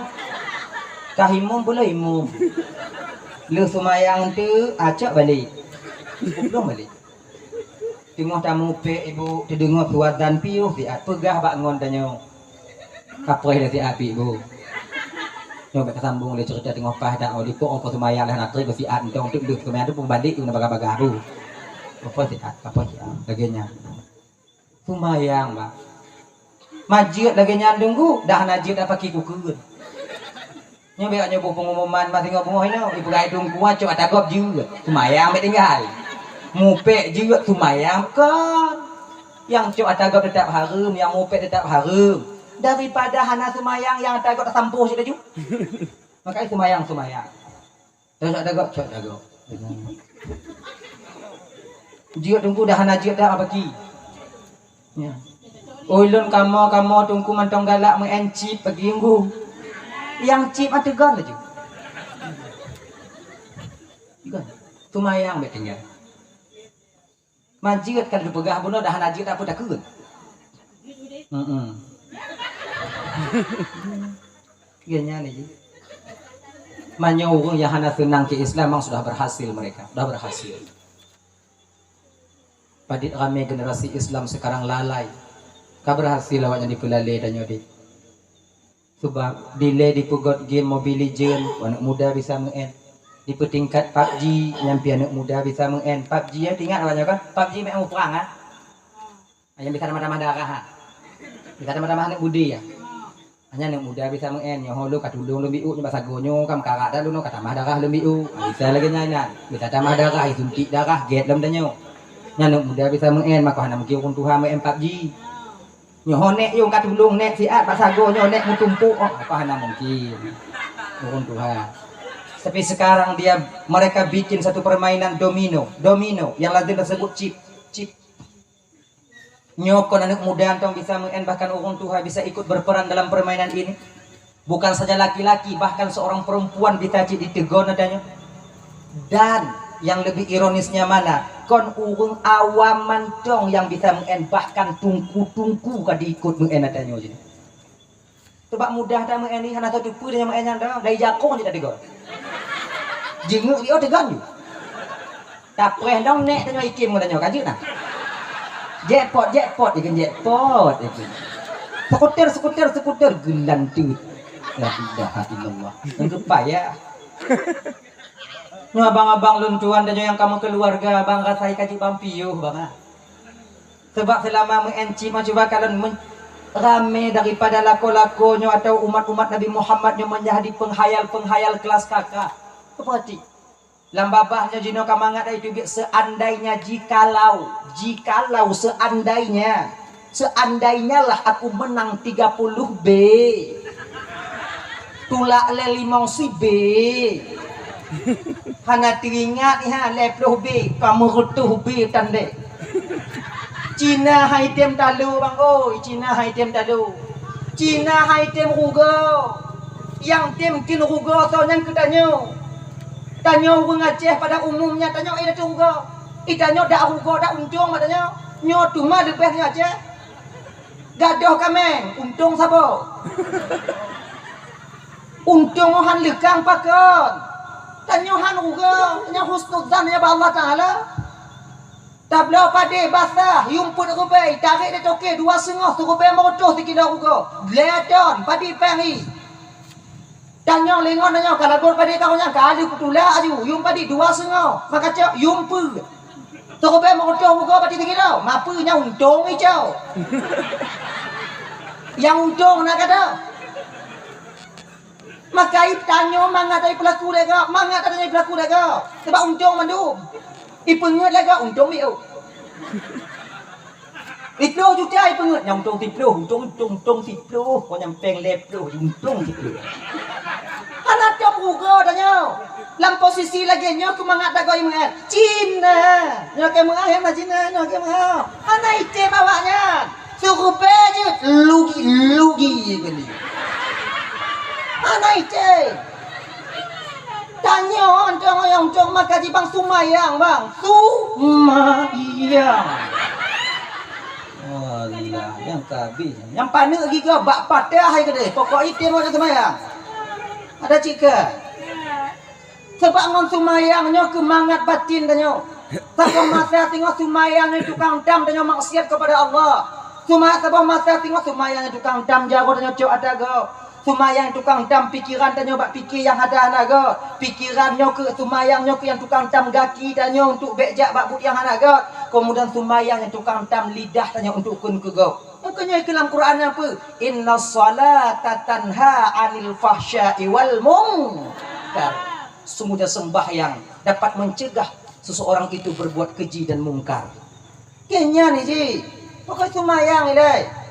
Kah imum, peuleueh imum. Lheueh seumayang teuk, ah, cok balek. Peuplueng balek. Teungoh tamupèk ibu, teudeungoe suara azan piôh siat, peugah bak ngon tanyoe. Kapoh lé siat pih, Bu. Nyoe bèk tasambong lé ceurita teungoh paih dak, oh, dipok, oh, seumayang lé hana trép, siat mantong teuk deuh seumayang teuk peubalek u na bagah-bagah, Bu. Kapoh siat, kapoh siat, lagèe nyan. Seumayang, Bang. Ma jeuet lagèe nyan Teungku, dah hana jeuet dak paki kukheun. Nyoe bèk nyoe boh pengumuman bak singoh beungoh inoe, ipeugah Teungku cok ata gob jeuet, seumayang bèk tinggai. Mupèk jeuet, seumayang kon. Nyang cok ata gob teutap hareuem, nyang mupèk teutap hareuem. Daripada hana seumayang, nyang ata gob tasampôh cit laju. Makajih seumayang, seumayang. Cok ata gob, cok ata gob. Jeuet Teungku, dah hana jeuet dak paki. Ya. Ulôn kamoe-kamoe Teungku mantong galak meu'en chip pagi Minggu. Nyang chip mantong teugon laju. Teugon. Seumayang bèk tinggai. Ma jeuet ka lheueh peugah bunoe dah hana jeuet dak peue takheun. Heeh. Iya nyan lagi. Meunyoe ureueng nyang hana seunang keu Islam memang sudah berhasil mereka, sudah berhasil. Padit ramé generasi Islam sekarang lalai. Ka berhasil awaknyan dipeulalé tanyoe deh. Sebab dilèe dipeugöt game Mobile Legend, aneuk muda bisa meu'en. Dipeutingkat PUBG, nyan pih aneuk muda bisa meu'en. PUBG nyan ingat awaknyan kan? PUBG meu'en muprang ah. Nyang bisa tamah-tamah darah ah. Bisa tamah-tamah aneuk budi ah. Nyan aneuk muda bisa meu'en, nyoe ho lôn ka tulông lôn bi'uk, nyoe bak sagoe nyoe ka meukarat dah lôn ka tamah darah lôn bi'uk. Bisa lagèe nyan, nyan. Bisa tamah darah, jisuntik darah, gèt lom tanyoe. Nyan aneuk muda bisa meu'en, maka hana mungkin ureueng tuha meu'en PUBG. Nyoe ho nèk yong ka tulông nèk siat bak sagoe nyoe nèk meutumpôk, oh, apa hana mungkin. Ureueng tuha. Tapi sekarang dia, mereka bikin satu permainan domino, domino yang lazim tersebut chip, chip. Nyoe kon aneuk muda mantong bisa meu'en, bahkan ureueng tuha bisa ikut berperan dalam permainan ini. Bukan saja laki-laki, bahkan seorang perempuan bisa cit diteugon ata nyoe. Dan yang lebih ironisnya mana? Kon ureueng awam mantong nyang bisa meu'en, bahkan teungku-teungku ka diikut meu'en ata nyoe jih. Teubak mudah that meu'en nyan, hana tatupeue nyang meu'en nyan dah, dari jakong cit tateugon. Jeungeuk jih oh teugon jih. Tapreh dong nèk tanyoe ikim ngon tanyoe ka jeuet nah. Jackpot, jackpot, ikin jackpot, ikin. Skuter, skuter, skuter, geulanteut. La ilaha illallah. Nyang geupai ya. Nyoe abang-abang lôn tuan tanyoe nyang ka meukeuluwarga, bang rasai ka jeuet bang piôh, bang ah. Sebab seulama meu'en cit mah cuba kalon men-, ramé daripada lakoe-lakoe nyoe atawa umat-umat Nabi Muhammad nyoe menjadi penghayal-penghayal kelas kakak. Peurati. Lam babah nyoe jinoe ka mangat dari teubiet, seandainya, jikalau, jikalau, seandainya, seandainya lah aku menang tiga puluh B, tulak lé limong si B, hana teuingat ha lhèe ploh B, ka meureutôh B tandék. Cina hai tem talo bang oi, Cina hai tem talo. Cina hai tem rugoe. Nyang tem keu rugoe soe nyan keu tanyoe. Tanyoe ureueng Aceh pada umumnya tanyoe eh dak rugoe. Eh tanyoe dak rugoe dak untông bak tanyoe. Nyoe teuma leubeh nyoe Aceh. Gadôh kaméng, untông saboh. Untông han leukang pakon. Tanyoe han rugoe, nyoe husnuzan nyoe bak Allah Taala. Tabloe padé basah, yum peuet rubée, tarek di toke dua seungoh, sirubée meureutôh sikilo rugoe. Lhèe ton, padé péng hi. Tanyong lingon nyoe ka lagot padé ka nyan ka lheueh kutulak aju, yum padé dua seungoh, maka cok yum peuet. Sirubée meureutôh rugoe padé sikilo, mapeue nyang untông icok. Nyang untông na gata. Maka itanyoe mangat dari peulaku lé gob, mangat dari peulaku lé gob. Sebab untông mandum. Ipeungeut lé gob, untông miôk. Siploh juta ipeungeut, nyang untông siploh, untông, untông, untông siploh, kon nyang péng lhèe ploh, untông siploh. Hana tom rugoe tanyoe. Lam posisi lagée nyoe keu mangat dagoe meu'ah. Cina. Nyoe keu meu'ah, nyang na Cina, nyoe keu meu'ah. Hana item awaknyan. Sirubée jeuet lugi, lugi kali. Hana item. Tanyoe, tanyoe, tanyoe maka jibang sumayang, bang. Sumayang. Alah, nyang ka habéh. Nyang paneuk gigoe bak patah hai keudeh. Pokok item awaknyan sumayang. Ada cit keu? Sabab ngon sumayang nyoe keu mangat batin tanyoe. Saboh masa singoh sumayang nyoe tukang dam tanyoe maksiat keupada Allah. Suma-, saboh masa singoh sumayang nyoe tukang dam jaroe tanyoe cok ata gob. Sumayang tukang dam pikeran tanyoe bak pike nyang hana-hana gob. Pikeran nyoe keu sumayang nyoe keu nyang tukang dam gaki tanyoe untuk bék jak bak buet nyang hana gob. Keumudian sumayang nyang tukang dam lidah tanyoe untuk kheun keu gob. Maka nyoe keu lam Quran nyan peue? Inna shalata tanha 'anil fahsya'i wal munkar. Sungguhnya sembahyang dapat mencegah seseorang itu berbuat keji dan mungkar. Keu nyan jih, pokok sumayang ilée.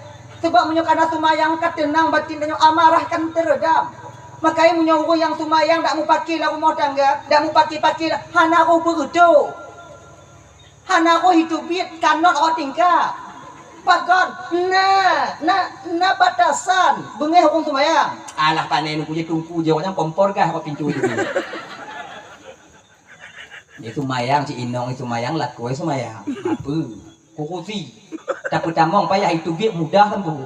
Sebab meunyoe kana sumayang ka teunang batin tanyoe, amarah kan teureudam. Makajih meunyoe ureuëng nyang sumayang dak mupaki lam rumoh tangga, dak mupaki-paki, hana roh beureutoh. Hana roh itu biet kanot roh tingka. Pakon? Na, na, na batasan beungéh ureuëng sumayang. Alah pane nuku je tungku je awaknyan kompor gah bak pintu itu. Itu sumayang cit inong, itu sumayang lakoe sumayang. Apa? Kurusi. Tapi tamong payah itu biet mudah kan bu.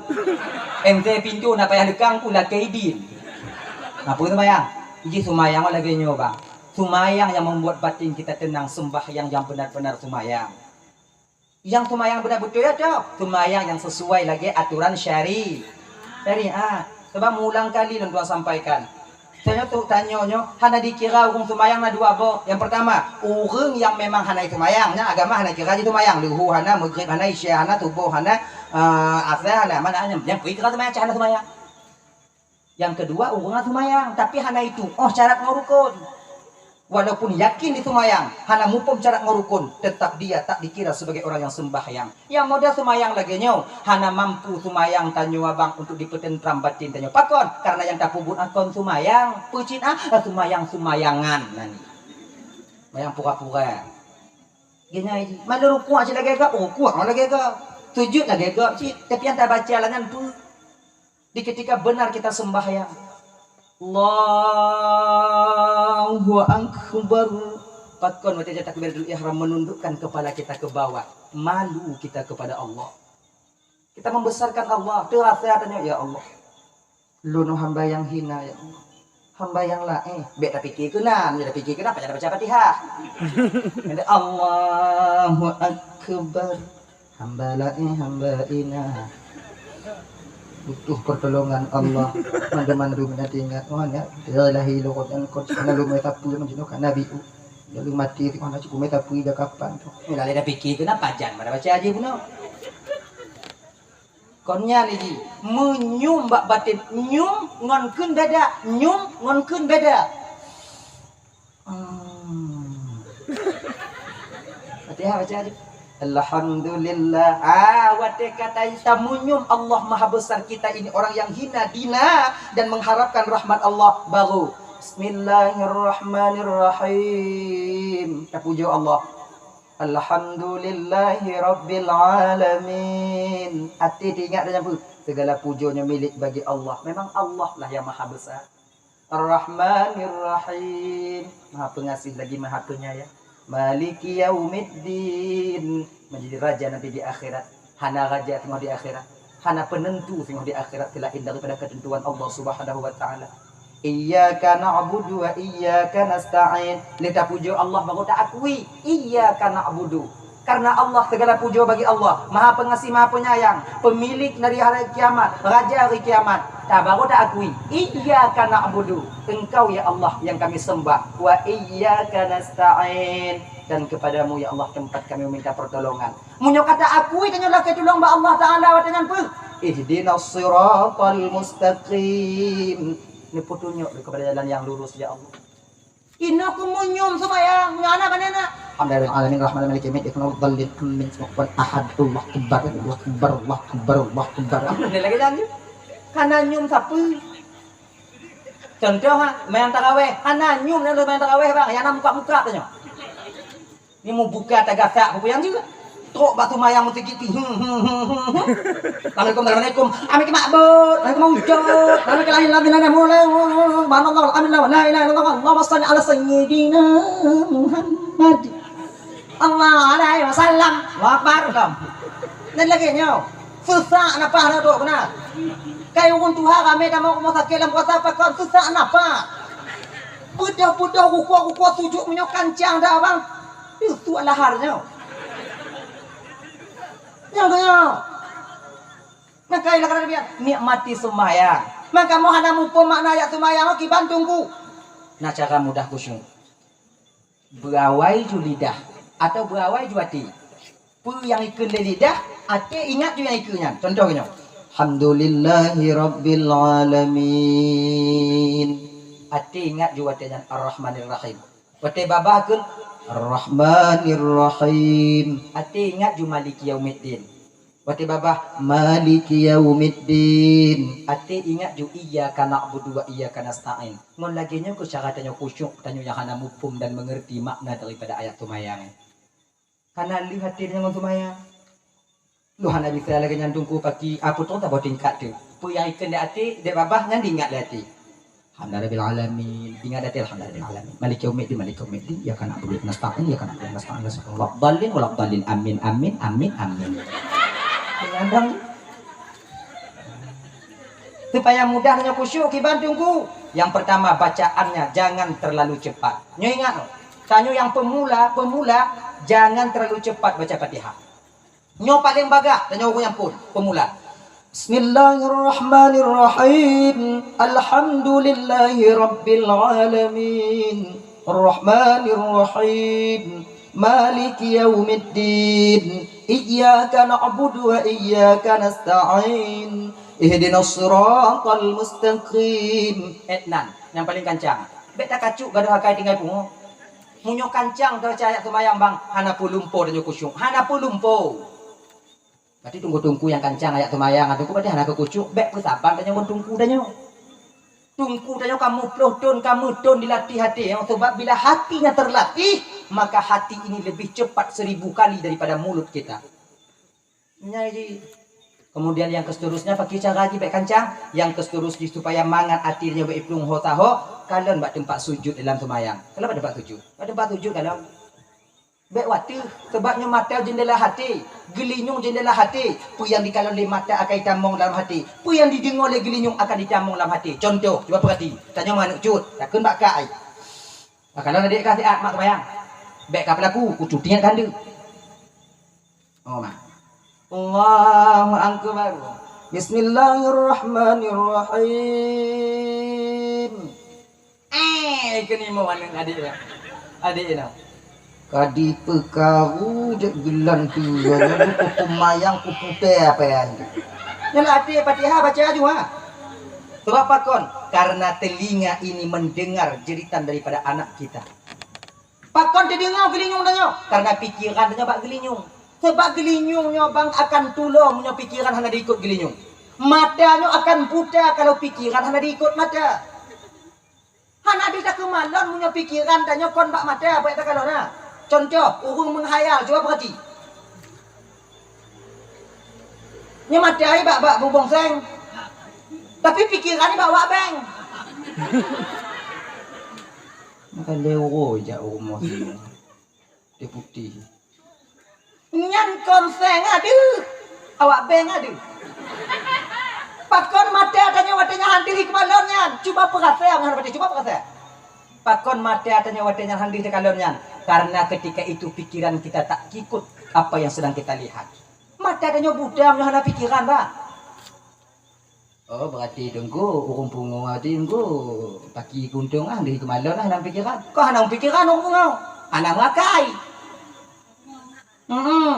Ente pintu na payah lekang pun lakée idin. Apa sumayang? Iji sumayang lagée nyoe bang. Sumayang yang membuat batin kita tenang, sembahyang yang benar-benar sumayang. Yang sumayang beuna beutôi ya toh, sumayang yang sesuai lagée aturan syari-, syariat. Sebab meuulang kali lôn tuan sampaikan. Tanyoe tu, tanyoe nyoe hana dikira ureuëng sumayang na dua boh. Yang pertama, ureuëng yang memang hana sumayang, nya agama hana kira jih sumayang. Luhu hana, maghrib hana, isya hana, suboh hana, eh, asar hana, mana hana. Yang peue kira sumayang, cah hana sumayang. Yang kedua, ureuëng sumayang, tapi hana itu, oh syarat ngon rukun. Walaupun yakin di sumayang, hana muphom syarat ngon rukun, tetap dia tak dikira sebagai orang yang sembahyang. Yang model sumayang lagée nyoe, hana mampu sumayang tanyoe abang untuk dipeutentram batin tanyoe. Pakon? Karena yang tapeubuet akon sumayang, peucit ah, sumayang-sumayangan nani. Sumayang pura-pura. Geunyai jih. Malu rukuk cit lagée gob, rukuk lagée gob. Sujud lagée gob cit, tapi yang tabaca langan peue? Di ketika benar kita sembahyang, Allahu Akbar. Pakon watée takbiratul ihram menundukkan kepala kita ke bawah, malu kita kepada Allah. Kita membesarkan Allah, terasa tanya, "Ya Allah, lôn hamba yang hina, ya Allah. Hamba yang laén." Bék tapike keunan, bék tapike keunan, pajan baca Fatihah. Allahu Akbar. Hamba laén, hamba hina. Butuh pertolongan Allah. Mandum-mandum na teuingat. Oh, nya, ya ilahi, lôn kan kot, kana lôn mai sapeue, macam tu, kana biu. Lalu mati tu, mana cukup mai sapeue dah kapan tu. Lalai dah fikir tu, na pajan mana baca aja bunoe. Kon nyan jih, meunyium bak baten, nyium ngon kheun beda, nyium ngon kheun beda. Hmm. Fatihah baca aja. Alhamdulillah. Ah, watée kata tameunyium Allah Maha Besar kita ini orang yang hina dina dan mengharapkan rahmat Allah, baru Bismillahirrahmanirrahim. Tapujoe Allah. Alhamdulillahi rabbil alamin. Até teuingat dan nyampu, segala pujoe nyoe milék bagi Allah. Memang Allah lah yang maha besar. Ar-Rahmanir Rahim. Maha pengasih lagi maha penyayang. Maliki yaumiddin. Menjadi raja nanti di akhirat. Hana raja teungoh di akhirat. Hana penentu singoh di akhirat selain daripada ketentuan Allah Subhanahu wa Ta'ala. Iyyaka na'budu wa iyyaka nasta'in. Lé tapujoe Allah baru taakui, iyyaka na'budu. Karena Allah, segala pujoe bagi Allah, Maha Pengasih, Maha Penyayang, Pemilik dari hari kiamat, Raja hari kiamat. Ta baru taakui, iyyaka na'budu. Engkau ya Allah yang kami sembah. Wa iyyaka nasta'in. Dan kepadamu ya Allah tempat kami meminta pertolongan. Meunyoe ka taakui tanyoe lakée tulông bak Allah Taala watée nyan peue? Ihdinas siratal mustaqim. Neupeutunyok keupada jalan nyang lurus, ya Allah. Inoe keuh meunyium seumayang, nyoe hana bak neuk. Alhamdulillahirabbil alamin, arrahmanirrahim, maliki yaumiddin, iyyaka na'budu wa iyyaka nasta'in, ihdinas siratal mustaqim. Allahu akbar, Allahu akbar, Allahu akbar, Allahu akbar. Ni lagée nyan. Kana nyium sapeue? Contoh ha, main taraweh, hana nyium na main taraweh bang, nyang na muka-muka tanyoe. Ni mubuka tagasak peue nyang jeuet. Trok bak seumayang meusigit ti. Hmm, hmm, hmm, hmm, hmm. Assalamualaikum, assalamualaikum. Ami ke makbut, ami ke maujud, ami ke lain, lain, lain, mulai, mulai, mulai. Subhanallah, alhamdulillah, la ilaha illallah, Allahumma shalli ala sayyidina Muhammad. Allah alaihi wasallam. Allahu akbar. Kan? Dan lagée nyoe. Sesak nafah na dok beuna. Kai ureuëng tuha ramé tamong rumoh sakét lam puasa pakon sesak nafah. Beudôh-beudôh rukuk-rukuk sujud meunyoe kancang dah abang. Teusuk lahar nyoe. Nyoe geuh nyoe. Maka ialah kata Nabi, nikmati seumayang. Maka kamoe hana muphom makna ayat seumayang, oh, kiban teungku. Na cara mudah khusyuk. Beuawai ju lidah atau beuawai ju até. Peue nyang ikheun lé lidah, até ingat ju nyang ikheun nyan. Contoh nyoe. Alhamdulillahi rabbil alamin. Até ingat ju watée nyan Ar-Rahmanir Rahim. Watée babah kheun Ar-Rahmanir Rahim. Até ingat ju Maliki Yaumiddin. Watée babah Maliki Yaumiddin. Até ingat ju iyyaka na'budu wa iyyaka nasta'in. Ngon lagée nyoe keuh cara tanyoe khusyuk, tanyoe nyang hana muphom dan mengerti makna daripada ayat seumayang. Kana lheueh até tanyoe ngon seumayang. Lôn hana bisa lagée nyan teungku paki, apa tu saboh tingkat tu. Peue nyang ikheun di até, di babah nyan diingat di até. Alhamdulillahirabbil alamin. Ingat di até alhamdulillahirabbil alamin. Maliki yaumiddin, maliki yaumiddin. Iyyaka na'budu wa iyyaka nasta'in, iyyaka na'budu wa iyyaka nasta'in. Waladdallin, waladdallin. Amin, amin, amin, amin. Kadang supaya mudah tanyoe khusyuk kiban teungku. Yang pertama bacaannya jangan terlalu cepat. Nyoe ingat, tanyoe nyang pemula, pemula jangan terlalu cepat baca Fatihah. Nyoe paleng bagah tanyoe ureuëng nyang phon, pemula. Bismillahirrahmanirrahim. Alhamdulillahi rabbil alamin. Arrahmanirrahim. Maliki yaumiddin. Iyyaka na'budu wa iyyaka nasta'in. Ihdinas siratal mustaqim. Etnan, nyang paleng kancang. Bék takacuk gadôh akai tinggai pungo. Meunyoe kancang teubaca ayat seumayang bang, hana peulumpo tanyoe khusyuk, hana peulumpo. Berarti teungku-teungku nyang kancang ayat seumayang, teungku berarti hana keu khusyuk, bék peusaban tanyoe ngon teungku tanyoe. Teungku tanyoe ka meuploh thon, ka meuthon dilatih até, sebab bila hatinya terlatih, maka hati ini lebih cepat seribu kali daripada mulut kita. Nyan jih. Kemudian yang keseterusnya, pakai cara jih bék kancang. Yang keseterus jih supaya mangat até nyoe bék iplueng ho taho, kalon bak teumpat sujud dalam seumayang. Kalon bak teumpat sujud. Bak teumpat sujud kalon. Bék wateuh, sebab nyoe mata jendela hati, geulinyueng jendela hati. Peue nyang dikalon lé mata akan jitamong dalam hati. Peue nyang dideungoe lé geulinyueng akan jitamong dalam hati. Contoh, cuba peurati. Tanyoe manok cut, takheun bak kah ai. Kalon adék kah siat mak seumayang. Bék kah peulaku, kucuti nyan kandeuh. Oh, ma. Allahu akbar. Bismillahirrahmanirrahim. Eh, keuneuk mo aneuk adék ya. Adék ya. Ka dipeukaru jak geulan tu, ya, lalu kupemayang kuputée apa ya. Nyoe até Fatihah baca aju, ha. Sebab pakon? Karena telinga ini mendengar jeritan daripada anak kita. Pakon teudeungoe geulinyueng tanyoe? Karena pikiran tanyoe bak geulinyueng. Sebab geulinyueng nyoe bang akan tulo meunyoe pikiran hana diikot geulinyueng. Mata nyoe akan buta kalau pikiran hana diikot mata. Hana deuh takeumalon meunyoe pikiran tanyoe kon bak mata, bak takalon na. Contoh, ureuëng meuhayal, cuba peurati. Nyoe mata bak, bak bubong seng. Tapi pikiran bak wak beng. Maka lé uroe jak rumoh sinoe. Dia putih. Nyan kon seng adeuh. Awak beng adeuh. Pakon mata tanyoe watée nyan han deuh hikmah lôn nyan. Cuba peurasa ngon watée, cuba peurasa. Pakon mata tanyoe watée nyan han deuh takalon nyan. Karena ketika itu pikiran kita tak ikut apa yang sedang kita lihat. Mata tanyoe buta meunyoe hana pikiran, bah. Oh, berarti Teungku, ureuëng pungo, berarti Teungku, paki kuntung ah, deuh keumalon ah, hana pikiran. Kok hana pikiran ureuëng pungo? Hana meuakai. Hmm.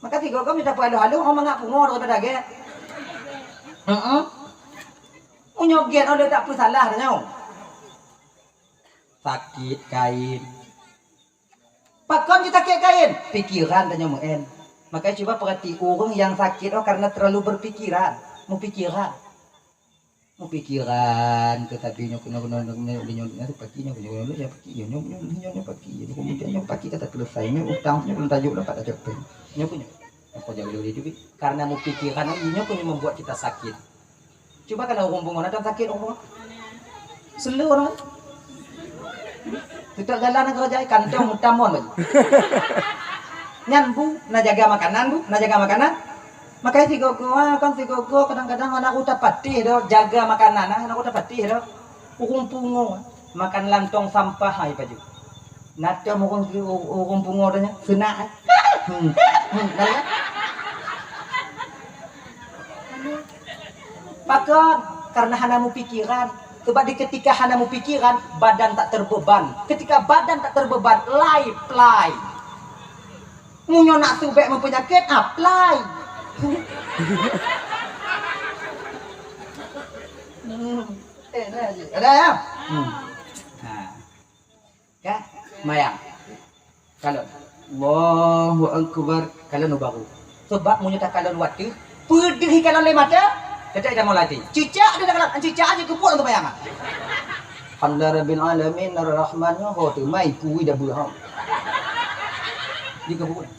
Maka tiga kami tak perlu halu, orang mangat pungo daripada gek. Hmm. Meunyoe gek, oh, dia tak peue salah tanyoe. Sakit kain. Pakon jisakét kain? Pikiran tanyoe meu'en. Makanya cuba perhati, ureuëng nyang sakét oh karena terlalu berpikiran, mupikiran. Mupikiran, tetapi nyoe keunoe keunoe nyoe nyoe nyoe nyoe paki nyoe nyoe nyoe nyoe paki nyoe nyoe nyoe nyoe nyoe paki nyoe kemudian nyoe paki kata selesai nyoe utang nyoe belum tajuk dapat tajuk peng nyoe punya. Aku jaga dulu hidup karena mupikiran nyoe punya membuat kita sakit. Cuba kalau ureuëng pungo, na sakét ureuëng pungo? Seuleu ureuëng. Teutap jalan keureuja kantong mutamon baju. Nyan bu, na jaga makanan bu, na jaga makanan. Makanya sigogo, ah, kan sigogo kadang-kadang anak utak patih dah jaga makanan, ah, anak utak patih dah. Ureuëng pungo, makan lantong sampah hai baju. Nada ureuëng, ureuëng pungo tanya, senak eh. Hmm. Hmm. Nada. Pakon? Karena hana mupikiran. Sebab di ketika hana mupikiran, badan tak terbeban. Ketika badan tak terbeban, lai plai. Meunyoe nak subek meupenyakit, apply. Hmm. Eh, nah, ada ya? Hmm. Ha. Kan? Mayang. Kalon. Allahu Akbar. Kalon baru. Sebab meunyoe takalon watèe, peudeuh kalon lé mata, teutap ida maulati. Cicak dia takalon, cicak aja keubuet untuk mayang. Alhamdulillah Rabbil Alamin, Ar-Rahman, ho teumai kui dah beuhom. Dia keubuet.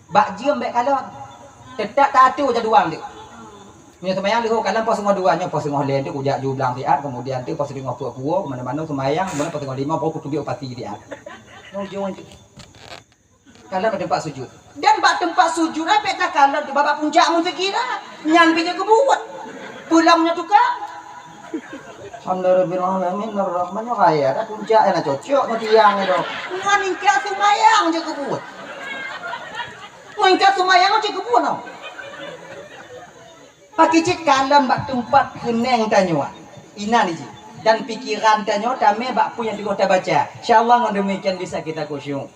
Bak jeuem bèk kalon. Teutap taatur jadual tu. Meunyoe seumayang leuhô kalon poh singoh dua nyoe, poh singoh lhèe tu kujak ju blang siat, kemudian tu poh singoh peuet kuwoe, keumanö-manö seumayang, kemudian poh singoh limong baru kutubiet u pasi siat. Nyoe ujong tu. Kalon bak teumpat sujud. Dan bak teumpat sujud, ai bèk takalon tu bak puncak meuseugi dah. Nyan pih jeuet keubuet. Pulang nyoe tukang. Alhamdulillahirabbil alamin, arrahman, nyoe raya dah puncak, eh, na cocok nyoe tiang nyoe. Nyan ingkat seumayang jeuet keubuet. Nyan ingkat seumayang jeuet keubuet nyoe. Pakri cit kalon bak teumpat keunong tanyoe, inan jih, dan pikiran tanyoe tamè bak peue nyang teungoh tabaca. Insya Allah ngon demikian bisa kita khusyuk.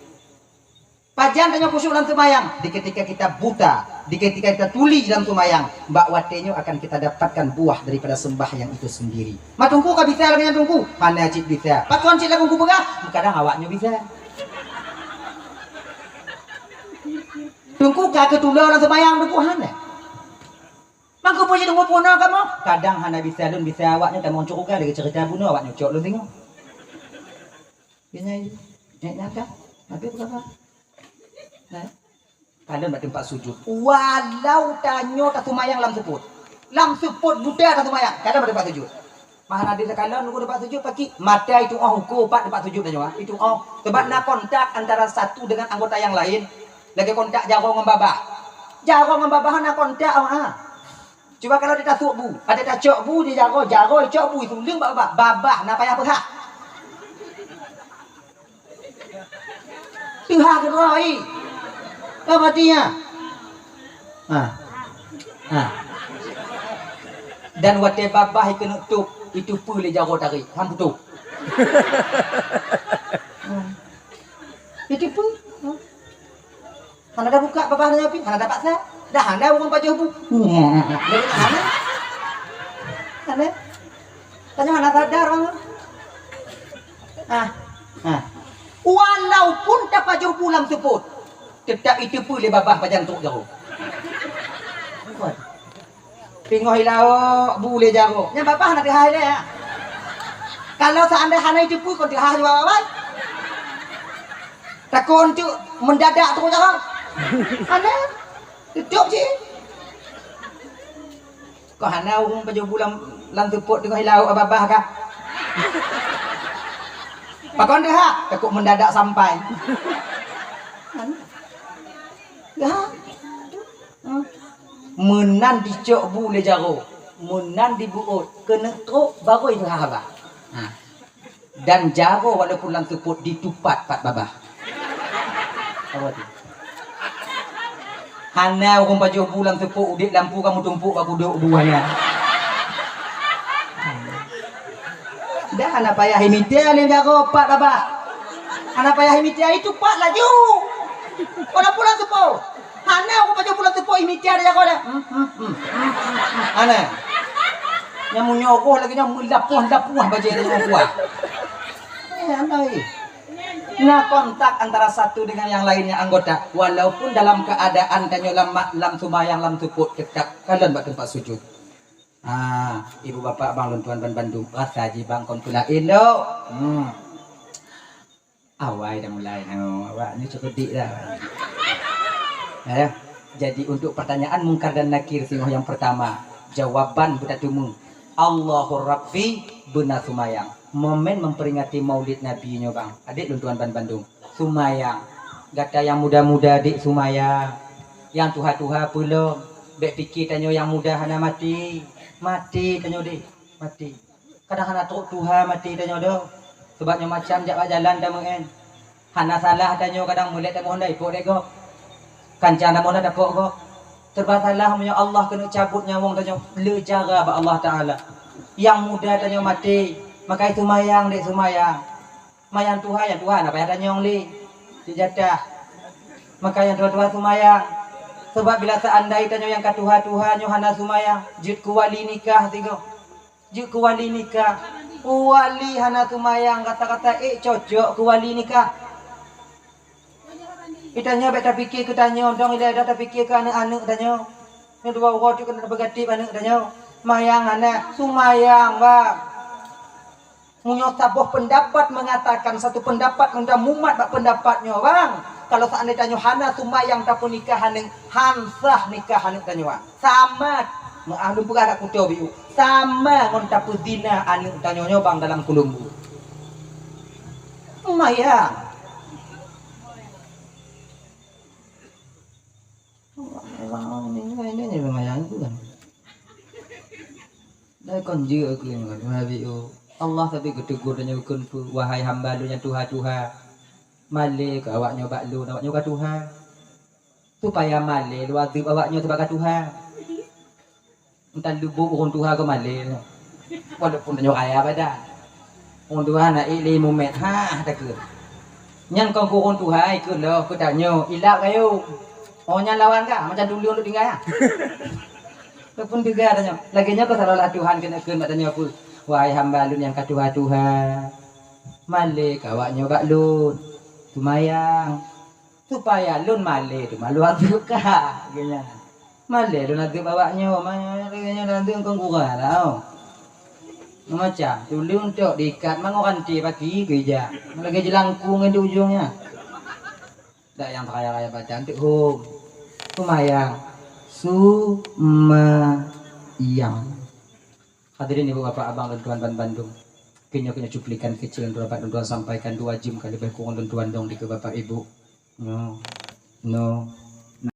Pajan tanyoe khusyuk lam seumayang? Di ketika kita buta, di ketika kita tuli dalam seumayang, bak watèe nyoe akan kita dapatkan buah daripada sembahyang itu sendiri. Mak Teungku ka bisa lagèe nyan Teungku? Hana cit bisa. Pakon cit lagèe Teungku peugah? Kadang awak nyoe bisa. Teungku ka keutulo lam seumayang Teungku hana. Mangko peue jeuet Teungku peurunoe kamoe? Kadang hana bisa lôn, bisa awak nyoe tamong syeuruga lagèe ceurita bunoe awak nyoe cok lôn singoh. Keunyai, nyak nyata. Habis peugah. Nah. Kalon bak teumpat sujud. Walau tanyoe taseumayang lam seupôt. Lam seupôt buta taseumayang. Kalon bak teumpat sujud. Mah na deuh takalon nunggu teumpat sujud pakri. Mata itu'oh uko pat teumpat sujud tanyoe, ah. Itu'oh. Sebab na kontak antara satu dengan anggota yang lain. Lagèe kontak jaroe ngon babah. Jaroe ngon babah na kontak, ah. Cuba kalau di tasôk bu, ada tacok bu di jaroe, jaroe cok bu itu leueng bak babah. Babah na payah peugah. Tuha keudroe. Apa artinya? Ha. Ha. Dan watèe babah ikeuneuk tôp, itu peue lé jaroe tarék, han putôh. Hmm. Itu peue? Hmm. Hana tabuka babah nyoe pih, hana tapaksa. Dah hana ureueng pajoh bu. Hana. Hana. Tanyoe hana sadar, Bang. Ah. Ah. Walaupun tapajoh bu lam seupôt, teutap iteupeue lé babah pajan trok jaroe. Pingoh ilaok bu lé jaroe. Nyan babah na teuhah ilée, ya. Kalau seandai hana iteupeue, kon teuhah jua babah. Takon tu mendadak trok jaroe. Hana. Tutup cit. Kok hana ureueng pajoh bu lam, lam seupôt teungoh ilaok babah kah? Pakon teuhah? Takot mendadak sampai. Hana. Ya. Hmm. Meunan dicok bu lé jaroe, meunan dibeuôt, keuneuk trok barô iteuhah babah. Ha. Dan jaroe walaupun lam seupôt ditupat pat babah. Apa tu? Hana ureueng pajoh bu lam seupôt udép lampu ka meutumpôk bak kudok bu hana. Dah hana payah imitai lé jaroe pat babah. Hana payah imitai, itupat laju. Walaupun lam seupôt. Hana ureueng pajoh bu lam seupôt imitai lé jaroe dah. Hmm, hmm, hmm, hmm, hmm, hmm. Hana. Nyang meunyoe roh lagée nyoe meulapoh-lapoh bajée lagée nyoe kuah. Eh, hana, eh. Na kontak antara satu dengan yang lainnya anggota, walaupun dalam keadaan tanyoe lam ma-, lam seumayang lam seupôt teutap kalon bak teumpat sujud. Ah, ibu bapak bang lôn tuan ban bandum, rasa jih bang kon peulaén lom. Hmm. Awai dah mulai. Oh, awak ni cukup dik dah. Ya. Jadi untuk pertanyaan Mungkar dan Nakir singoh yang pertama, jawaban beutateumeung. Allahur Rabbi beuna seumayang. Momen memperingati Maulid Nabi nyoe bang. Adik lôn tuan ban bandum. Seumayang. Gata nyang muda-muda dik seumayang. Nyang tuha-tuha peulom. Bék pike tanyoe nyang muda hana maté. Maté tanyoe dik. Maté. Kadang hana trok tuha maté tanyoe doh. Sabab nyoe macam jak bak jalan tameu'en. Hana salah tanyoe kadang mulét tamoh hana ipok dek gob. Kanca tamoh hana tapok gob. Serba salah meunyoe Allah keuneuk cabot nyawöng tanyoe le cara bak Allah Taala. Nyang muda tanyoe maté, makai seumayang dek seumayang. Mayang tuha, nyang tuha hana payah tanyong lé. Cit jatah. Makai nyang tuha-tuha seumayang. Sabab bila seandai tanyoe nyang ka tuha-tuha nyoe hana seumayang, jeuet keu wali nikah sigoe. Jeuet keu wali nikah. Wali hana seumayang kata-kata ék cocok keu wali nikah. Itanyoe bék tapike keu tanyoe, dong ilée dah tapike keu aneuëk-aneuëk tanyoe. Nyoe dua uroe tu keuneuk tapeugah tieb aneuëk tanyoe. Mayang hana, seumayang bang. Meunyoe saboh peundapat meungatakan satu peundapat ngon tamumat bak peundapat nyoe bang, kalau seandai tanyoe hana seumayang tapeunikah aneuëk, han sah nikah aneuëk tanyoe bang. Sama, meuah lôn peugah dak kuto biu, sama ngon tapeuzina aneuëk tanyoe nyoe bang dalam kulumbu. Seumayang. Orang ini, ini, ini seumayang tu kan. Dah kon jeuet aku yang kata, "Wahai biu, Allah tapi geutegur dan nyukun pu, wahai hamba Lôn nyang tuha-tuha. Malée keu awak nyoe bak Lôn, awak nyoe ka tuha. Supaya malée Lôn azeub awak nyoe sabab ka tuha." Entah lubuk ureuëng tuha keu malée. Walaupun tanyoe kaya badan. Ureuëng tuha na ék lé mumet, ha, takeu. Nyan kon keu ureuëng tuha, ikeu loh keu tanyoe, ilap kayong. Oh nyan lawan ka, macam dulu untuk tinggai ha. Ataupun teuga tanyoe. Lagée nyoe keu seolah-olah Tuhan keuneuk kheun bak tanyoe peue? Wahai hamba Lôn nyang ka tuha-tuha, malée keu awak nyoe bak Lôn, seumayang, supaya Lôn malée teuma Lôn azeub ka, geuh nyan. Malée Lôn azeub awak nyoe, malée nyoe Lôn azeub kon gura tau. Macam tuleueng tok diikat mangat ranté paki keu ija. Lagée jeulangkung ngon di ujong nyan. Dak nyang raya-raya baca anteuk hom. Seumayang. Seumayang. Hadirin ibu bapak abang lôn tuan ban bandum. Keu nyoe, keu nyoe cuplikan keucil lôn tuan dapat lôn tuan sampaikan dua jeuem ka leubeh kurang lôn tuan dong dikeue bapak ibu. Nyoe. Nyoe.